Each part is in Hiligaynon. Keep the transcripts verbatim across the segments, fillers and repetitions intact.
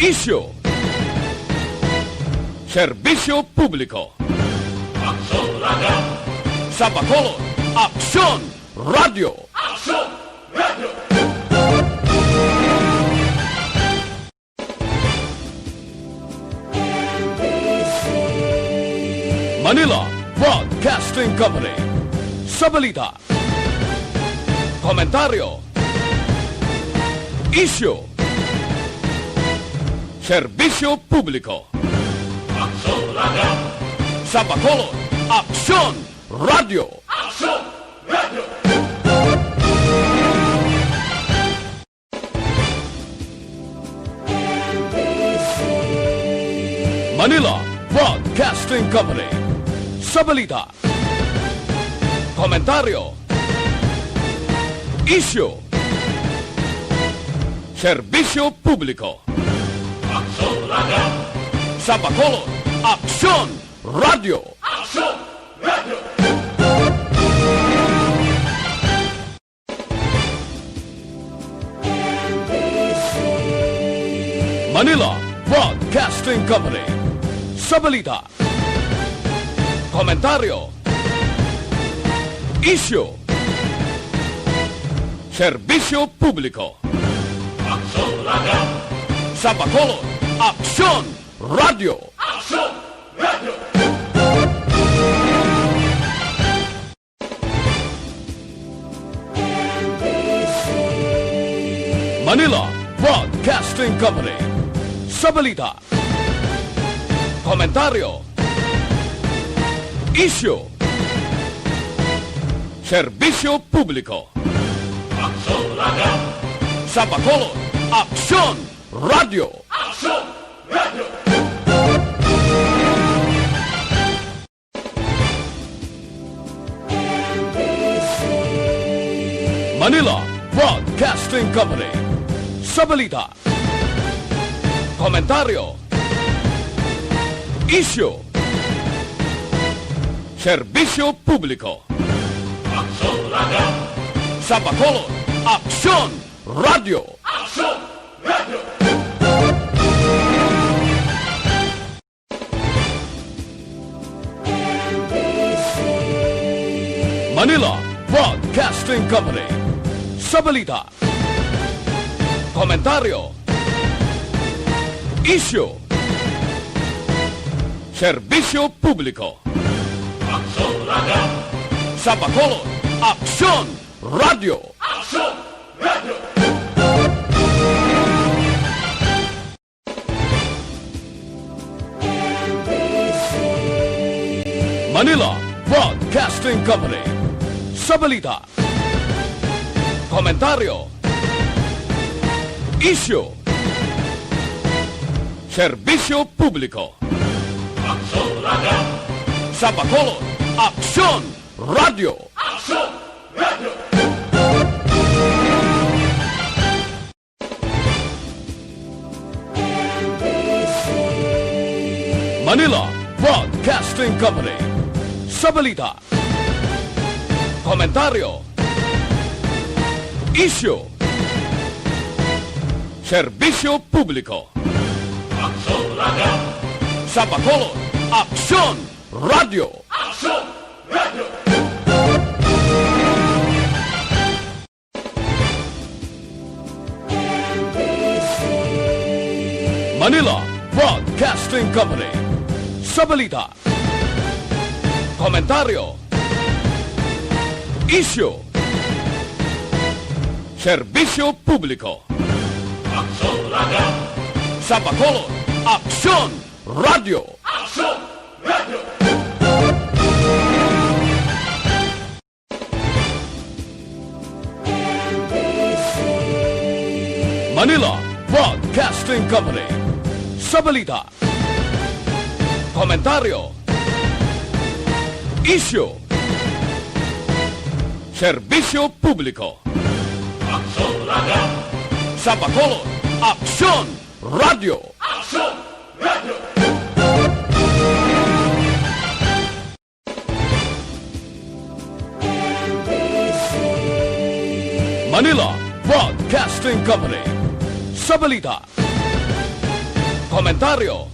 Isyu. Serbisyo publiko. Aksyon Radio. Sa Bacolod, Aksyon Radio. Aksyon Radio. Manila Broadcasting Company. Sa balita, komentaryo, isyu, serbisyo publiko. Aksyon Radio. Sa Bacolod, Aksyon Radio. Aksyon Radio. Manila Broadcasting Company. Sa balita, komentaryo, isyu, serbisyo publiko. Aksyon Radio. Sa Bacolod, Aksyon Radio. Aksyon Radio. Manila Broadcasting Company. Sa balita, komentaryo, isyu, serbisyo publiko. Aksyon Radio. Sa Bacolod, Aksyon Radio. Aksyon Radio. Manila Broadcasting Company. Sa balita, komentaryo, isyu, serbisyo publiko. Aksyon Radio. Sa Bacolod, Aksyon Radio. Aksyon Radio. Manila Broadcasting Company. Sa balita, komentaryo, isyu, serbisyo publiko. Aksyon Radio. Sa Bacolod, Aksyon Radio. Aksyon Radio. Manila Broadcasting Company. Sa balita, komentaryo, isyu, serbisyo publiko. Aksyon Radio. Sa Bacolod, Aksyon Radio. Aksyon Radio. Manila Broadcasting Company. Sa balita, komentaryo, isyu, serbisyo publiko. Aksyon Radio. Sa Bacolod, Aksyon Radio. Aksyon Radio. Manila Broadcasting Company. Sa balita, komentaryo, isyu, serbisyo publiko. Aksyon Radio. Sa Bacolod, Aksyon Radio. Aksyon Radio. Manila Broadcasting Company. Sa balita, komentaryo, isyu, serbisyo publiko. Aksyon Radio. Sa Bacolod, Aksyon Radio. Aksyon Radio. Manila Broadcasting Company. Sa balita, komentaryo, isyu, serbisyo publiko. Aksyon Radio. Sa Bacolod, Aksyon Radio. Aksyon Radio. Manila Broadcasting Company. Sa balita, Komentaryo.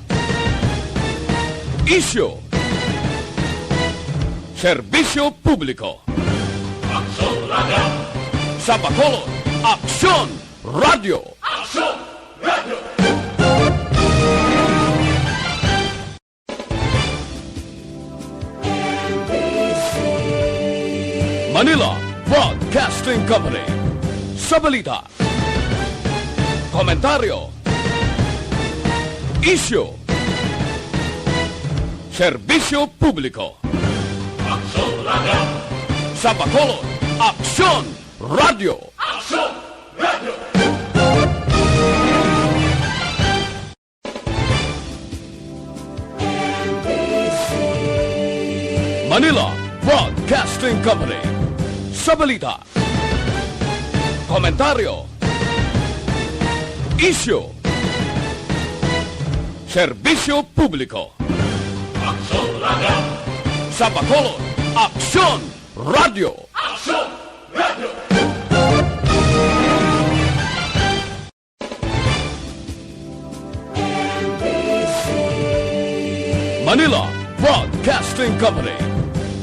Isyu. Serbisyo publiko. Aksyon Radio. Sa Bacolod, Aksyon Radio. Aksyon Radio. Manila Broadcasting Company. Sa balita, komentaryo, isyu, serbisyo publiko. Aksyon Radio. Sa Bacolod, Aksyon Radio. Aksyon Radio. Manila Broadcasting Company. Sa balita, komentaryo, isyu, serbisyo publiko. Aksyon Radio. Sa Bacolod, Aksyon Radio. Aksyon Radio. Manila Broadcasting Company.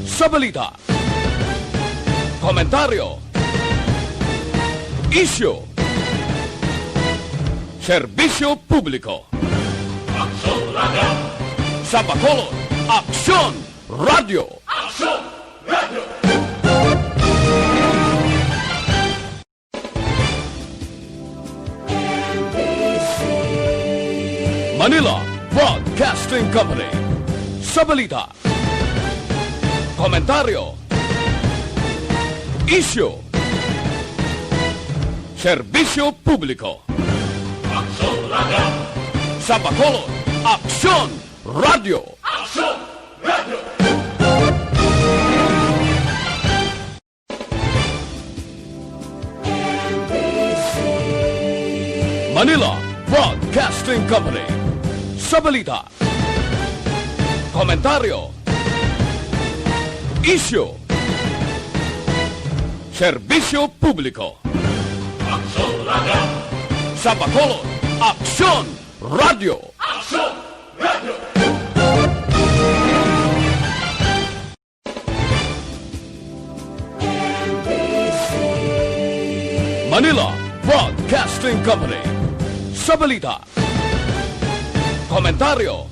Sa balita, komentaryo, isyu, serbisyo publiko. Aksyon Radio. Sa Bacolod, Aksyon Radio. Aksyon Radio. Manila Broadcasting Company. Sa balita, komentaryo, isyu, serbisyo publiko. Aksyon Radio. Sa Bacolod, Aksyon Radio. Aksyon Radio. Manila Broadcasting Company. Sa balita, komentaryo, isyu, serbisyo publiko. Aksyon Radio. Sa Bacolod, Aksyon Radio. Aksyon Radio. Manila Broadcasting Company. Sa balita, komentaryo,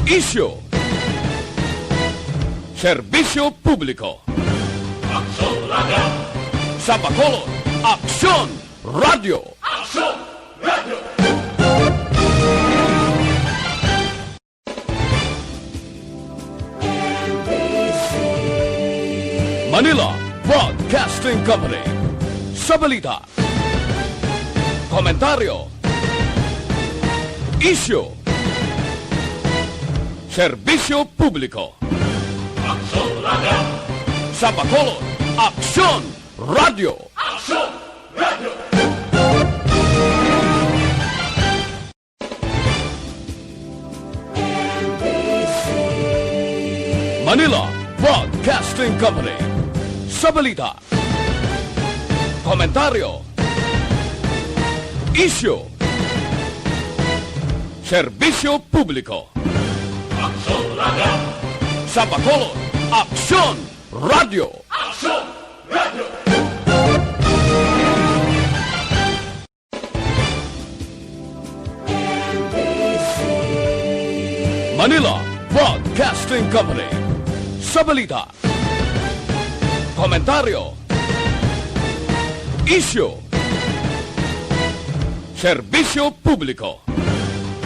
isyu, serbisyo publiko. Aksyon Radio. Sa Bacolod, Aksyon Radio. Aksyon Radio. Manila Broadcasting Company. Sa balita, komentaryo, isyu, serbisyo publiko. Aksyon Radio. Sa Bacolod, Aksyon Radio. Aksyon Radio. Manila Broadcasting Company. Sa balita, komentaryo, isyu, serbisyo publiko. Aksyon Radio. Sa Bacolod, Aksyon Radio. Aksyon Radio. Manila Broadcasting Company. Sa balita, komentaryo, isyu, serbisyo publiko.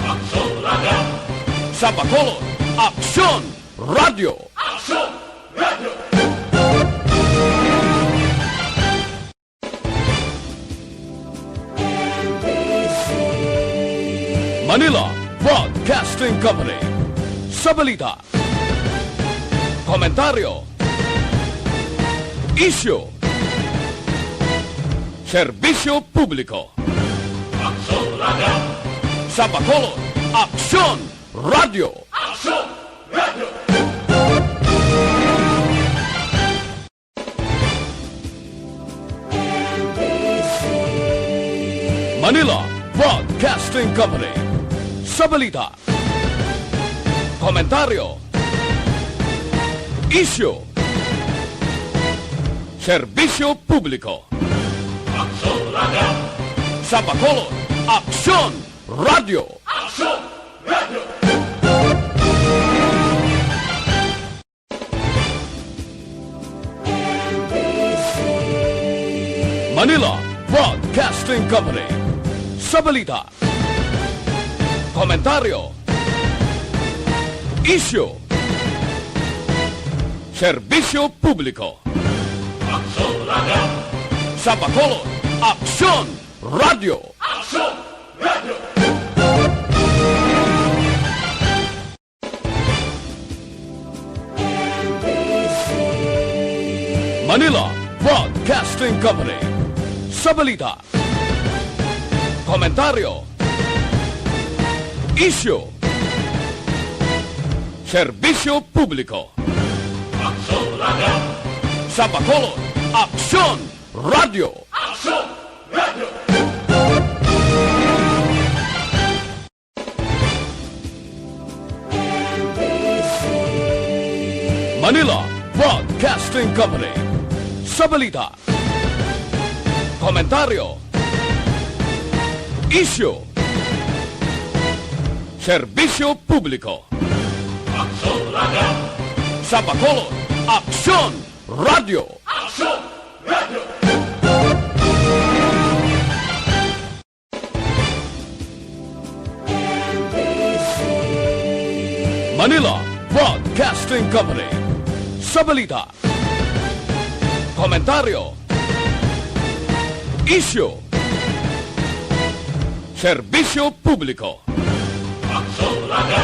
Aksyon Radio. Sa Bacolod, Aksyon Radio. Aksyon Radio. Manila Broadcasting Company. Sa balita, komentaryo, isyu, serbisyo publiko. Aksyon Radio. Sa Bacolod, Aksyon Radio. Aksyon Radio. Manila Broadcasting Broadcasting Company. Sa balita, komentaryo, isyu, serbisyo publiko. Aksyon Radio! Sa Bacolod, Aksyon Radio! Aksyon Radio! Manila Broadcasting Company. Sa balita, komentaryo, isyu, serbisyo publiko. Aksyon Radio! Sa Bacolod, Aksyon Radio! Aksyon Radio! Manila Broadcasting Company. Sa balita, komentaryo, isyu, serbisyo publiko. Aksyon Radio! Sa Bacolod, Aksyon Radio! Aksyon Radio! Manila Broadcasting Company. Sa balita, komentaryo, isyu, serbisyo publiko. Aksyon Radio! Sa Bacolod, Aksyon Radio! Aksyon Radio! Manila Broadcasting Company. Sa balita, komentaryo, isyu, serbisyo publiko. Aksyon Radio!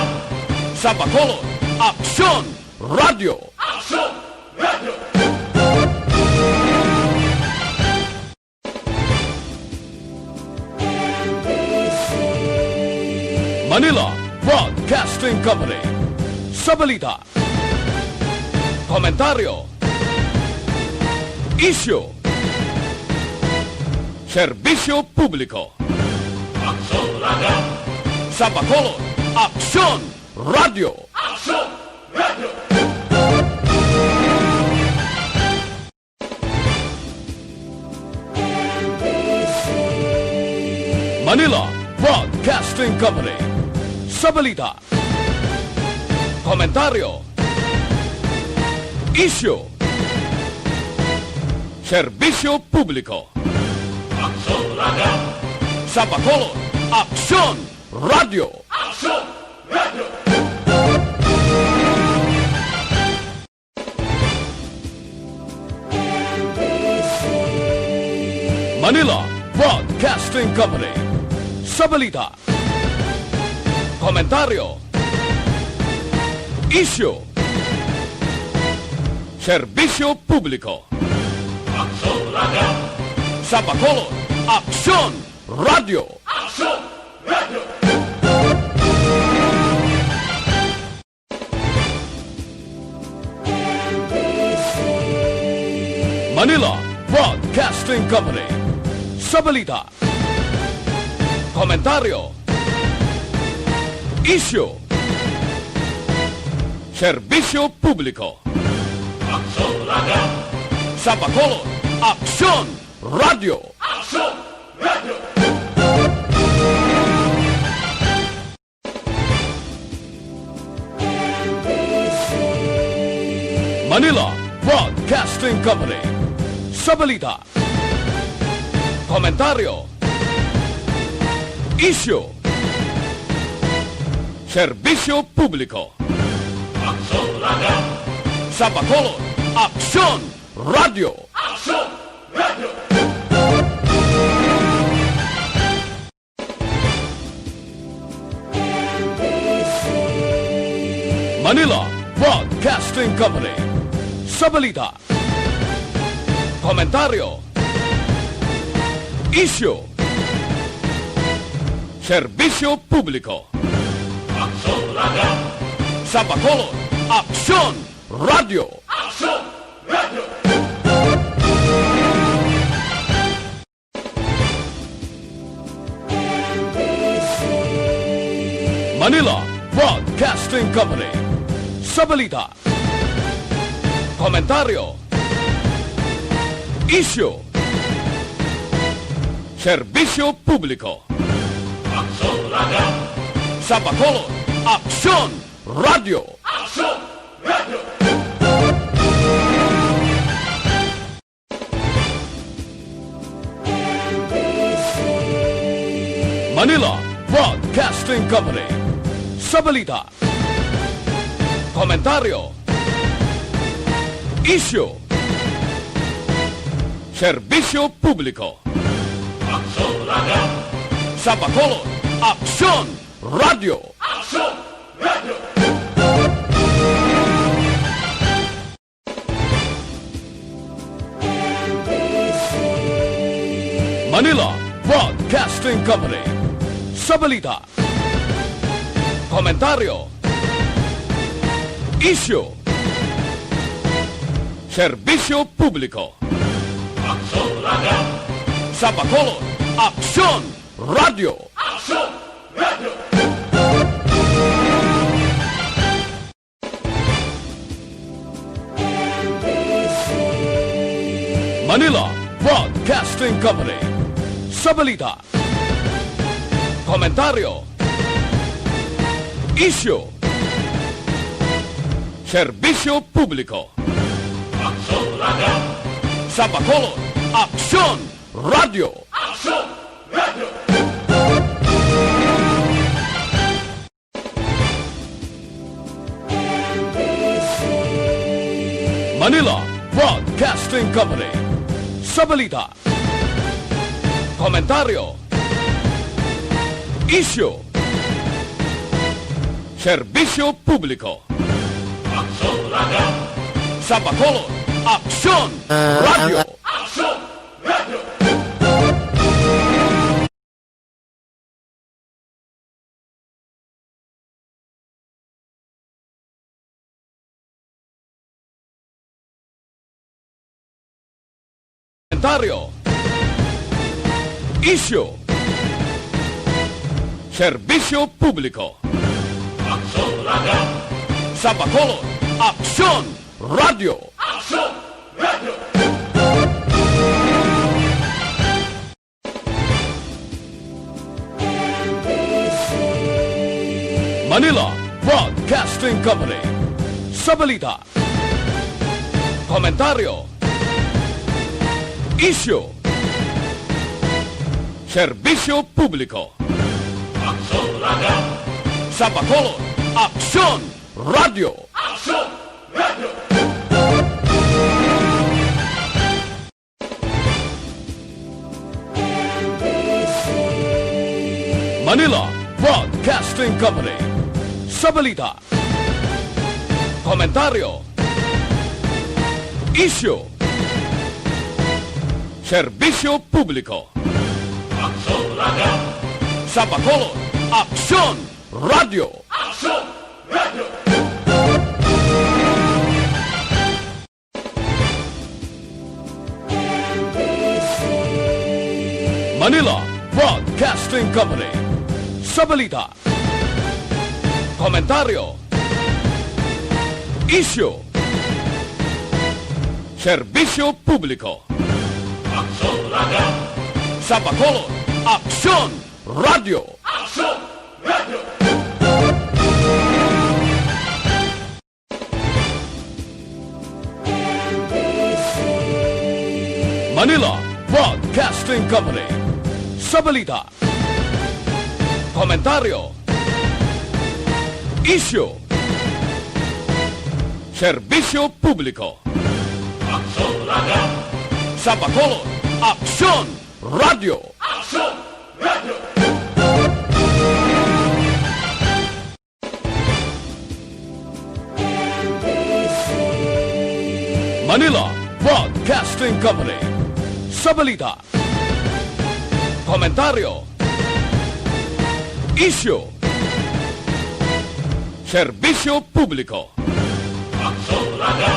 Sa Bacolod, Aksyon Radio! Aksyon Radio! Manila Broadcasting Company. Sa balita, komentaryo, isyu, serbisyo publiko. Aksyon Radio! Sa Bacolod, Aksyon Radio! Aksyon Radio! Manila Broadcasting Company. Sa balita, komentaryo, isyu, serbisyo publiko. Aksyon Radio! Sa Bacolod, Aksyon Radio! Aksyon Radio! Manila Broadcasting Company. Sa balita, komentaryo, isyu, serbisyo publiko. Aksyon Radio! Sa Bacolod, Aksyon Radio! Aksyon Radio! Manila Broadcasting Company. Sa balita, komentaryo, isyu, serbisyo publiko. Aksyon Radio! Sa Bacolod, Aksyon Radio! Aksyon Radio! Manila Broadcasting Company. Sa balita, komentaryo, isyu, serbisyo publiko. Aksyon Radio! Sa Bacolod, Aksyon Radio! Aksyon Radio! Manila Broadcasting Company. Sa balita, komentaryo, isyu, serbisyo publiko. Aksyon Radio! Sa Bacolod, Aksyon Radio! Aksyon Radio! Manila Broadcasting Company. Sa balita, komentaryo, isyu, serbisyo publiko. Aksyon Radio. Sa Bacolod, Aksyon Radio. Aksyon Radio. Manila Broadcasting Company. Sa balita, komentaryo, isyu, serbisyo publiko. Aksyon Radio. Sa Bacolod, Aksyon Radio. Aksyon Radio. Manila Broadcasting Company. Sa balita, komentaryo, isyu, serbisyo publiko. Aksyon Radio. Sa Bacolod, Aksyon Radio. Aksyon Radio. Manila Broadcasting Company. Sa balita, komentaryo, isyu, serbisyo publiko. Aksyon Radio. Sa Bacolod, Aksyon Radio. Aksyon Radio. Manila Broadcasting Company. Sa balita, komentaryo, isyu, serbisyo publiko. Aksyon Radio. Sa Bacolod, Aksyon Ah, Radio. Ang Aksyon Radio. Komentaryo, isyu, serbisyo publiko. Aksyon Radio. Sa Bacolod, Aksyon Radio. Aksyon Radio. Manila Broadcasting Company. Sa balita, komentaryo, isyu, serbisyo publiko. Aksyon Radio. Sa Bacolod, Aksyon Radio. Aksyon Radio. Manila Broadcasting Company. Sa balita, komentaryo, isyu, serbisyo publiko. Aksyon Radio. Sa Bacolod, Aksyon Radio. Aksyon Radio. Manila Broadcasting Company. Sa balita, komentaryo, isyu, serbisyo publiko. Aksyon Radio. Sa Bacolod, Aksyon Radio. Aksyon Radio. Manila Broadcasting Company. Sa balita, komentaryo, isyu, serbisyo publiko. Aksyon Radio. Sa Bacolod, Aksyon Radio. Aksyon Radio. Manila Broadcasting Company. Sa balita, komentaryo, isyu, serbisyo publiko. Aksyon Radio.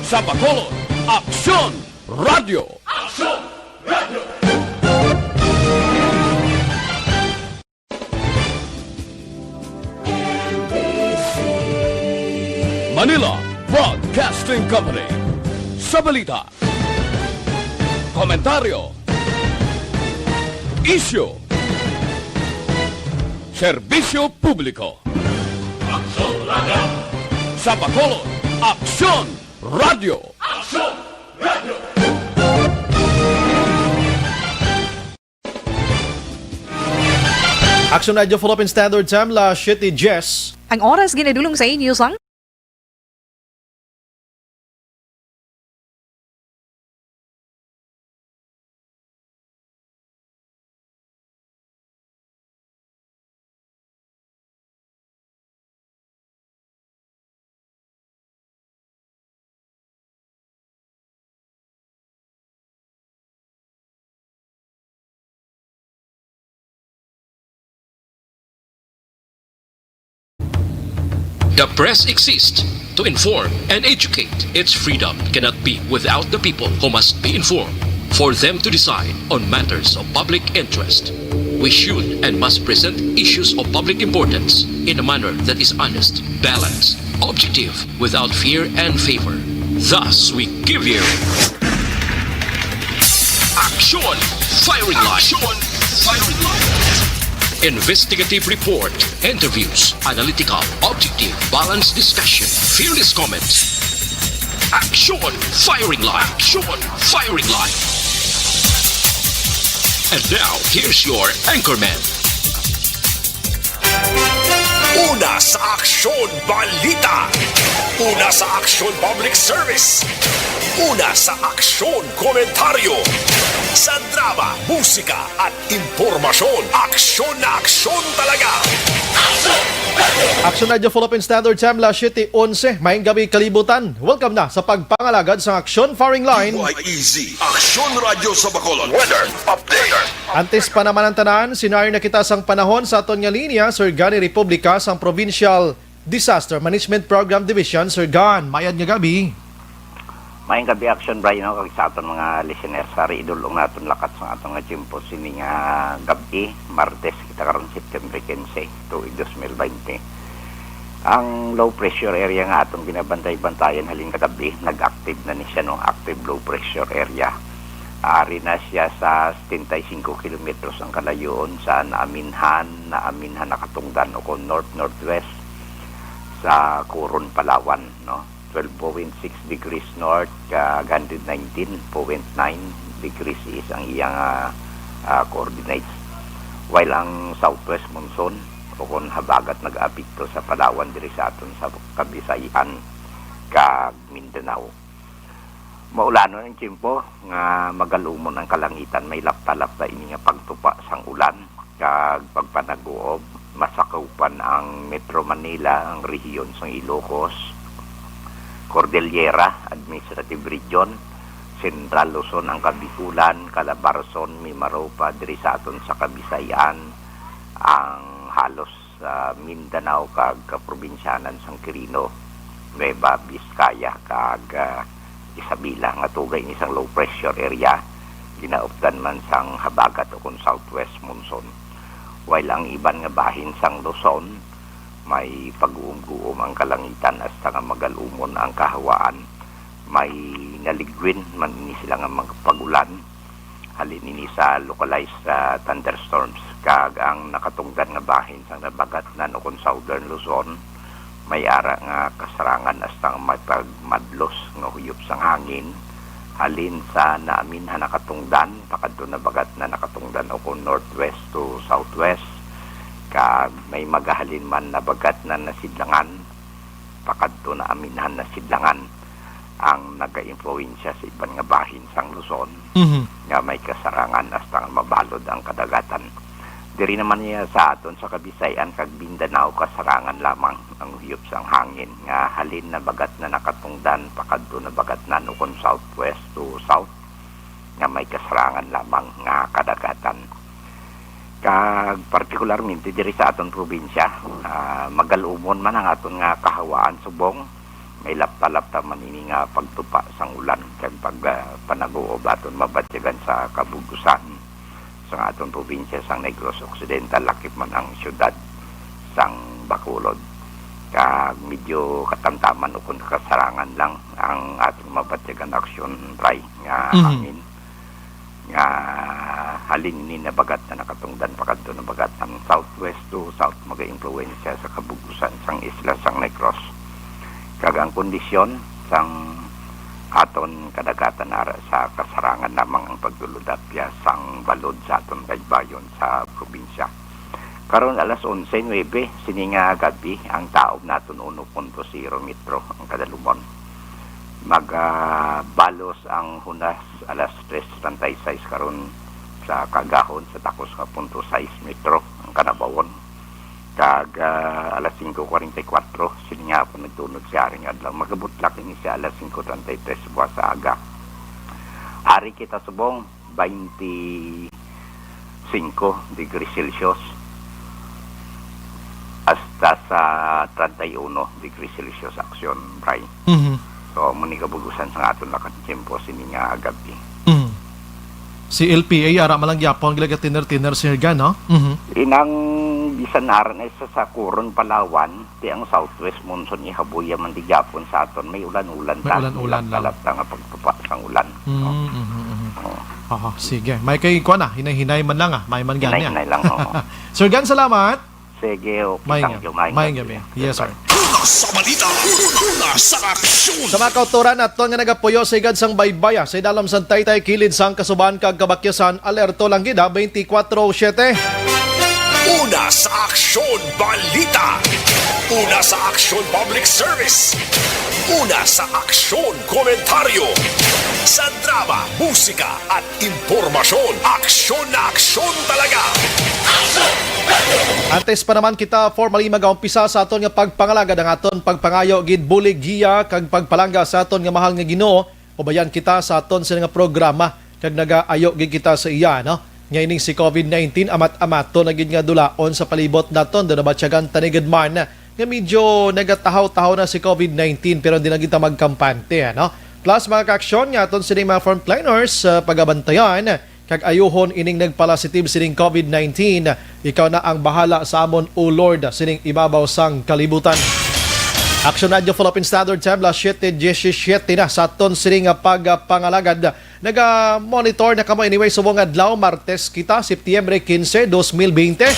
Sa Bacolod, Aksyon Radio. Aksyon Radio. Manila Broadcasting Company. Sa balita, komentaryo, isyu, serbisyo publiko. Aksyon Radyo. Sa Bacolod, Aksyon Radyo. Aksyon Radyo. Aksyon Radyo Philippine Standard Time, las siete diez. Ang oras ginadulong sa inyo sang The press exists to inform and educate. Its freedom cannot be without the people who must be informed for them to decide on matters of public interest. We should and must present issues of public importance in a manner that is honest, balanced, objective, without fear and favor. Thus, we give you Action Firing Line. Action Firing Line. Investigative report, interviews, analytical, objective, balanced discussion, fearless comments. Action Firing Line. Action Firing Line. And now, here's your anchorman. Una sa Aksyon Balita. Una sa Aksyon Public Service. Una sa Aksyon Komentaryo. Sa drama, musika, at impormasyon, aksyon na aksyon talaga. Aksyon Radyo Philippine Standard Time, las siete onse. Maayong gabi, kalibutan. Welcome na sa pagpangalagad sa Aksyon Firing Line. D Y E Z, Aksyon Radyo sa Bacolod. Weather update. Antes pa naman ang tanan, sinayod na kita sang panahon sa aton nga linya, Sir Gani Republica sang Provincial Disaster Management Program Division. Sir Gan, mayad nga gabi. Maayong gabi, Action Brian, no, kag sa aton mga listeners. Sari, idul-ong naton lakat sa aton nga tiyempo sini nga gabi, Martes kita karon, September quince, tuig dos mil baynte. Ang low pressure area nga aton ginabantay-bantayan halin kagabi, nag-active na ni siya, no, active low pressure area. Ari na siya sa setenta y cinco kilometros ang kalayoon sa Naaminhan, Naaminhan Nakatungdan o kon north-northwest sa Coron, Palawan, no? Twelve point six degrees north, kag hundred nineteen point nine degrees east ang iyang, ah, ah, coordinates. While ang southwest monsoon o kon habagat nag-apekto sa Palawan diri sa aton sa Kabisayan kag Mindanao. Maulanon ang tiyempo nga magalumon ang kalangitan. May lapta-lapta ini nga pagtupa sang ulan kag pagpanaguob. Masakupan ang Metro Manila, ang rehiyon sang Ilocos, Cordillera Administrative Region, Central Luzon, ang Kabikulan, Calabarzon, Mimaropa, diri sa aton sa Kabisayan, ang halos sa Mindanao kag kaprobinsyanan sang Quirino, Nueva Vizcaya, kag, ah, Isabela, nga tugay ni sang low pressure area, ginaupdan man sang habagat o kon southwest monsoon. While ang iban nga bahin sang Luzon, may pag-uumguom ang kalangitan hasta nga magalumon ang kahawaan. May naligwin man ini sila nga mga pag-ulan. Halin ini sa localized, ah, thunderstorms, kag ang nakatungdan nga bahin sang nabagatnan o kon Southern Luzon, may ara nga kasarangan hasta nga may pagmadlos nga huyop sang hangin, halin sa naamin ha nakatungdan pakadto nabagatnan nakatungdan o kon northwest to southwest, kag may magahalin man nabagatnan nasidlangan pakadto naaminhan nasidlangan ang nagaimpluwensya sa iban nga bahin sang Luzon Mhm. nga may kasarangan hasta nga mabalod ang kadagatan. Diri naman niya sa aton sa Kabisayan kag Mindanao, kasarangan lamang ang huyop sang hangin nga halin nabagatnan nakatungdan pakadto nabagatnan o kon southwest to south nga may kasarangan lamang nga kadagatan. Kag partikularmente diri sa aton probinsya, ah, magalumon man ang aton nga kahawaan subong may lapta-lapta man ini nga pagtupa sang ulan kag pag, ah, panaguob aton mabatyagan sa kabug-usan sang aton probinsya sang Negros Occidental, lakip man ang siyudad sang Bacolod. Kag medyo katamtaman o kung kasarangan lang ang aton mabatyagan aksyon, Bri, nga Mhm. hangin nga halin ini nabagat na nakatungdan pa kadto nabagat sang southwest to south, magaimpluwensya sa kabug-usan sang isla sang Negros. Kag ang kondisyon sang aton kadagatan ara sa kasarangan lamang ang pagdulodapya sang balod sa aton baybayon sa probinsya. Karon alas onse nuebe sini nga gab-i, ang taob naton uno punto zero metro ang kadalumon. Mag, ah, balos ang hunas alas tres treinta y seis karon sa kaagahon sa takos nga punto sais metro ang kanabawon. Kag, ah, alas singko kwarenta y kuwatro sini nga hapon nagtunod si Haring Adlaw. Magabutlak ini sa alas singko treinta y tres buwas sa aga. Ari kita subong, baynte singko degrees Celsius hasta sa treinta y uno degrees Celsius aksyon, Bri. Mhm. So, amo ni kabug-usan sa aton lakad tiyempo sini nga gab-i. Mhm. Si L P A, ara man lang gyapon, gila ka thinner-thinner, Sir Gan, no? Mhm. Inang bisan ara na sa, sa Coron, Palawan, ti ang southwest monsoon ihaboy man di gyapon sa aton. May ulan-ulan May ta, ulan-ulan lang. Lapta-lapta nga pagtupa sang ulan. Mm, No? mhm, mhm. Oo. Aha, sige. May kay kuan na, hinay-hinay man lang ah. May man gani ah. Hinay-hinay lang, oo. Sir Gan, salamat. Sige, okay. May Thank nga. you. May May nga. nga, be. Yes, sir. Una sa balita, una sa aksyon. Sa mga kautoran naton nga nagapuyo sa higad sang baybaya, sa idalom sang taytay kilid sang kasuban kag kabakyasan, alerto lang gid, ah, twenty-four seven. Una sa aksyon, balita. Una sa aksyon, public service. Una sa aksyon, komentaryo. Sa drama, musika, at impormasyon. Aksyon na aksyon talaga. Antes pa naman kita formally mag-umpisa sa aton nga pagpangalagad, ang aton pagpangayo gid bulig, giya kag pagpalangga sa aton nga mahal nga Ginoo, ubayan kita sa aton sini nga programa kag nagaayo gid kita sa iya, no? Nga ining si covid nineteen, amat-amaton na gid nga dulaon sa palibot naton. Do nabatyagan ta ni gid man nga medyo nagatahaw-tahaw na si covid nineteen, pero hindi na kita magkampante, ano? Plus, mga kaaksyon nga aton sining mga frontliners, ah, pagabantayan, kag ayuhon ining nagpalasitive sining covid nineteen. Ikaw na ang bahala sa amon, O Lord, sining ibabaw sang kalibutan. Action Radio Philippine Standard Time, las siete diecisiete na sa aton sining, ah, pagpangalagad. Naga-monitor na kamo anyway subong adlaw, Martes kita, Septyembre quince, dos mil veinte.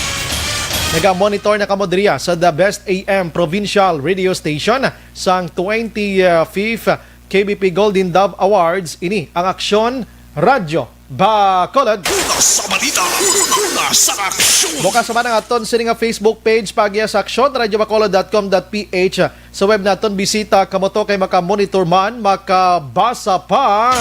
Naga-monitor na kamo diriya sa The Best A M Provincial Radio Station sang twenty-fifth K B P Golden Dove Awards. Ini ang Aksyon Radyo Bacolod. Una sa balita, una sa aksyon. Bukas naman ang aton sini nga Facebook page, paagiha sa aksyon radyo bacolod dot com dot P H. Sa web naton, bisita kamo to kay maka-monitor man, makabasa pa.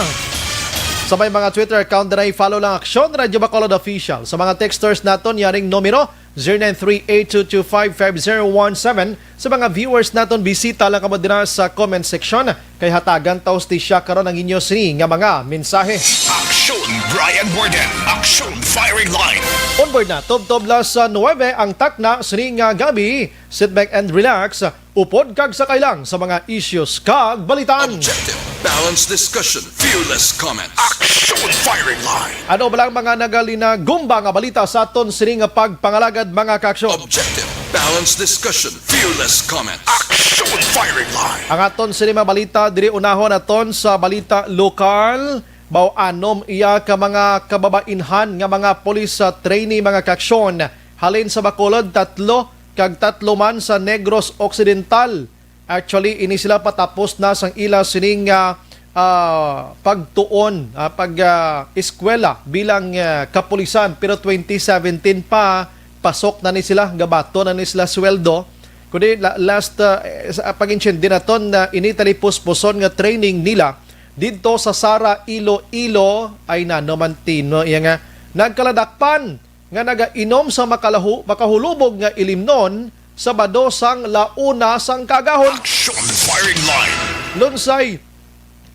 Sa may mga Twitter account na i-follow lang, Aksyon Radyo Bacolod Official. Sa mga texters naton, yaring numero, zero nine three eight two two five five zero one seven. Sa mga viewers naton, bisita lang kamo dira sa comment section. Kay hatagan ta hustisya karon ang inyo sini nga mga mensahe. Aksyon Brian Warden. Aksyon Firing Line. Onboard na, tubtob las nuebe ang takna sini nga gab-i. Sit back and relax. Upod kag sakay lang sa mga issues kag balitaan. Objective, balanced discussion, fearless comment. Action Firing Line. Ano ba lang mga nagalinagumba nga balita sa aton sini nga pagpangalagad, mga kaaksyon? Objective, balanced discussion, fearless comment. Action Firing Line. Ang aton sini nga balita diri, unahon naton sa balita lokal. Mao anom iya ka mga kababainhan nga mga police sa trainee, mga kaaksyon. Halin sa Bacolod, tatlo, kag tatlo man sa Negros Occidental. Actually, ini sila patapos na sang ila sining, ah, ah, pagtuon, ah, pag, ah, eskwela bilang, ah, kapulisan, pero twenty seventeen pa, pasok na ni sila, gabaton na ni sila sweldo. Kundi la-, last, ah, eh, sa pag-intindi naton na ini tali puspuson nga training nila didto sa Sara, Iloilo, ay nano man tino iya nga nagkaladakpan nga nagainom sa makalahu-, makahulubog nga ilimnon Sabado sang launa sang kagahon. Action Firing Line. Lunsay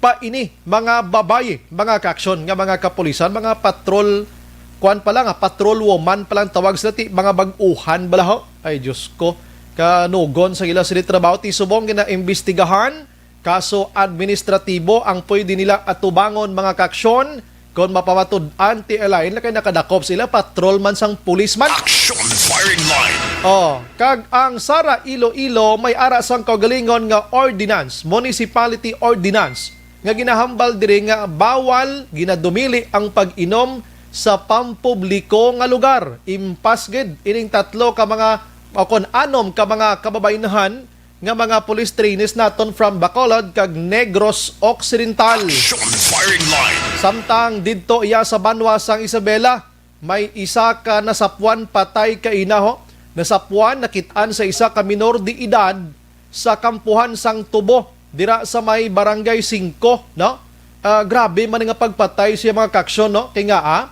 pa ini, mga babayi, mga kaaksyon, nga mga kapulisan, mga patrol, kuan pa lang, ah, patrol woman pa lang tawag sila, ti mga bag-uhan bala ho. Ay, Diyos ko, kanugon sa ila sila trabaho, ti subong ginaimbestigahan, kaso administratibo ang pwede nila atubangon, mga kaaksyon, Kon mapamatud-an, T L I, na kay nakadakop sila, patrol man sang policeman. Action firing line. Oh, kag ang Sara Iloilo may ara sang kaugalingon nga ordinance, municipality ordinance, nga ginahambal diri nga bawal ginadumili ang pag-inom sa pampubliko nga lugar. Impas gid ining tatlo ka mga, o kon anom ka mga kababaynhan nga mga police trainees naton from Bacolod kag Negros Occidental. Action firing line. Samtang didto iya sa banwa sang Isabela, may isa ka nasapuan patay kaina, ho. Nasapuan, nakit-an sa isa ka minor de edad sa kampuhan sang Tubo, dira sa may Barangay Singko, no? Ah, grabe man nga pagpatay siya, mga kaksyon, no? Kay nga, ah,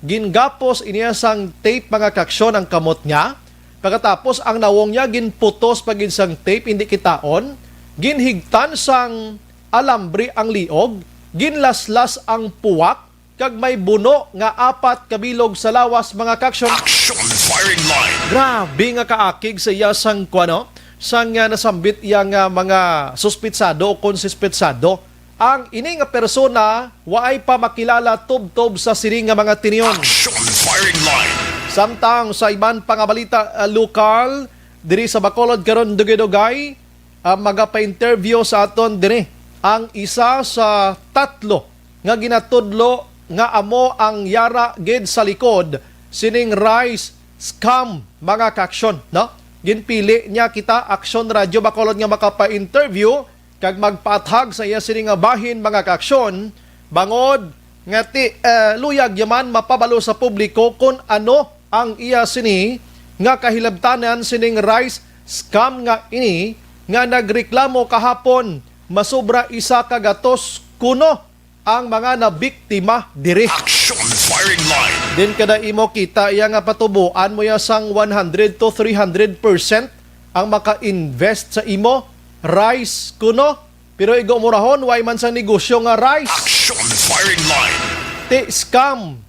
gingapos iniya sang tape, mga kaksyon, ang kamot niya. Pagkatapos, ang nawong niya ginputos pa gid sang tape, hindi kitaon. Ginhigtan sang alambre ang liog, ginlaslas ang puwak, kag may buno nga apat ka bilog sa lawas, mga kaksyon. Action firing line. Grabe nga kaakig sa iya sang kuwano, sang, ah, nasambit iya nga mga suspitsado o kon suspetsado. Ang ini nga persona waay pa makilala tubtob sa sini nga mga tinion. Action firing line. Samtang sa iban pa nga balita, ah, lokal, diri sa Bacolod karon, dugay-dugay, ah, magapainterview sa aton diri ang isa sa tatlo nga ginatudlo nga amo ang yara gid sa likod sining rice scam, mga kaksyon, no? Ginpili niya kita, Aksyon Radio Bacolod, nga makapainterview kag magpaathag sa iya sini nga bahin, mga kaksyon, bangod nga ti, eh, luyag yaman mapabalo sa publiko kon ano ang iya sini nga kahilabtanan sining rice scam nga ini nga nagreklamo kahapon, masobra isa ka gatos kuno ang mga nabiktima diri. Action firing line. Din kada imo kita iya nga patuboan mo ya sang one hundred to three hundred percent ang maka-invest sa imo rice kuno, pero igo murahon way man sang negosyo nga rice. Action firing line. Ti scam,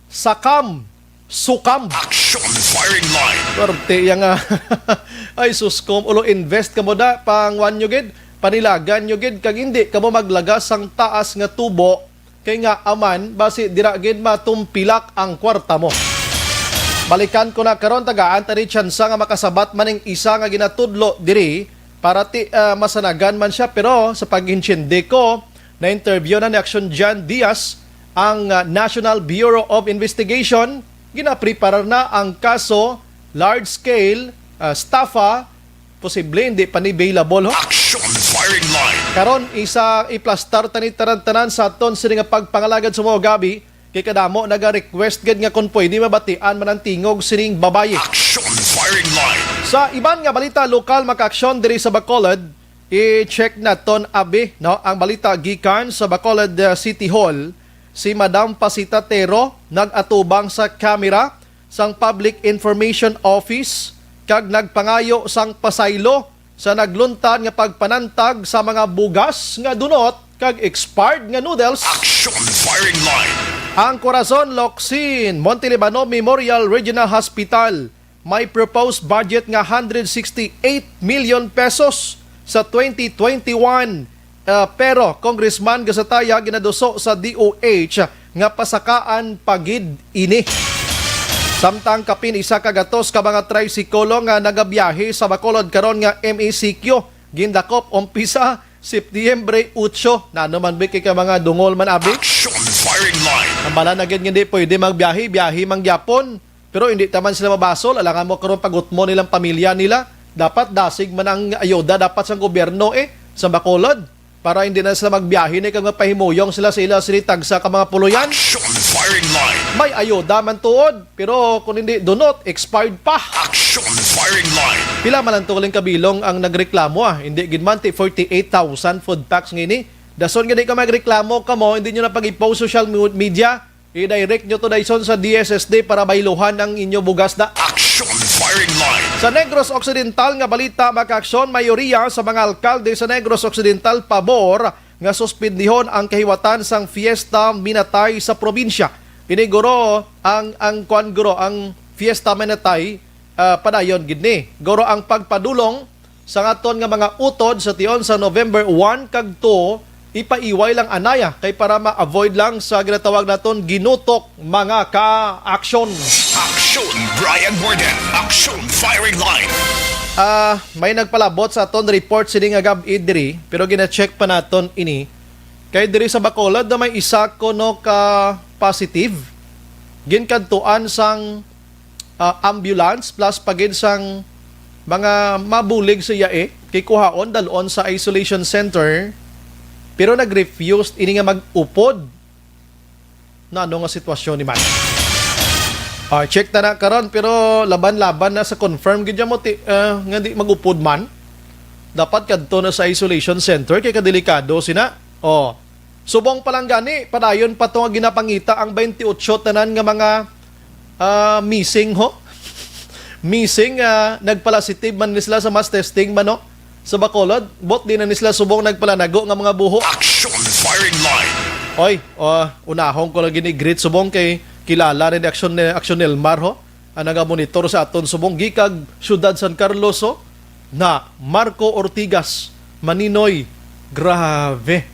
sakam, sukam. Action firing line. Swerte iya nga. Ay, suskom, ulo invest kamo da, pangwan nyo gid, panilagan nyo gid, kag hindi kamo maglagas sang taas nga tubo, kay nga aman, basi dira gid matumpilak ang kwarta mo. Balikan ko na karon, tagaan ta ni tsansa nga makasabat man ning isa nga ginatudlo diri, para ti, ah, masanagan man siya, pero sa pag-intindi ko, na-interview na ni Action Jan Diaz ang, ah, National Bureau of Investigation. Ginapreparar na ang kaso, large scale, ah, estafa, posible hindi pa ni bailable, ho. Action firing line. Karon, isa iplastar tani tanan-tanan sa aton sini nga pagpangalagad sa mga gabi, kay kadamo naga-request gid nga kung pwede mabatian man ang tingog sining babayi. Action firing line. Sa iban nga balita lokal, mga kaaksyon, diri sa Bacolod, i-check naton abi, no, ang balita gikan sa Bacolod, uh, City Hall. Si Madam Pasita Tero nag-atubang sa camera sang Public Information Office kag nagpangayo sang pasaylo sa nagluntad nga pagpanantag sa mga bugas nga dunot kag expired nga noodles. Action firing line. Ang Corazon Locsin Montelibano Memorial Regional Hospital may proposed budget nga hundred sixty-eight million pesos sa twenty twenty-one, ah, pero Congressman Gasataya ginaduso sa D O H nga pasakaan pa gid ini. Samtang kapin isa ka gatos ka mga trisikolo nga nagabiyahe sa Bacolod karon nga M E C Q gindakop umpisa Septiembre otso. Nano man, bi, kay ka mga dungol man, abi? Action firing line. Ang bala na gid nga hindi pwede magbiyahe, biyahe man gyapon. Pero hindi ta man sila mabasol. Alangan mo karon pagutmo nilang pamilya nila. Dapat dasig man ang ayuda dapat sa gobyerno, eh, sa Bacolod. Para hindi na sila magbiyahe na ikaw nga pahimuyong sila sa ila sini tagsa ka mga puloyan. Action firing line. May ayuda man tuod, pero kung hindi dunot, expired pa. Action firing line. Pila man lang tugaling kabilong ang nagreklamo, ah? Hindi gid man ti forty-eight thousand food packs ngini. Dason nga di ka magreklamo kamo, hindi nyo na pag-i-post social mu-, media. I-direct nyo to, Dyson, sa D S S D para bayluhan ang inyo bugas na. Action firing line. Sa Negros Occidental nga balita, mga kaaksyon, mayoriya sa mga alkalde sa Negros Occidental pabor nga suspendihon ang kahiwatan sang Fiesta Minatay sa probinsya. Ini, guro, ang, ang kwan, guro, ang Fiesta Minatay, ah, padayon gid ni. Guro, ang pagpadulong sa aton nga mga utod sa tion sa November one kag two, ipaiway lang anaya kay para ma-avoid lang sa ginatawag naton ginutok, mga ka-aksyon. Aksyon, Brian Warden. Aksyon, Firing Line. Ah, may nagpalabot sa aton report sini nga gab-i diri, pero gina-check pa naton ini. Kay diri sa Bacolod na may isa kuno ka positive, ginkadtuan sang ah, ambulance plus pa gid sang mga mabulig sa iya, eh, kay kuhaon, dalon sa isolation center, pero nag-refuse ini nga mag-upod. Na ano nga sitwasyon ni man? Ah, check ta na karon, pero laban-laban na sa confirm gid mo ti, ah, nga di mag-upod man. Dapat kadto na sa isolation center kay kadelikado sina. Oh. Subong pa lang gani, padayon pa to nga ginapangita ang twenty-eight tanan nga mga, ah, missing, ho? Missing, ah, nagpalasitive man ni sila sa mass testing man, no? Sa Bacolod, bot di na ni sila subong nagpalanago nga mga buho. Action Firing Line. Oy, ah, unahon ko lagi ni greet subong kay kilala ni Action, Action Elmar, ho? Ang nagamonitor sa aton subong gikag Siyudad San Carlos, ho? Na Marco Ortigas, Maninoy. Grabe.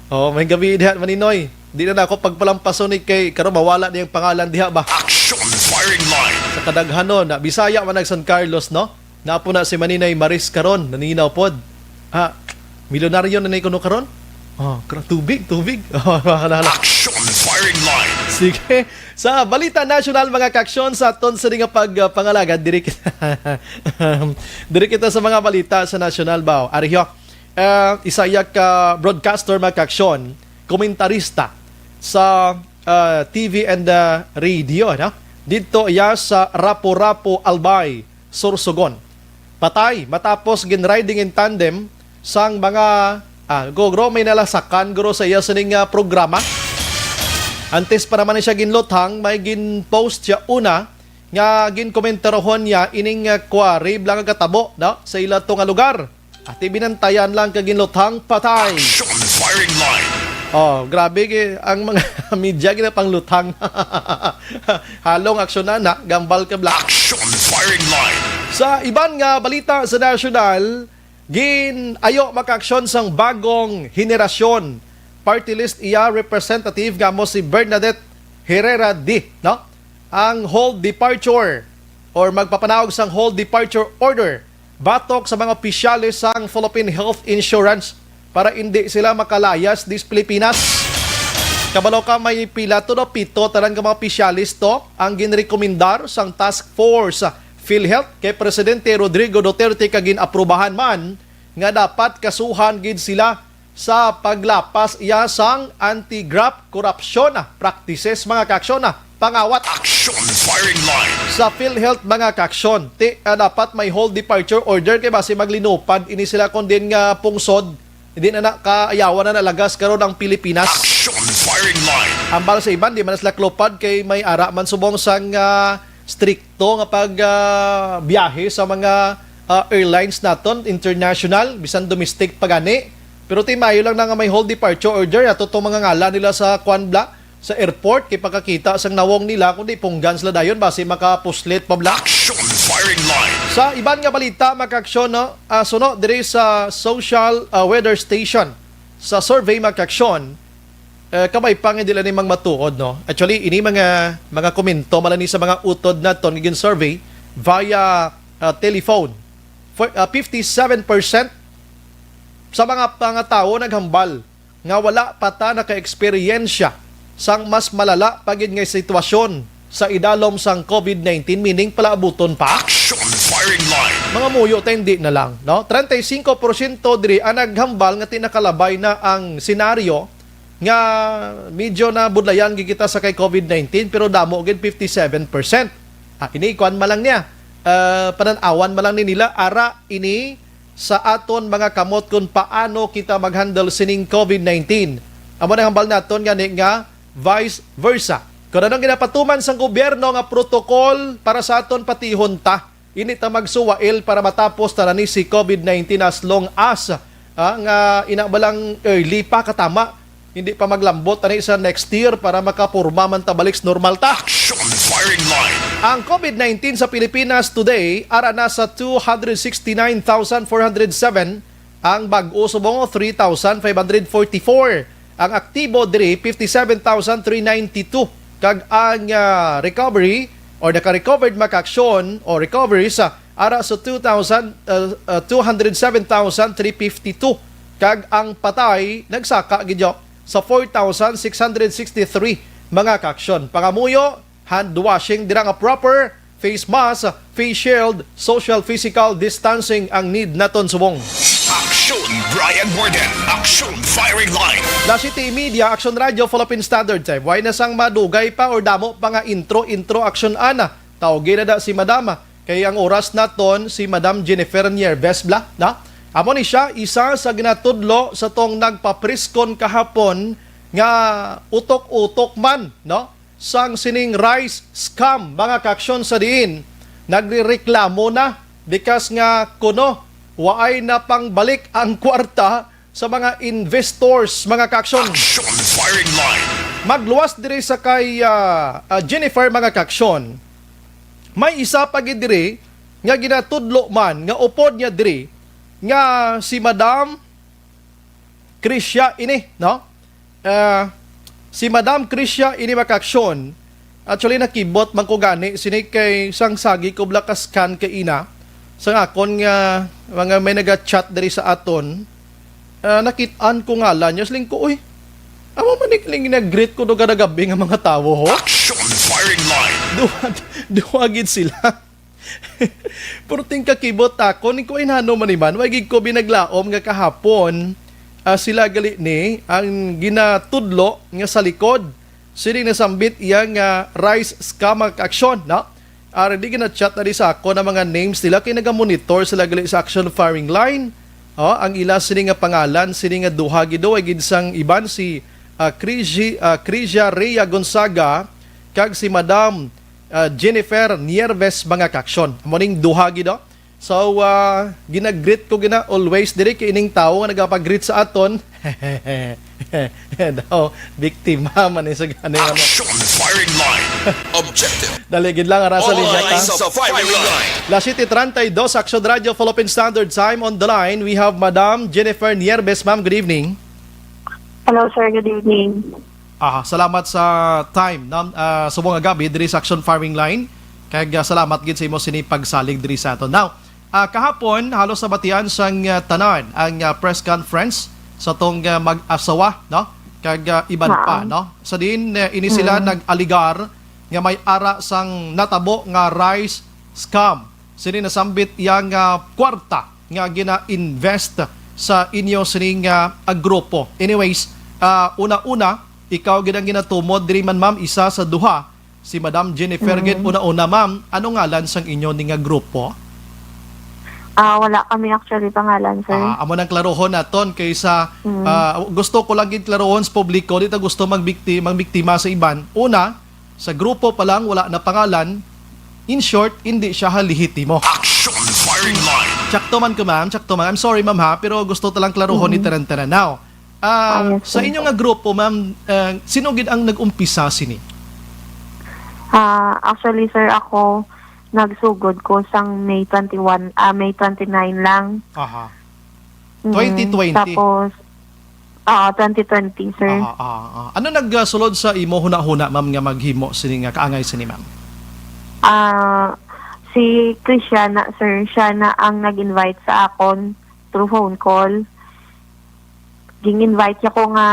Oh, may gabi diha, Maninoy. Di na nako pagpalampason ni kay karon mawala niyang pangalan diha ba? Action Firing Line. Sa kadaghanon, na Bisaya man ang San Carlos, no? Napo na si Maninoy Maris karon, naninaw pod. Ha, milyonaryo na ni kuno karon? Oh, gra-, tubig, tubig. Oh, mahalala. Action Firing Line. Sige. Sa balita nasyonal, mga kaaksyon, sa aton sa nga pag, uh, pangalagad, diri kita, diri kita sa mga balita sa nasyonal ba? Ari ho, uh, isa iya ka broadcaster, mga kaaksyon, komentarista sa, uh, T V and, uh, radio, no? Dito iya sa Rapu-Rapu, Albay, Sorsogon. Patay matapos gin-riding in tandem sang mga, ah, gogro may nalasakan guro sa iya sining, ah, programa. Antes pa naman siya ginluthang, may gin-post siya una nga ginkomentarohon niya ining, ah, kwa, rape lang ang katabo, no? Sa ila to nga lugar. Ati binantayan lang ka ginluthang patay. Action Firing Line. Oh, grabe gi-, ang mga media ginapangluthang. Halong aksyonan na, gambal ka bla. Action Firing Line. Sa iban nga balita sa nasyonal, gin-ayo makaaksyon sang bagong henerasyon. Party list iya representative nga mo si Bernadette Herrera D, no? Ang hold departure or magpapanaog sang hold departure order batok sa mga opisyales sang Philippine Health Insurance para indi sila makalayas dis Pilipinas. Kabalo ka, may pila to, no? Pito tanan ka mga opisyales to ang ginrekomendar sang task force sa PhilHealth kay Presidente Rodrigo Duterte, kag gin-aprubahan man nga dapat kasuhan gid sila sa paglapas iya sang anti-graft corruption, ah, practices, mga kaaksyon, ah, pangawat. Action Firing Line. Sa PhilHealth, mga kaaksyon, ti, ah, dapat may hold departure order kay basi maglinupad ini sila kon din nga pungsod, hindi na, na kaayawan na nalagas karon ang Pilipinas. Action Firing Line. Hambal sa iban, di man na sila klopad kay may ara man subong sang, ah, strikto nga pag, ah, biyahe sa mga, ah, airlines naton, international, bisan domestic pa gani. Pero ti maayo lang na nga may hold departure order ato tong mga ngalan nila sa kwan bla, sa airport, kay pagkakita sang nawong nila, kundi punggan sila dayon, basi makapuslit pa bla. Action Firing Line. Sa iban nga balita, mga kaaksyon, no? Ah, suno diri sa social, ah, weather station, sa survey, mga kaaksyon, eh, kabay pa nga dila ni mang matuod, no? Actually, ini mga, mga komento man ni sa mga utod naton nga gin-survey via, ah, telephone. For, ah, fifty-seven percent sa mga, mga tawo naghambal nga wala pa ta naka-eksperyensya sang mas malala pa gid nga sitwasyon sa idalom sang COVID nineteen, meaning palaabuton pa. Action Firing Line. Mga muyo ta, hindi na lang, no? Treinta y cinco porsyento diri ang naghambal nga ti nakalabay na ang senaryo nga medyo nabudlayan gid kita sa kay COVID nineteen, pero damo gid, fifty-seven percent. Ah, ini kuan man lang niya. Ah, panan-awan man lang ni nila, ara ini sa aton mga kamot kung paano kita mag-handle sining COVID nineteen. Amo nang hambal naton gani nga vice versa. Kung anong ginapatuman sang gobyerno nga protocol para sa aton, patihon ta. Hindi ta magsuwail para matapos ta na ni si COVID nineteen as long as, ah, nga ina ba lang early pa katama. Hindi pa maglambot ani sa next year para makaporma man ta balik sa normal ta. Action Firing Line. Ang COVID nineteen sa Pilipinas today ara na sa two hundred sixty-nine thousand four hundred seven, Ang bag-o subong, three thousand five hundred forty-four. Ang aktibo diri, fifty-seven thousand three ninety-two. Kag ang, ah, recovery or naka-recovered, mga kaaksyon, o recoveries, ah, ara sa two thousand, ah, ah, two hundred seven thousand three fifty-two. Kag ang patay nagsaka gid sa four thousand six hundred sixty-three, mga kaaksyon. Pangamuyo, hand washing dira nga proper, face mask, face shield, social physical distancing ang need naton subong. Aksyon Brian Warden, Aksyon Firing Line. Las siete y media, Aksyon Radyo, Philippine Standard Time. Way na sang madugay pa or damo pa nga intro, intro, aksyon ana. Tawgi na da si Madam, kay ang oras naton si Madam Jennifer Nieves bla, na? Amo ni siya, isa sa ginatudlo sa tong nagpapriskon kahapon nga utok-utok man, no? Sang sining rice scam, mga kaaksyon, sa diin nagrereklamo na bikas nga kuno waay na pangbalik ang kwarta sa mga investors, mga kaaksyon. Aksyon Firing Line. Magluwas diri sa kay, ah, ah, Jennifer, mga kaaksyon. May isa pa gid diri nga ginatudlo man nga upod niya diri nga si Madam Krisha ini, no? Ah, si Madam Krisha ini, mga kaaksyon. Actually, nakibot man ko gani sini kay sang sagi ko bla ka-scan kay ina. Sang akon nga mga may naga-chat diri sa aton, ah, nakit-an ko ngalan niya. Siling ko, "Uy, amo man ni kining nag-greet ko duga na gabi nga mga tawo, ho?" Action Firing Line. Duha, duha gid sila. Purting kakibot ako, ning ko, "Inhano man ni man, way gid ko binaglaom nga kahapon, ah, sila gali ni ang ginatudlo nga sa likod sini nasambit iya nga rice scam, mga kaaksyon, no?" Ah, di gina-chat na di sa ako na mga names nila kay naga-monitor sila gali sa Action Firing Line. Oh, ang ila sini nga pangalan, sini nga duha gid, way gid sang iban, si, ah, Crisi-, ah, Crisia Rhea Gonzaga kag si Madam, ah, Jennifer Nieves, mga kaaksyon. Amo ning duha gid, oh. So, ah, ginag-greet ko gina always diri kay ining tawo nga nagapag-greet sa aton. Daw, biktima man ni sa gani, ano. Action Firing Line. Objective. Dali gid lang, ara sa All linya ta. Lines sa firing line. Las siete treinta y dos, Action Radio, Philippine Standard Time. On the line, we have Madam Jennifer Nieves. Ma'am, good evening. Hello, sir. Good evening. Aha, salamat sa time, nam-, ah, subong nga gabi diri sa Action Firing Line. Kag, ah, salamat gid sa imo sini pagsalig diri sa aton. Now, ah, kahapon, halos nabatian sang, ah, tanan ang, ah, press conference sa tong, ah, mag-asawa, no? Kag, ah, iban pa, Haan. No? Sa diin, eh, ini sila Mm. nag-aligar nga may ara sang natabo nga rice scam. Sini nasambit iya nga kwarta nga gina-invest sa inyo sining, ah, ah, grupo. Anyways, ah, una-una, ikaw gid ang ginatumod diri man, ma'am, isa sa duha, si Madam Jennifer gid. Mm. Una-una, ma'am, ano ngalan sang inyo ni nga grupo? Ah, wala kami actually pangalan, sir. Ah, amo nang klarohon naton kaysa, Mm. ah, gusto ko lang gid klarohon sa publiko, di ta gusto magbikti-, magbiktima sa iban. Una, sa grupo pa lang, wala na pangalan. In short, hindi siya halihitimo. Action Firing Line. Tsakto man ko, ma'am. Tsakto man. I'm sorry, ma'am, ha, pero gusto ta lang klaruhon ni Mhm. tanan-tanan. Now, ah, Ah, yes, sa sir. inyo nga grupo, ma'am, ah, sino gid ang nag-umpisa sini? Ah, actually, sir, ako, nagsugod ko sang May twenty-one, ah, May twenty-nine lang. Aha. Mm, twenty twenty? Tapos, ah, twenty twenty, sir. Ah, ah, ah. Ano nagsulod sa imo hunahuna, ma'am, nga maghimo sini nga kaangay sini, ma'am? Ah, si Christiana, sir, siya na ang nag-invite sa akon through phone call. Ging-invite niya ko nga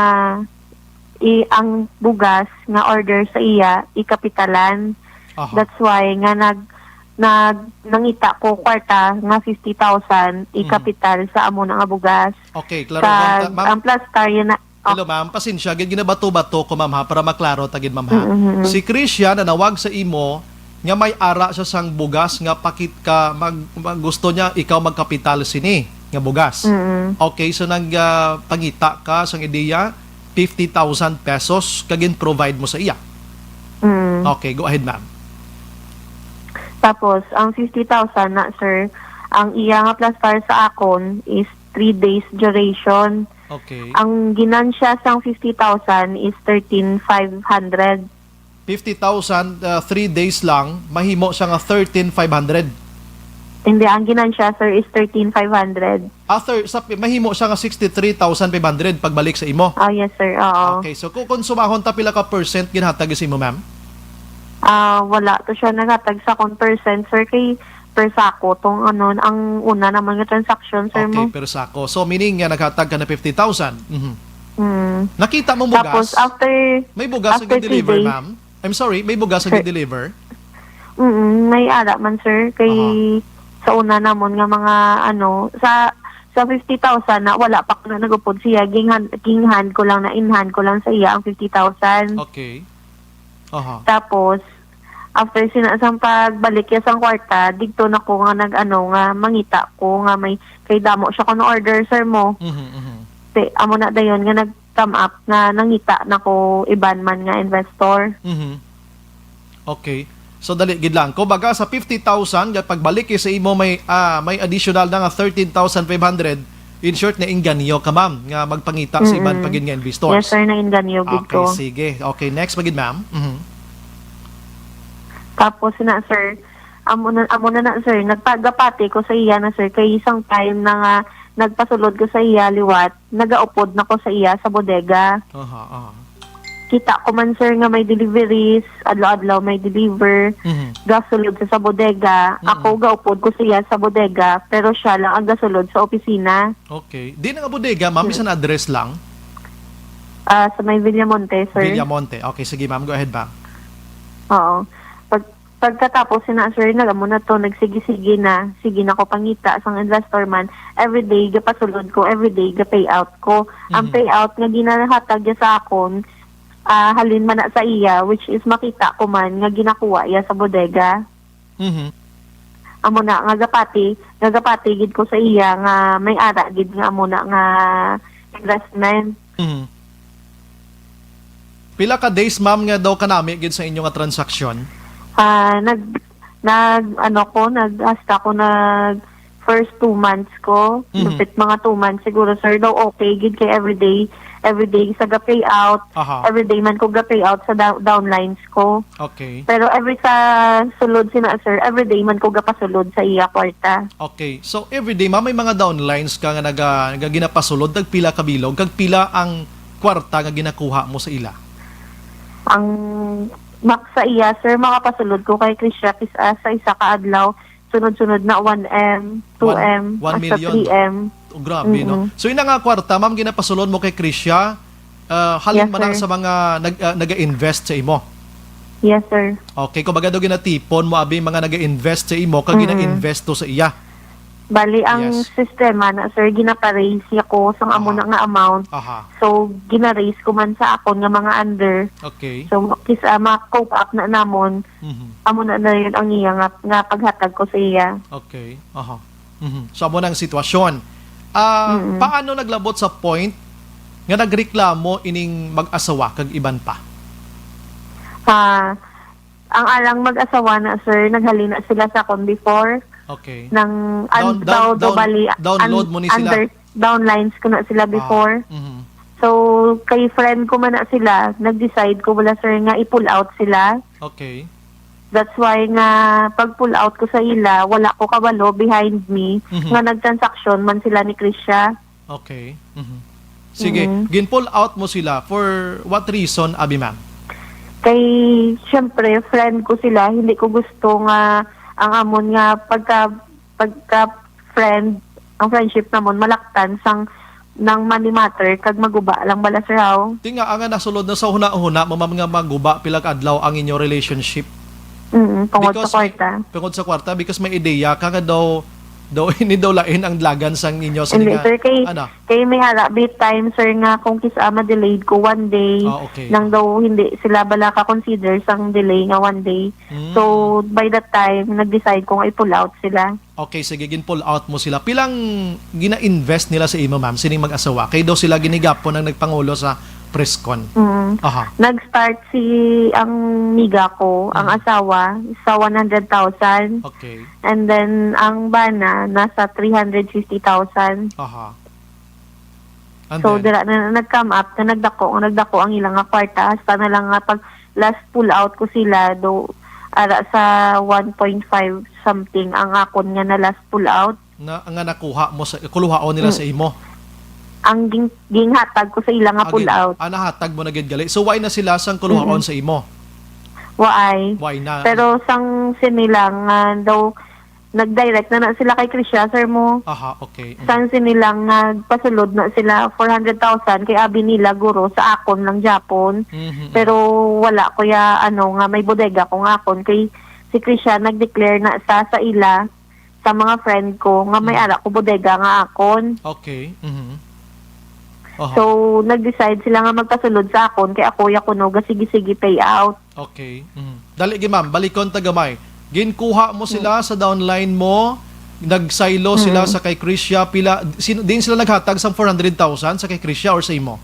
i-, ang bugas nga order sa iya, ikapitalan. Aha. That's why nga nag-, nag-, nangita ko kwarta nga fifty thousand, Mm. ikapital sa amo na nga bugas. Okay, klaro, Kag ma'am, ta-, ma'am. ang plastar yun na, oh. Hello, ma'am. Pasensya, gid ginabato-bato ko, ma'am, ha, para maklaro ta gid, ma'am, ha. Mm-hmm. Si Chris siya nanawag sa imo nga may ara siya sang bugas nga pakit ka mag-, mag-, gusto niya ikaw magkapital sini nga bugas. Mm-mm. Okay, so nag, ah, pangita ka sang ideya, fifty thousand pesos ka gin-provide mo sa iya. Mm. Okay, go ahead, ma'am. Tapos, ang fifty thousand na, sir, ang iya nga plastar sa akon is three days duration. Okay. Ang ginansya sang fifty thousand is thirteen five hundred. Fifty thousand, ah, three days lang, mahimo siya nga thirteen five hundred. Hindi, ang ginansya, sir, is thirteen five hundred. After, sa, mahimo siya nga sixty-three thousand five hundred pagbalik sa imo? Oh, yes, sir. Oo. Okay, so kung konsumahon ta, pila ka percent ginhatag sa imo, ma'am? Ah, wala to siya naghatag sa akon percent, sir, kay per sako tong, ano, ang una naman nga transaction, sir, Okay, mo. Per sako. So, meaning nga naghatag ka na fifty thousand. Mhm. Mm. Nakita mo Tapos, bugas? After, May bugas nga after three gi-deliver, days. Ma'am? I'm sorry, may bugas nga Sir, gi-deliver? Mm, may ara man, sir. Kay Aha. Sa una namon nga mga, ano, sa, sa fifty thousand na wala pa ko na nagupod siya, ginghan-, ginghan ko lang na, in hand ko lang sa iya ang fifty thousand. Okay. Aha. Tapos, after sina, sang pagbalik niya sang kwarta, didto na ko nga nag-, ano, nga mangita ko nga may, kay damo siya kuno order, sir, mo. Mhm, mhm. Te-, amo na dayon nga nag-come up nga nangita na ko iban man nga investor. Mhm. Okay. So, dali gid lang. Kumbaga, sa fifty thousand, nga pagbalik sa imo may, ah, may additional na nga thirteen thousand five hundred, in short, nainganyo ka, ma'am, nga magpangita sa iban pa Mm-mm. gid nga investors. Yes, sir, nainganyo gid Okay, ko. Sige. Okay, next pa gid, ma'am. Mhm. Tapos na, sir, amo na, amo na na, sir, nagpagapati ko sa iya na, sir, kay isang time na nga nagpasulod ko sa iya liwat, nagaupod na ko sa iya sa bodega. Aha, aha. Kita ko man, sir, nga may deliveries, adlaw-adlaw may deliver, Mhm. gasulod sa, sa bodega, Mm-mm. ako gaupod ko sa iya sa bodega, pero siya lang ang gasulod sa opisina. Okay. Di na nga bodega, ma'am, Hmm. bisan address lang? Ah, sa may Villamonte, sir. Villamonte. Okay, sige, ma'am. Go ahead, ma'am. Oo. Pag, pagkatapos sina, sir, nag-, amo na to, nagsige-sige na. Sige na ko pangita sang investor man. Everyday, gapasulod ko. Everyday, ga-pay out ko. Ang Mhm. payout nga ginahatag niya sa akon, ah, halin man na sa iya, which is makita ko man nga ginakuha iya sa bodega. Mhm. Amo na nga gapati, nga gapati gid ko sa iya nga may ara gid nga amo na nga investment. Mhm. Pila ka days, ma'am, nga daw kanami gid sa inyo nga transaksyon? Ah, nag, nag, ano ko, nag, hasta ko nag first two months ko, Mhm. lupit mga two months siguro, sir, daw okay gid kay everyday, everyday sa ga-pay out, Aha. everyday man ko ga-pay out sa down-, downlines ko. Okay. Pero every sa sulod sina, sir, everyday man ko gapasulod sa iya kwarta. Okay. So, everyday, ma'am, may mga downlines ka nga naga-, nga ginapasulod, tag pila ka bilog, kag pila ang kwarta nga ginakuha mo sa ila? Ang max sa iya, sir, makapasulod ko kay Krisha, kis-, ah, sa isa ka adlaw, sunod-sunod na one M, two M, One, one hasta million. Three M. Oh, grabe, no? Mm-mm. So, ina nga kwarta, ma'am, ginapasulod mo kay Krisha, ah, halin Yes, man ang sir. sa mga nag-, ah, naga-invest sa imo? Yes, sir. Okay, kumbaga daw ginatipon mo, abi, mga naga-invest sa imo, kag Mm-mm. gina-invest to sa iya? Bali, ang Yes. sistema na, sir, ginapa-raise niya ko sang amo Aha. na nga amount. Aha. So, gina-raise ko man sa akon nga mga under. Okay. So, kis-, ah, ma-cope up na namon. Mhm. Amo na, na yun ang iya nga, nga paghatag ko sa iya. Okay. Aha. Mhm. So, amo na ang sitwasyon. Ah, Mm. paano naglabot sa point nga nagreklamo ining mag-asawa kag iban pa? Ah, ang alang mag-asawa na, sir, naghalina sila sa akon before. Okay. Nang, Down-, an-, down-, daw, daw down-, bali, download an-, mo ni sila? under, downlines ko na sila Ah, before. Mhm. So, kay friend ko man na sila, nag-decide ko wala, sir, nga i-pull out sila. Okay. That's why nga pag-pull out ko sa ila, wala ko kabalo behind me Mhm. nga nagtransaksyon man sila ni Krisha. Okay. Mhm. Sige, Mm. gin-pull out mo sila for what reason, abi, ma'am? Kay, syempre, friend ko sila, hindi ko gusto nga ang amon nga pagka, pagka friend, ang friendship namon malaktan sang nang money matter kag maguba lang bala, sir, haw. Ti nga, nga nasulod na sa huna-huna mo, ma'am, nga maguba pila ka adlaw ang inyo relationship? Mm, tungod sa Because may, kwarta. tungod sa kwarta, because may ideya ka nga daw, daw, hindi daw lain ang dalagan sang inyo, sini Hindi, nga, sir, kay, ano? kay may ara bi time, sir, nga kung kis-a ma-delayed ko one day, Ah, okay. nang daw hindi sila bala ka-consider sang delay nga one day. Mm. So, by that time, nag-decide ko nga i-pull out sila. Okay, sige, gin-pull out mo sila. Pilang gina-invest nila sa imo, ma'am, sining mag-asawa? Kay daw sila gini gihapon ang nagpangulo sa press con. Mm. Aha. Nag-start si, ang miga ko, ang Mm. asawa, sa one hundred thousand. Okay. And then, ang bana, nasa three hundred fifty thousand. Aha. And So, then? dira na nag-come up, na nagdako, nga nagdako ang ilang nga kwarta, hasta na lang nga pag last pull out ko sila, do, ara sa one point five something ang akon nga na last pull out. Na, nga nakuha mo sa, kuluhaon nila Mm. sa imo? Ang ging-, ginghatag ko sa ila nga Ah, pull gin-, out. ah, nahatag mo na gid gali. So, why na sila sang kuluhaon Mm-mm. sa imo? Waay. Why na? Pero sang sini lang nga daw, nag-direct na na sila kay Krisha, sir mo. Aha, okay. Mm. Sang sini lang nagpasulod na sila four hundred thousand kay abi nila guro sa akon lang Japon. Mhm, mhm. Pero wala ko ya, ano, nga may bodega ko nga akon kay si Krisha nag-declare na sa, sa ila, sa mga friend ko nga may Mm. ara ko bodega nga akon. Okay. Mhm. Aha. So, nag-decide sila nga magpasulod sa akon kay ako ya kuno ga sige-sige payout. Okay. Mhm. Dali gid, ma'am, balikon ta gamay. Ginkuha mo sila Mm. sa downline mo, nagsaylo sila Mm. sa kay Krisha, pila, sino, diin sila naghatag sang four hundred thousand sa kay Krisha or sa imo?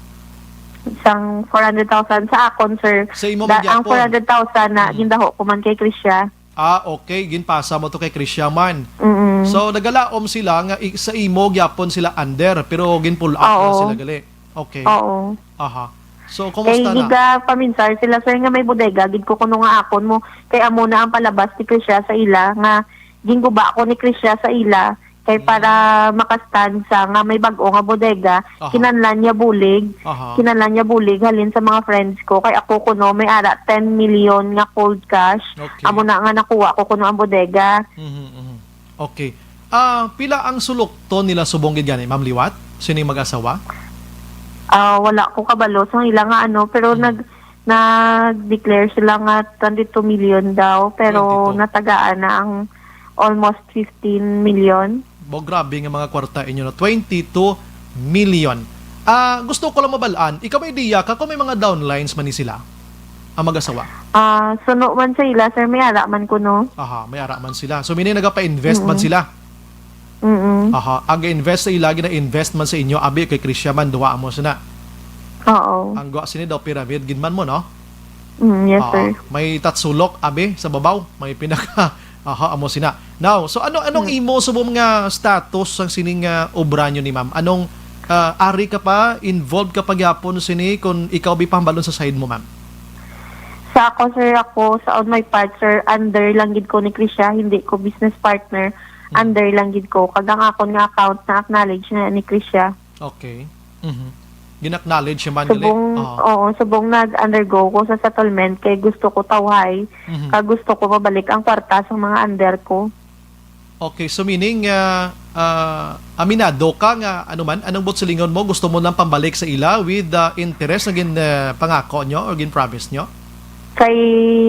Sang four hundred thousand sa akon, sir. Sa imo Da-, man ang gyapon? Four hundred thousand na Mm. gindaho ko man kay Krisha. Ah, okay. Ginpasa mo to kay Krisha man. Mm-mm. So, nagalaom sila nga i-, sa imo gyapon sila under, pero gin-pull up na Oo. sila gali. Okay. Oo. Aha. So, Kay kumusta na? Giga paminsar sila, sir, nga may bodega gid ko kuno nga akon mo. Kay amo na ang palabas ni Krisha sa ila nga ginguba ko ni Krisha sa ila. Kay Mm. para makastand sa nga may bag-o nga bodega, Aha. kinahanglan niya bulig. Aha. Kinahanglan niya bulig halin sa mga friends ko. Kay ako kuno may ara ten million nga cold cash. Okay. Amo na nga nakuha ko kuno ang bodega. Mhm, mhm. Okay. Ah, pila ang sulokton nila subong gid gani, ma'am, liwat? Sining mag-asawa? Ah, wala ko kabalo sa ila nga ano, pero Mm. nag-, nag-declare sila nga twenty-two million daw, pero Twenty-two. natagaan na ang almost fifteen million. Bo, grabe nga mga kwarta inyo, no? Twenty-two million. Ah, gusto ko lang mabal-an, ikaw may idea ka kung may mga downlines man ni sila, ang mag-asawa? Ah, suno man sa ila, sir, may ara man kuno. Aha, may ara man sila. So, meaning nagapa-invest man Mm. sila? Mm-mm. Aha, ang ga-invest sa ila, gina-invest man sa inyo, abi kay Krisha man, duwa mo sina. Oo. Ang gwa sini daw pyramid, gid man mo, no? Mm, yes, Ah, sir. may tatsulok, abi, sa babaw, may pinaka, aha, amo sina. Now, so ano, anong Hmm. imo subong nga status sang sining, ah, obra nyo ni ma'am? Anong, ah, ari ka pa, involved ka pa gyapon sini kung ikaw bi pahambalon sa side mo, ma'am? Sa ako, sir, ako, sa on my part, sir, under lang gid ko ni Krisha, hindi ko business partner, Hmm. under lang gid ko. Kag ang akon nga account na acknowledge na ni Krisha. Okay. Mhm. Gin-acknowledge siya man gali? Subong, Oo. oo, subong nag-undergo ko sa settlement kay gusto ko tawhay, Mhm. kag gusto ko mabalik ang kwarta sa mga under ko. Okay, so meaning, ah, ah, aminado ka nga, ano man, anong buot silingon mo, gusto mo lang pambalik sa ila with the interest na gin, ah, pangako nyo or gin-promise nyo? Kay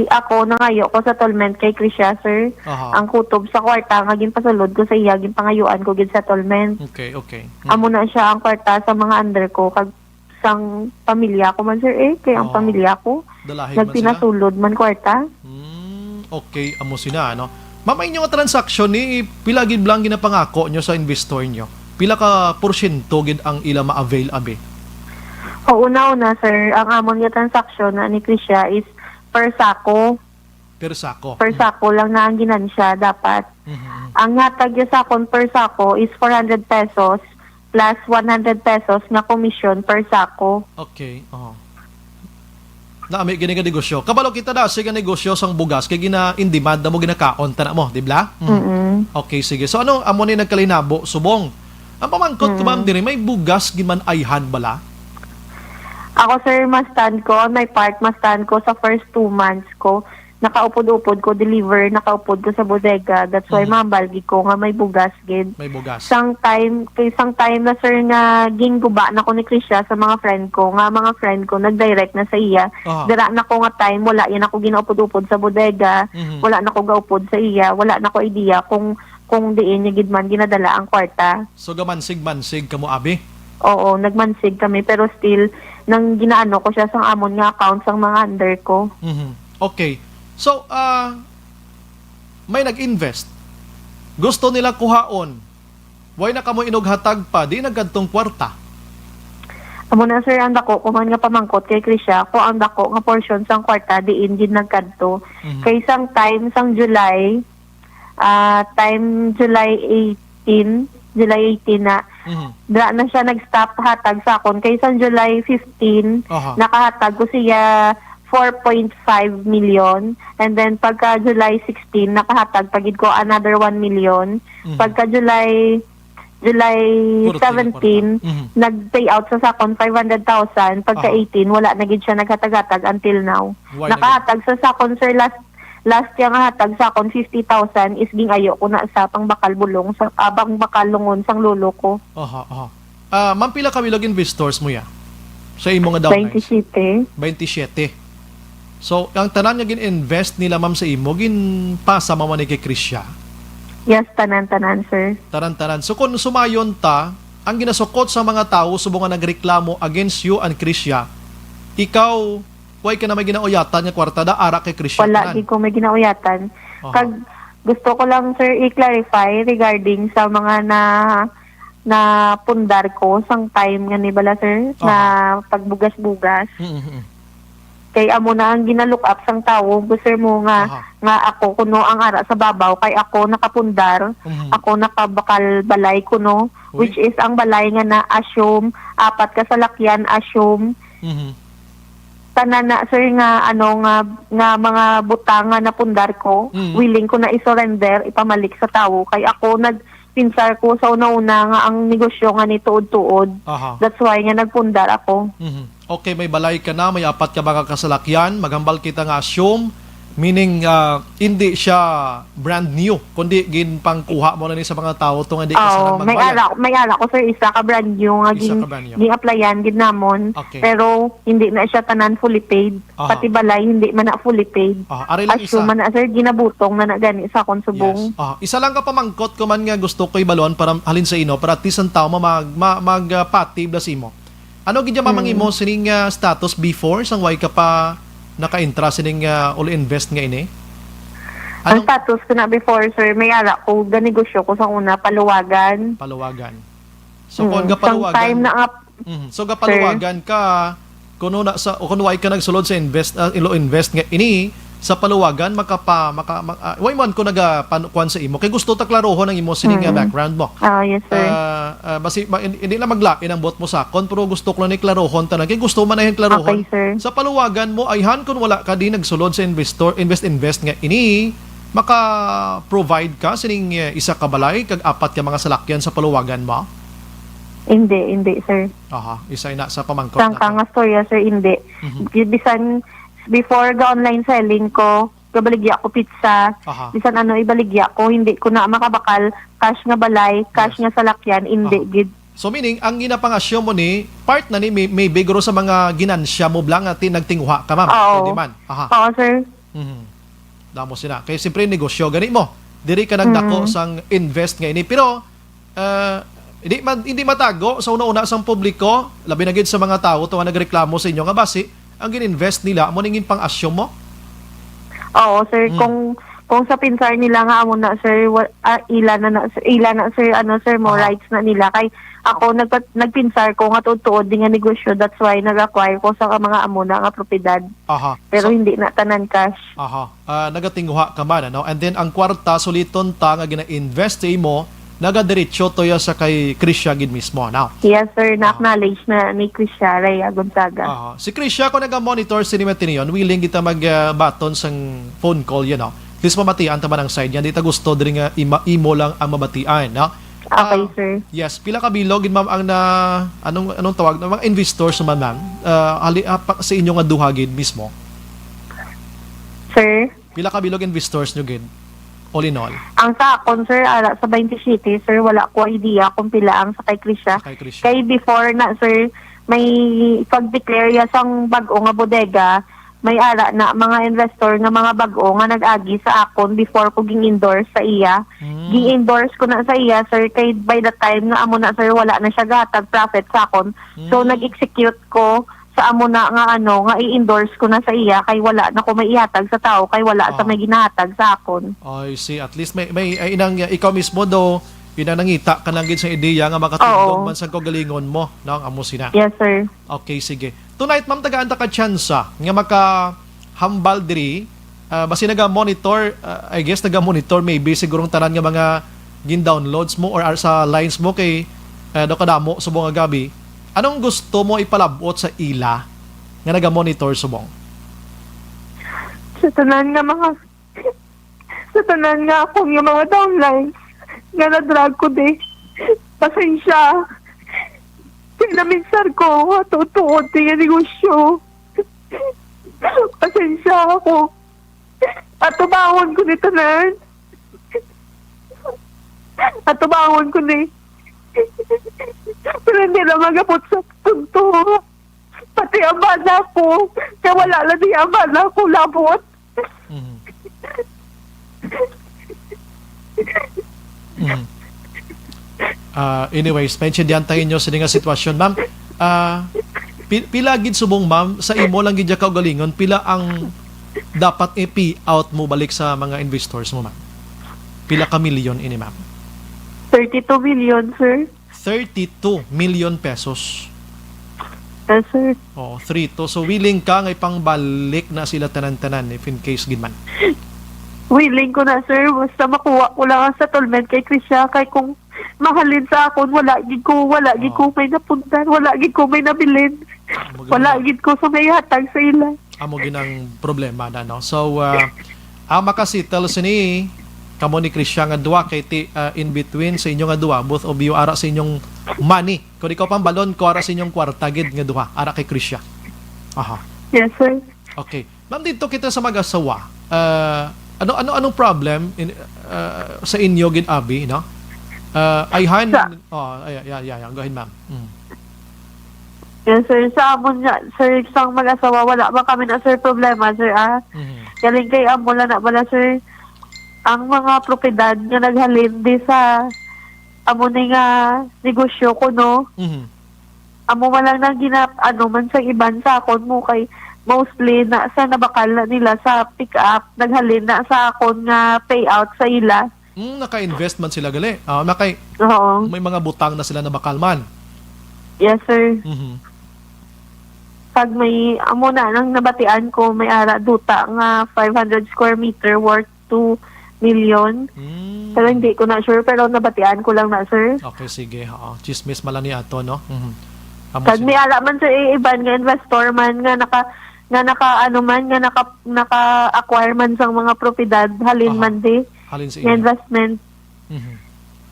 ako, nangayo ko settlement kay Krisha, sir. Aha. Ang kutob sa kwarta nga ginpasulod ko sa iya, ginpangayuan ko gid settlement. Okay, okay. Mm. Amo na siya ang kwarta sa mga under ko, kag sang pamilya ko man, sir, eh, kay ang Oo. pamilya ko, Dalahi man sila? nagpinasulod man kwarta. Hmm, okay, amo sina, ano? Ma'am, inyo nga transaksyon ni, pila gid lang ginapangako nyo sa investor nyo? Pila ka porsyento gid ang ila ma-avail, abi? O, una-una, sir, ang amon nga transaksyon na ni Krisha is per sako. Per sako. Per Mm. sako lang na ang ginansya dapat. Mhm, mhm. Ang hatag niya sa akon per sako is four hundred pesos plus one hundred pesos nga commission per sako. Okay, oh. Nami gini nga negosyo. Kabalo kita na, sige, negosyo sang bugas, kay gina-in-demand na mo, ginakaon ta na mo, di ba? Mm. Mm-mm. Okay, sige. So, ano, amo ni nagkalinabo, subong? Ang pamangkot ko, Mm. ma'am, diri, may bugas gid man ayhan bala? Ako, sir, ma-stand ko, on my part, ma-stand ko sa first two months ko. Nakaupod-upod ko, deliver, nakaupod ko sa bodega. That's why, Mm. ma'am, balgi ko nga may bugas gid. May bugas. Sang time, kay sang time na, sir, nga gingguba na ko ni Krisha sa mga friend ko, nga mga friend ko, nag-direct na sa iya. Aha. Dira na ko nga time, wala yan ako ginaupod-upod sa bodega, Mhm. wala na ko gaupod sa iya, wala na ko idea kung, kung diin niya gid man ginadala ang kwarta. So, gamansig-mansig kamo, abi? Oo, nagmansig kami, pero still, nang ginaano ko siya sang amon nga account sang mga under ko. Mhm. Okay. So, ah, may nag-invest. Gusto nila kuhaon. Why na kamo inughatag pa? Di nagkadtong kwarta. Amo na, sir, ang dako ko man nga pamangkot kay Krisha, ko ang dako nga portion sang kwarta diin gid nagkadto. Mhm. Kay sang time, sang July, ah, time July eighteen, July eighteen na, Mhm. dira na siya nag-stop hatag sa akon. Kay sang July fifteen, Aha. nakahatag ko siya four point five million. And then pagka July sixteen, nakahatag pa gid ko another one million. Mhm. Pagka July July Puro tayo, puro seventeen, tayo. Mhm. Nag-pay out sa sakon five hundred thousand. Pagka Aha. eighteen, wala na gid siya naghatag-hatag until now. Why na gid? Nakahatag sa sakon, sir, last, last year nga hatag sa akon fifty thousand is gingayo ko na sa pangbakal bulong, sa, ah, pangbakal lungon sang lolo ko. Aha, aha. Ah, ma'am, pila ka bilog investors mo ya? Sa imo nga downlines? Twenty-seven. Twenty-seven. So, ang tanan nga gin-invest nila, ma'am, sa imo, ginpasa mo man ni kay Krisha? Yes, tanan-tanan, sir. Tanan-tanan. So, kung sumayon ta, ang ginasukot sa mga tawo subong nga nagreklamo against you and Krisha, ikaw, way ka na may ginauyatan nga kwarta da, ara kay Krisha Wala, tanan? Di ko may ginauyatan. Aha. Kag gusto ko lang, sir, i-clarify regarding sa mga na, na pundar ko sang time nga ni bala, sir, na Aha. pagbugas-bugas. Mm, mm. Kay amo na ang ginalook up sang tawo, sir, mo nga, Aha. nga ako kuno ang ara sa babaw, kay ako nakapundar, Mhm. ako nakabakal balay kuno, Uy. which is ang balay nga na assume, apat ka salakyan, assume. Mhm. Tanan na, sir, nga, ano, nga, nga mga butang nga napundar ko, Mhm. willing ko na i-surrender, ipamalik sa tawo, kay ako nag-, pinsar ko sa una-una nga ang negosyo nga ni tuod-tuod. Aha. That's why nga nagpundar ako. Mhm. Okay, may balay ka na, may apat ka mga kasalakyan, maghambal kita nga assume, meaning, ah, hindi siya brand new, kundi ginpangkuha mo na ni sa mga tao to nga di ka Oo, sana may magbaya. Ara, may ara ko, sir, isa ka brand new nga Isa gin-, ka brand new. gin-applyan gid namon. Okay. Pero hindi na siya tanan fully paid. Aha. Pati balay, hindi man na fully paid. Aha, ari lang Assume isa. man na, sir, ginabutong na na gani sa akon subong. Yes. Aha. Isa lang ka pamangkot ko man nga gusto ko ibalon para halin sa ino, para at least ang tao ma-, mag-, ma-, mag, ah, pati bla sa imo. Ano gid ya, ma'am, ang Hmm. imo sining, ah, status before sang way ka pa naka-entra sining, ah, All Invest nga ini? Ang Anong status ko na before, sir, may ara ko, ganegosyo ko sa una, paluwagan. Paluwagan. So, Mm, kung sang gapaluwagan, time na nga, Mhm. So, sir. gapaluwagan ka, kuno na sa, o kung way ka nagsulod sa invest, ah, ilo invest nga ini, sa paluwagan, makapa-, maka-, ma-, ah, way man ko naga-, pan-, kuwan sa imo. Kay gusto ta klarohon ang imo sining, ah, Mm. background mo. Ah, yes, sir. Ah, ah, basi, ma-, hin-, hindi lang maglain ang buot mo sakon, pero gusto ko lang ni klarohon tanan. Kay gusto man na yung klarohon. Okay, sir. Sa paluwagan mo, ayhan kung wala ka di nagsulod sa investor, invest, invest nga ini, maka-provide ka sining, eh, isa ka balay kag apat ka mga salakyan sa paluwagan mo? Hindi, hindi, sir. Aha, isa ina sa pamangkot Sang nato. Kang storya, sir, hindi. Mhm. Bisan before ga online selling ko, gabaligya ko pizza. Aha. Bisan ano ibaligya ko, hindi ko na makabakal cash nga balay, cash Yes. nga salakyan, hindi Aha. gid. So, meaning, ang ginapangasyo mo ni, part na ni, may, may bigro sa mga ginansya mo bla nga ti-, nagtinguha ka, ma'am? Oo. Pwede man. Aha. Oo, sir. Mhm. Damo sina. Kay siyempre, negosyo gani mo. Diri ka nagdako Mm. sang invest nga ini. Pero, ah, hindi man, hindi matago sa una-una sang publiko, labi na gid sa mga tawo to nga nagreklamo sa inyo nga basi ang gin-invest nila amo ning pang-assume mo? Oo, sir. Mm. Kung, kung sa pinsar nila nga amo na, sir, wa-, ah, ila na, na, ila na, sir, ano, sir, mo Aha. rights na nila. Kay ako, nagpa-, nagpinsar ko nga tuod-tuod di nga negosyo. That's why nag-acquire ko sa mga amo na nga propiedad. Aha. Pero So hindi na tanan cash. Aha. Ah, nagatinguha ka man, ano? And then, ang kwarta, suliton ta nga gina-invest sa imo, nagadiretso to ya sa kay Krisha gid mismo, no? Yes, sir. Ah. Na-acknowledge na ni Krisha Rhea Gonzaga. Aha. Si Krisha, kung naga-monitor sini, Matinion, willing kita mag, ah, baton sang phone call, you know? At least mamatian ta man ang side niya. Di ta gusto diri nga ima-, imo lang ang mabatian, no? Okay, Ah, sir. Yes. Pila ka bilog gid, ma'am, ang na, anong, anong tawag na, mga investors naman, ma'am? Ah, ali-, ah, pa-, sa inyo nga duha gid mismo? Sir? Pila ka bilog investors nyo gid? All in all? Ang sa akon, sir, ara sa twenty-seven, sir, wala ko idea kung pila ang sa kay Krisha. Sa kay Krisha. Kay before na, sir, may pag-declare ya sang bag-o nga bodega, may ara na mga investor nga mga bag-o nga nag-agi sa akon before ko ging-endorse sa iya. Mm. Ging-endorse ko na sa iya, sir, kay by the time nga amo na, sir, wala na siya gahatag profit sa akon. So, Mm. nag-execute ko sa amo na nga, ano, nga i-endorse ko na sa iya kay wala na ko may ihatag sa tao kay wala sa Ah. may ginahatag sa akon. I see. At least may, may, ay, inang, ikaw mismo do, inang nangita ka lang gid sa ideya nga makatindog Oo. man sa kaugalingon mo, no? Ang amo sina. Yes, sir. Okay, sige. Tonight, ma'am, tagaan ta ka tsansa nga makahambal diri. Ah, basi naga-monitor, ah, I guess naga-monitor maybe sigurong tanan nga mga gin-downloads mo or sa lines mo kay, ah, daw kadamo subong nga gabi. Anong gusto mo ipalabot sa ila nga naga-monitor subong? Sa tanan nga mga, sa tanan nga akon nga mga downlines nga na-drag ko di. Pasensya. Kay naminsar ko, tuod-tuod, nga negosyo. Pasensya ako. Atubangon ko ni tanan. Atubangon ko ni. Pero hindi na magabot sa punto. Pati ang bana ko, kay wala na niya ang bana ko labot. Mhm. Mhm. Ah, anyways, maintindihan ta inyo sini nga sitwasyon, ma'am. Ah, pi-, pila gid subong, ma'am, sa imo lang gid ya kaugalingon, pila ang dapat i-pay out mo balik sa mga investors mo, ma'am? Pila ka milyon ini, ma'am? Thirty-two million, sir. Thirty-two million pesos. Yes, sir. Oh, three two. So, willing ka nga ipangbalik na sila tanan-tanan if in case gid man? Willing ko na, sir. Basta makuha ko lang ang settlement kay Krisha. Kay kung mahalin sa akon, wala gid ko, wala gid Oh. ko may napuntan, wala gid ko may nabilin. Amo gid Wala na. gid ko sa may hatag sa ila. Amo gid ang problema na, no? So, ah, ang makasettle sini, kamo ni Krisha nga duha kay ti-, ah, in between sa inyo nga duha, both of you, ara sa inyong money. Kung ikaw pang balon ko, ara sa inyong kwarta gid nga duha, ara kay Krisha. Aha. Yes, sir. Okay. Ma'am, dito kita sa mag-asawa. Ah, ano, ano, anong problem in, ah, sa inyo gid, abi, no? Ah, ayhan, Sa oh, ay, ay, ay, ay, go ahead, ma'am. Mm. Yes, sir. Sa amon nga, sir, sang mag-asawa, wala ba kami na, sir, problema, sir, ah? Mhm. Galing kay amo lang na bala, sir, ang mga propiedad nga naghalin di sa amo ni nga negosyo ko, no? Mhm. Amo man lang nang gina-, ano man sa iban sa akon mo kay mostly na sa nabakal na nila sa pick up, naghalin na sa akon nga payout sa ila. Hmm, naka-invest man sila gali. Ah, nakay-, Oo. may mga butang na sila na bakal man. Yes, sir. Mhm. Pag may, amo na, nang nabatian ko, may ara duta nga five hundred square meter worth two million. Hmm. Pero hindi ko na sure, pero nabatian ko lang na, sir. Okay, sige. Oo. Chismis man lang ni ato, no? Mhm. Amo Kag sila. may ara man, sir, eh, iban nga investor man nga naka, nga naka, ano man, nga naka, naka-acquire man sang mga propiedad, halin Aha. man di, Halin sa nga inyo. investment. Mhm.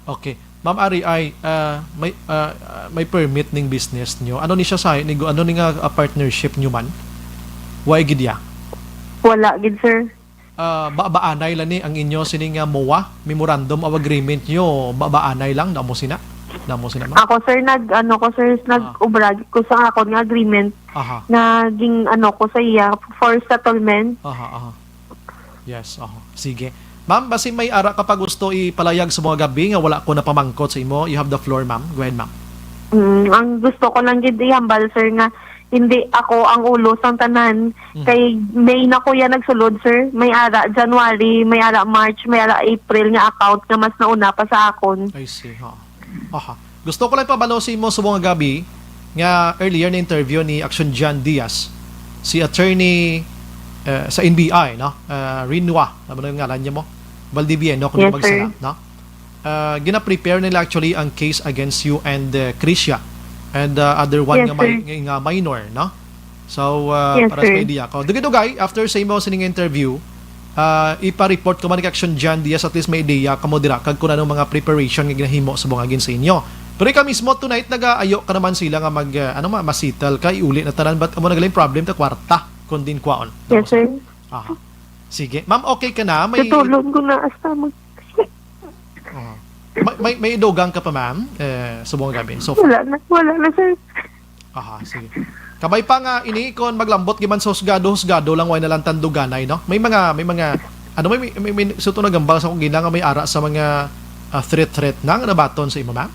Okay. Ma'am Ari, ay, ah, may, ah, ah, may permit ning business nyo? Ano ni siya sa, ni, ano ni nga, ah, partnership nyo man? Way gid ya? Wala gid, sir. Ah, ba-, baanay lang ni ang inyo sini nga MOA, Memorandum of Agreement nyo, ba-, baanay lang, namo sina? Namo sina, ma'am? Ako, sir, nag, ano ko, sir, Ah. nag-ubra ko sa akon nga agreement Aha. nga ging, ano ko sa iya, for settlement. Aha, aha. Yes, aha. Sige. Ma'am, basi may ara ka pa gusto ipalayag sa mga gabi nga wala ko napamangkot sa imo, you have the floor, ma'am. Go ahead, ma'am. Mm, ang gusto ko lang gid ihambal, sir, nga hindi ako ang ulo sang tanan. Mhm. Kay May na ko ya nagsulod, sir. May ara January, may ara March, may ara April nga account nga mas nauna pa sa akon. I see, ha. Aha. Gusto ko lang pabalo sa imo subong nga gabi nga earlier na interview ni Action John Diaz, si attorney, eh, sa N B I, no? Eh, Rinwa, ano ba yung ngalan niya mo? Valdivia, no? Kung di Yes, magsala, sir. no? Ah, gina-prepare nila actually ang case against you and, eh, Krisha and, ah, other one Yes, nga may, sir. nga minor, no? So, ah, Yes, para sa sir. idea ko. Dugay-dugay, after sa imo sining interview, ah, ipa-report ko man kay Action John Diaz, at least may idea kamo dira kag kung anong mga preparation nga ginahimo sa bungagin sa inyo. Pero ikaw mismo, tonight, nagaayo ka naman sila nga mag, ah, ano ma, masettle ka, iuli na tanan, but amo na galing problem ta kwarta, kung din kwaon. Yes, sir. Aha. Sige. Ma'am, okay ka na? May Tutulog ko na hasta mag- Aha. May, may, may idugang ka pa, ma'am? Eh, subong gabi. So far. Wala na, wala na, sir. Aha, sige. Kabay pa nga ini, kon maglambot giman sa husgado, husgado lang, way na lang tanduganay, no? May mga, may mga, ano, may, may, may, may, sa ito nagambal sa akong gina nga may ara sa mga, ah, threat, threat na nga nabaton sa imo, ma'am?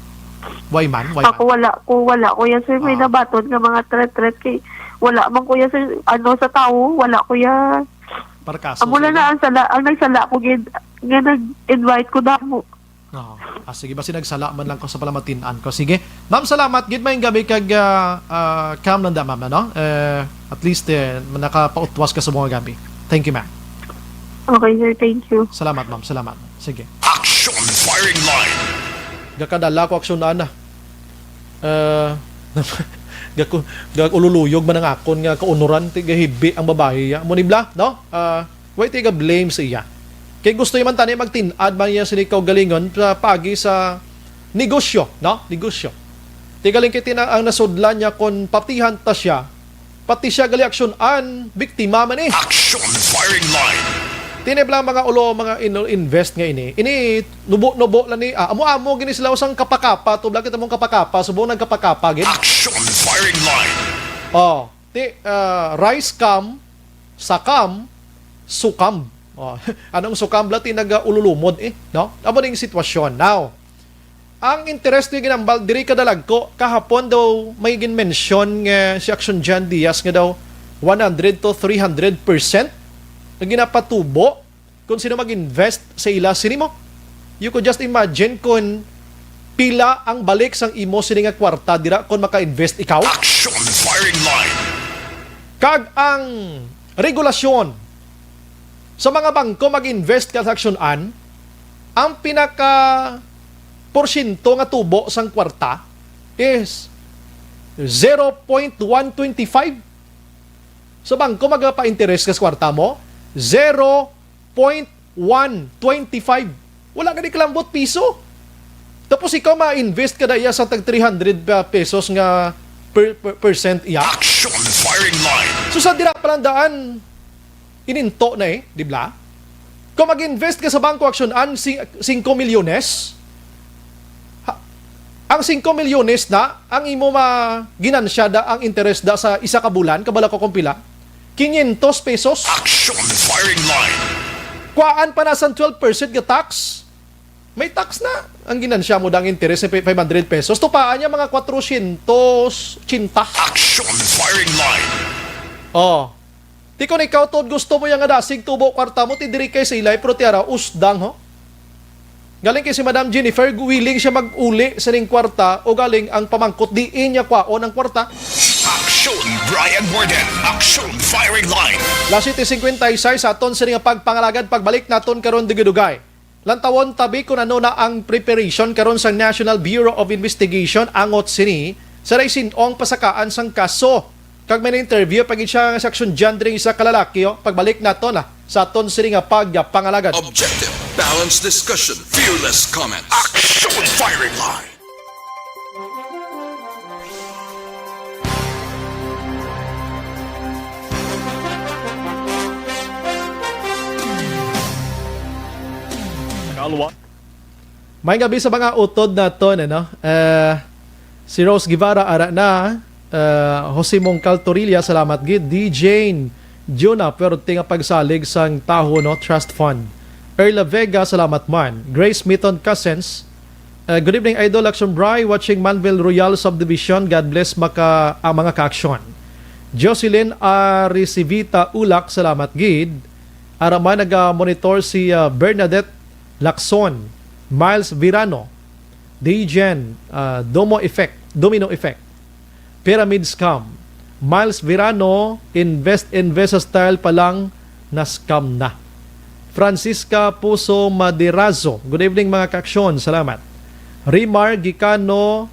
Way man, way Ako man. wala ko, wala ko yan, sir. May Ah. nabaton nga mga threat, threat kay wala man ko yan, sir. Ano sa tao, wala ko yan. Para kaso Amo sa lang imo? na ang sala, ang nagsala ko gid nga nag-invite ko damo. Oo. Ah, sige, basi nagsala man lang ko sa palamatin-an ko. Sige. Ma'am, salamat gid, maayong gabi kag, ah, ah, calm lang da, ma'am, ano? Eh, at least, eh, nakapautwas ka sa mga gabi. Thank you, ma'am. Okay, sir. Thank you. Salamat, ma'am. Salamat. Sige. Action Firing Line. Gakadala ko aksyon ana. Ah, gaku-, gag-ululuyog man ang akon nga kaunuran, ti gahibi ang babayi, ya. Mo ni bla, no? Ah, Way tiga blame sa iya. Kay gusto niya man tani magtin-ad man niya sini kaugalingon sa pagi sa negosyo, no? Negosyo. Tigaling kay tina ang nasudlan niya kon patihan ta siya, pati siya gali aksyon-an, biktima man eh. Action firing line. Tinib lang mga ulo, mga in-, invest nga ini. Ini nubo-nubo lang ni, ah, amo-amo gini sila usang kapakapa, tubla kita mong kapakapa, subong nagkapakapa gid. Action firing line. Oh, ti, ah, rice scam, sakam, sukam. Oh, anong sukam bla ti nagaululumod eh, no? Amo ning sitwasyon. Now, ang interest ni ginambal diri kadalagko, kahapon daw may ginmention nga si Action John Diaz nga daw one hundred to three hundred percent na ginapatubo kung sino mag-invest sa ila. Sini mo? You could just imagine kung pila ang balik sang imo sini nga kwarta dira kung maka-invest ikaw. Action firing line. Kag ang regulasyon sa mga bangko mag-invest ka sa aksyon-an, ang pinaka porsyento nga tubo sang kwarta is zero point one twenty five. Sa bangko magapa-interest ka sa kwarta mo, zero point one twenty five. Wala gani kalambot piso. Tapos ikaw ma-invest ka na iya sa tag three hundred pa-, pesos nga per, per, percent iya. Action firing line. So sa dira pa lang daan, ininto na eh, di ba? Kung mag-invest ka sa bangko aksyon-an si singko milyones, ha, ang singko milyones na ang imo ma ginansya da ang interest da sa isa ka bulan, kabalo ko kung pila? Quinientos pesos. Action firing line. Kuhaan pa na sang twelve percent nga tax. May tax na. Ang ginansya mo dang interest sa five hundred pesos, tupaan niya mga kwatrosyentos ochenta. Action firing line. Oh. Ti kon ikaw, Tod, gusto mo yang nga dasig tubo kwarta mo, ti diri kay sa ilay, pero ti ara, usdang, ho? Galing kay si Madam Jennifer, willing siya mag-uli sa ning kwarta o galing ang pamangkot diin niya kwaon ang kwarta. Action, Brian Warden. Action, firing line. Las siete cincuenta y seis aton sini nga pagpangalagad, pagbalik naton karon dugay-dugay. Lantawon tabi kung ano na ang preparation karon sa National Bureau of Investigation angot sini sa naisin-ong pasakaan sang kaso. Kag may interview pa gid siya sa aksyon dyan diri sa kalalaki, oh. Pagbalik nato na sa aton sini nga pagpangalagad. Objective, balanced discussion, fearless comments. Action firing line. Kalwa. May gabi sa mga utod naton, ano? Eh, si Rose Guevara, ara na. Eh, Jose Mongcal Torilla, salamat gid. D Jane Juna, pwerte nga pagsalig sang Taho, no? Trust Fund. Erla Vega, salamat man. Grace Miton Cousins, eh, good evening, Idol Action Bry, watching Manville Royal Subdivision. God bless maka, ang mga ka-action. Jocelyn Aricivita Ulak, salamat gid. Ara man naga-monitor si, ah, Bernadette Lacson, Miles Virano, Dejen, ah, Domo Effect, Domino Effect, Pyramid Scam, Miles Virano, invest, invest sa style pa lang, na-scam na. Francisca Puso Maderazo, good evening, mga kaaksyon, salamat. Rimar Gicano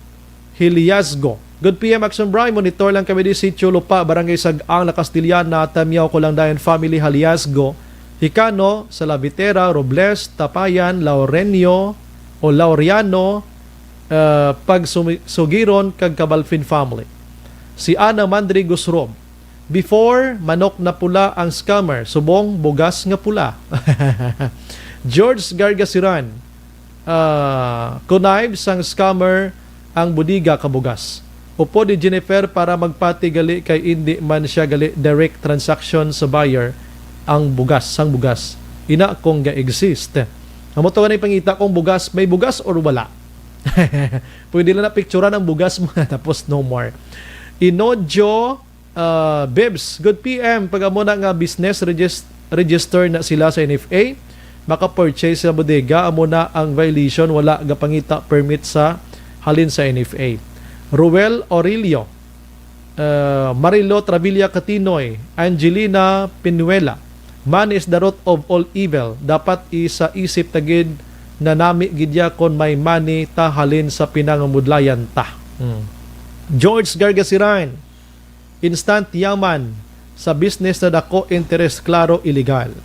Hiliazgo, good P M Action Bry, monitor lang kami di Sitio Lupa, Barangay Sag-ang, La Castellana, Tamiao, Kulang Dayan family, Haliazgo, Hicano, Salavitera, Robles, Tapayan, Laurenio, o Laureano, ah, Pagsumi-, Sugiron, kag Cabalfin family. Si Ana Mandri Gusrom, before, manok na pula ang scammer, subong bugas nga pula. George Gargasiran, ah, connive sang scammer ang bodega kabugas. Upod ni Jennifer para magpati gali kay indi man siya gali direct transaction sa buyer ang bugas, sang bugas. Ina kung ga-exist. Amo to gani pangita kung bugas, may bugas or wala. Pwede lang na picturean ang bugas mo tapos no more. Inojo, ah, Bibs, good P M, pag amo na nga business regis-, register na sila sa N F A, maka-purchase sa bodega, amo na ang violation, wala gapangita permit sa halin sa N F A. Ruel Aurelio, ah, Marilo Travilla Catinoy, Angelina Pinuela, money is the root of all evil. Dapat isa isip ta gid na nami gid ya kon may money ta halin sa pinangumudlayan ta. Hmm. George Gargasiran, instant yaman sa business na dako interest, klaro, illegal.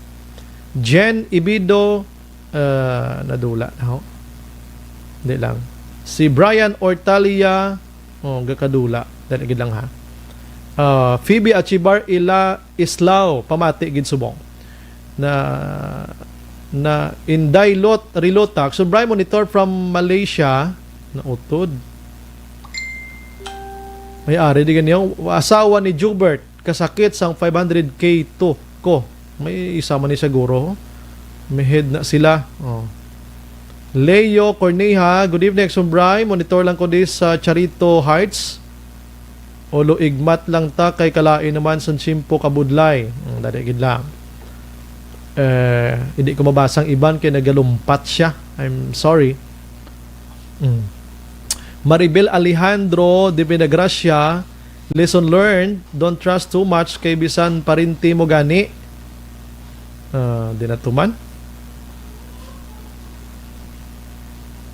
Jen Ibido, ah, nadula na ho. Di lang. Si Brian Ortalia, oh, gakadula. Dali gid lang ha. Ah, Phoebe Achibar Ila Islao, pamati gid subong. Na, na Inday Lot Rilota. Subray monitor from Malaysia. Nautod. May ari di ganiyo. Asawa ni Jubert, kasakit sang five hundred K to ko. May isa man ni siguro. May head na sila. Oh. Leo Corneja, good evening, Sumbray. Monitor lang ko di sa Charito Heights. O luigmat lang ta kay kalain naman sang tiyempo kabudlay. Mm, dali gid lang. Eh, hindi ko mabasang iban kay nagalumpat siya. I'm sorry. Mm. Maribel Alejandro de Vinagracia, lesson learned, don't trust too much kay bisan parinti mo gani. Ah, di na tuman.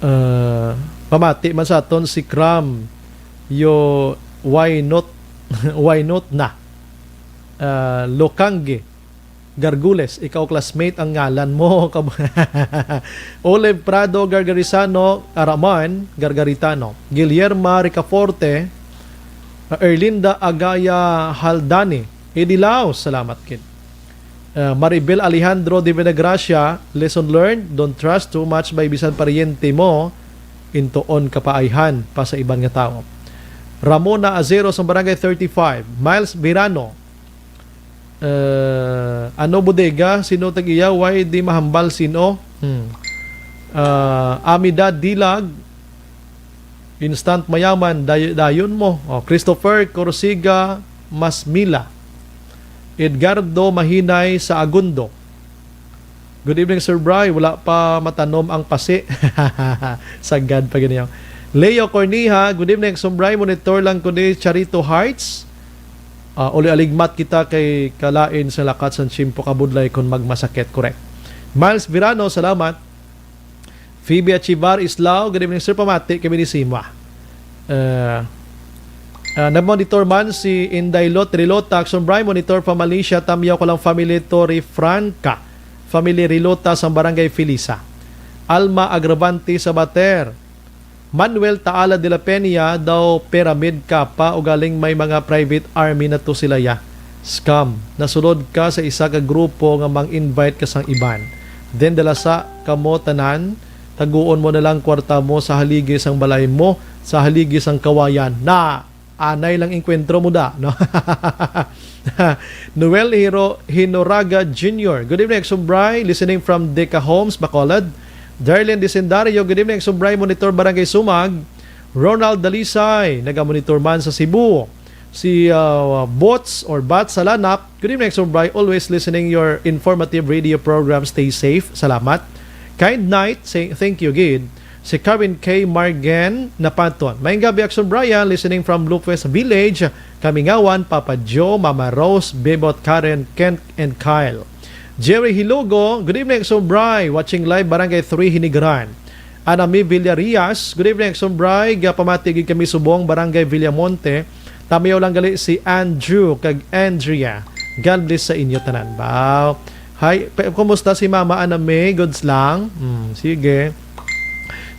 Ah, pamati man sa aton si Cram. Yo, why not? Why not na? Ah, Lokangge Gargules, ikaw classmate ang ngalan mo. Kab-, Olive Prado Gargarisano, Araman Gargaritano, Guillerma Ricaforte, uh, Erlinda Agaya Haldani, Edilaw, salamat kid. Uh, Maribel Alejandro de Vinagracia, lesson learned, don't trust too much by bisan paryente mo, intuon kapaayhan pa sa iban nga tawo. Ramona Azero sa Barangay thirty-five, Miles Verano, uh, ano bodega, sino tag-iya, why di mahambal sino? Hmm. Uh, Amida Dilag, instant mayaman, day-, dayon mo. Oh, Christopher Corsiga Masmila, Edgardo Mahinay sa Agundo. Good evening, Sir Bry. Wala pa matanom ang pasi. Sagad pa gini. Leo Corniha, good evening, Sir Bry. Monitor lang ko ni Charito Heights. Ah, uli aligmat kita kay kalain sa lakat sang tiyempo kabudlay kon magmasakit. Correct. Miles Virano, salamat. Phoebe Achivar Islao, good evening, sir. Pamati kami ni Sima. Uh, uh, nag-monitor man si Inday Lot Rilota, Action Bry, monitor from Malaysia, Tamyaw ko lang family, Torre Franca, family Rilota sa Barangay Felisa. Alma Agravante Sabater, Manuel Taala de la Peña, daw pyramid ka pa, ugaling may mga private army na to sila ya. Scam. Nasulod ka sa isa ka grupo nga mang-invite ka sang iban. Then dalasa kamo tanan, taguon mo na lang kwarta mo sa haligi sang balay mo, sa haligi sang kawayan. Na, anay lang enkwentro mo da, no? Noel Hiro-, Hinoraga Junior. Good evening, Exum Bry. Listening from Deca Homes, Bacolod. Darlene Disendario. Good evening, Exum Bry. Monitor Barangay Sumag. Ronald Dalisay. Naga-monitor man sa Cebu. Si, uh, Bots or Bats Salanap. Good evening, Exum Bry. Always listening your informative radio program. Stay safe. Salamat. Kind night. Say, thank you, gid. Si Karen K. Margen Napaton. Maayong gabi, Action Brian, listening from Lupes Village, Kamingawan, Papa Joe, Mama Rose, Bebot, Karen, Kent, and Kyle. Jerry Hilogo, good evening, Action Bry, watching live, Barangay three, Hinigran. Anami Villarias, good evening, Action Bry, gapamati gid kami subong, Barangay Villamonte. Tamiyaw lang gali si Andrew kag Andrea. God bless sa inyo tanan. Wow. Hi, pe-, kumusta si Mama Anami? Goods lang? Hmm, sige.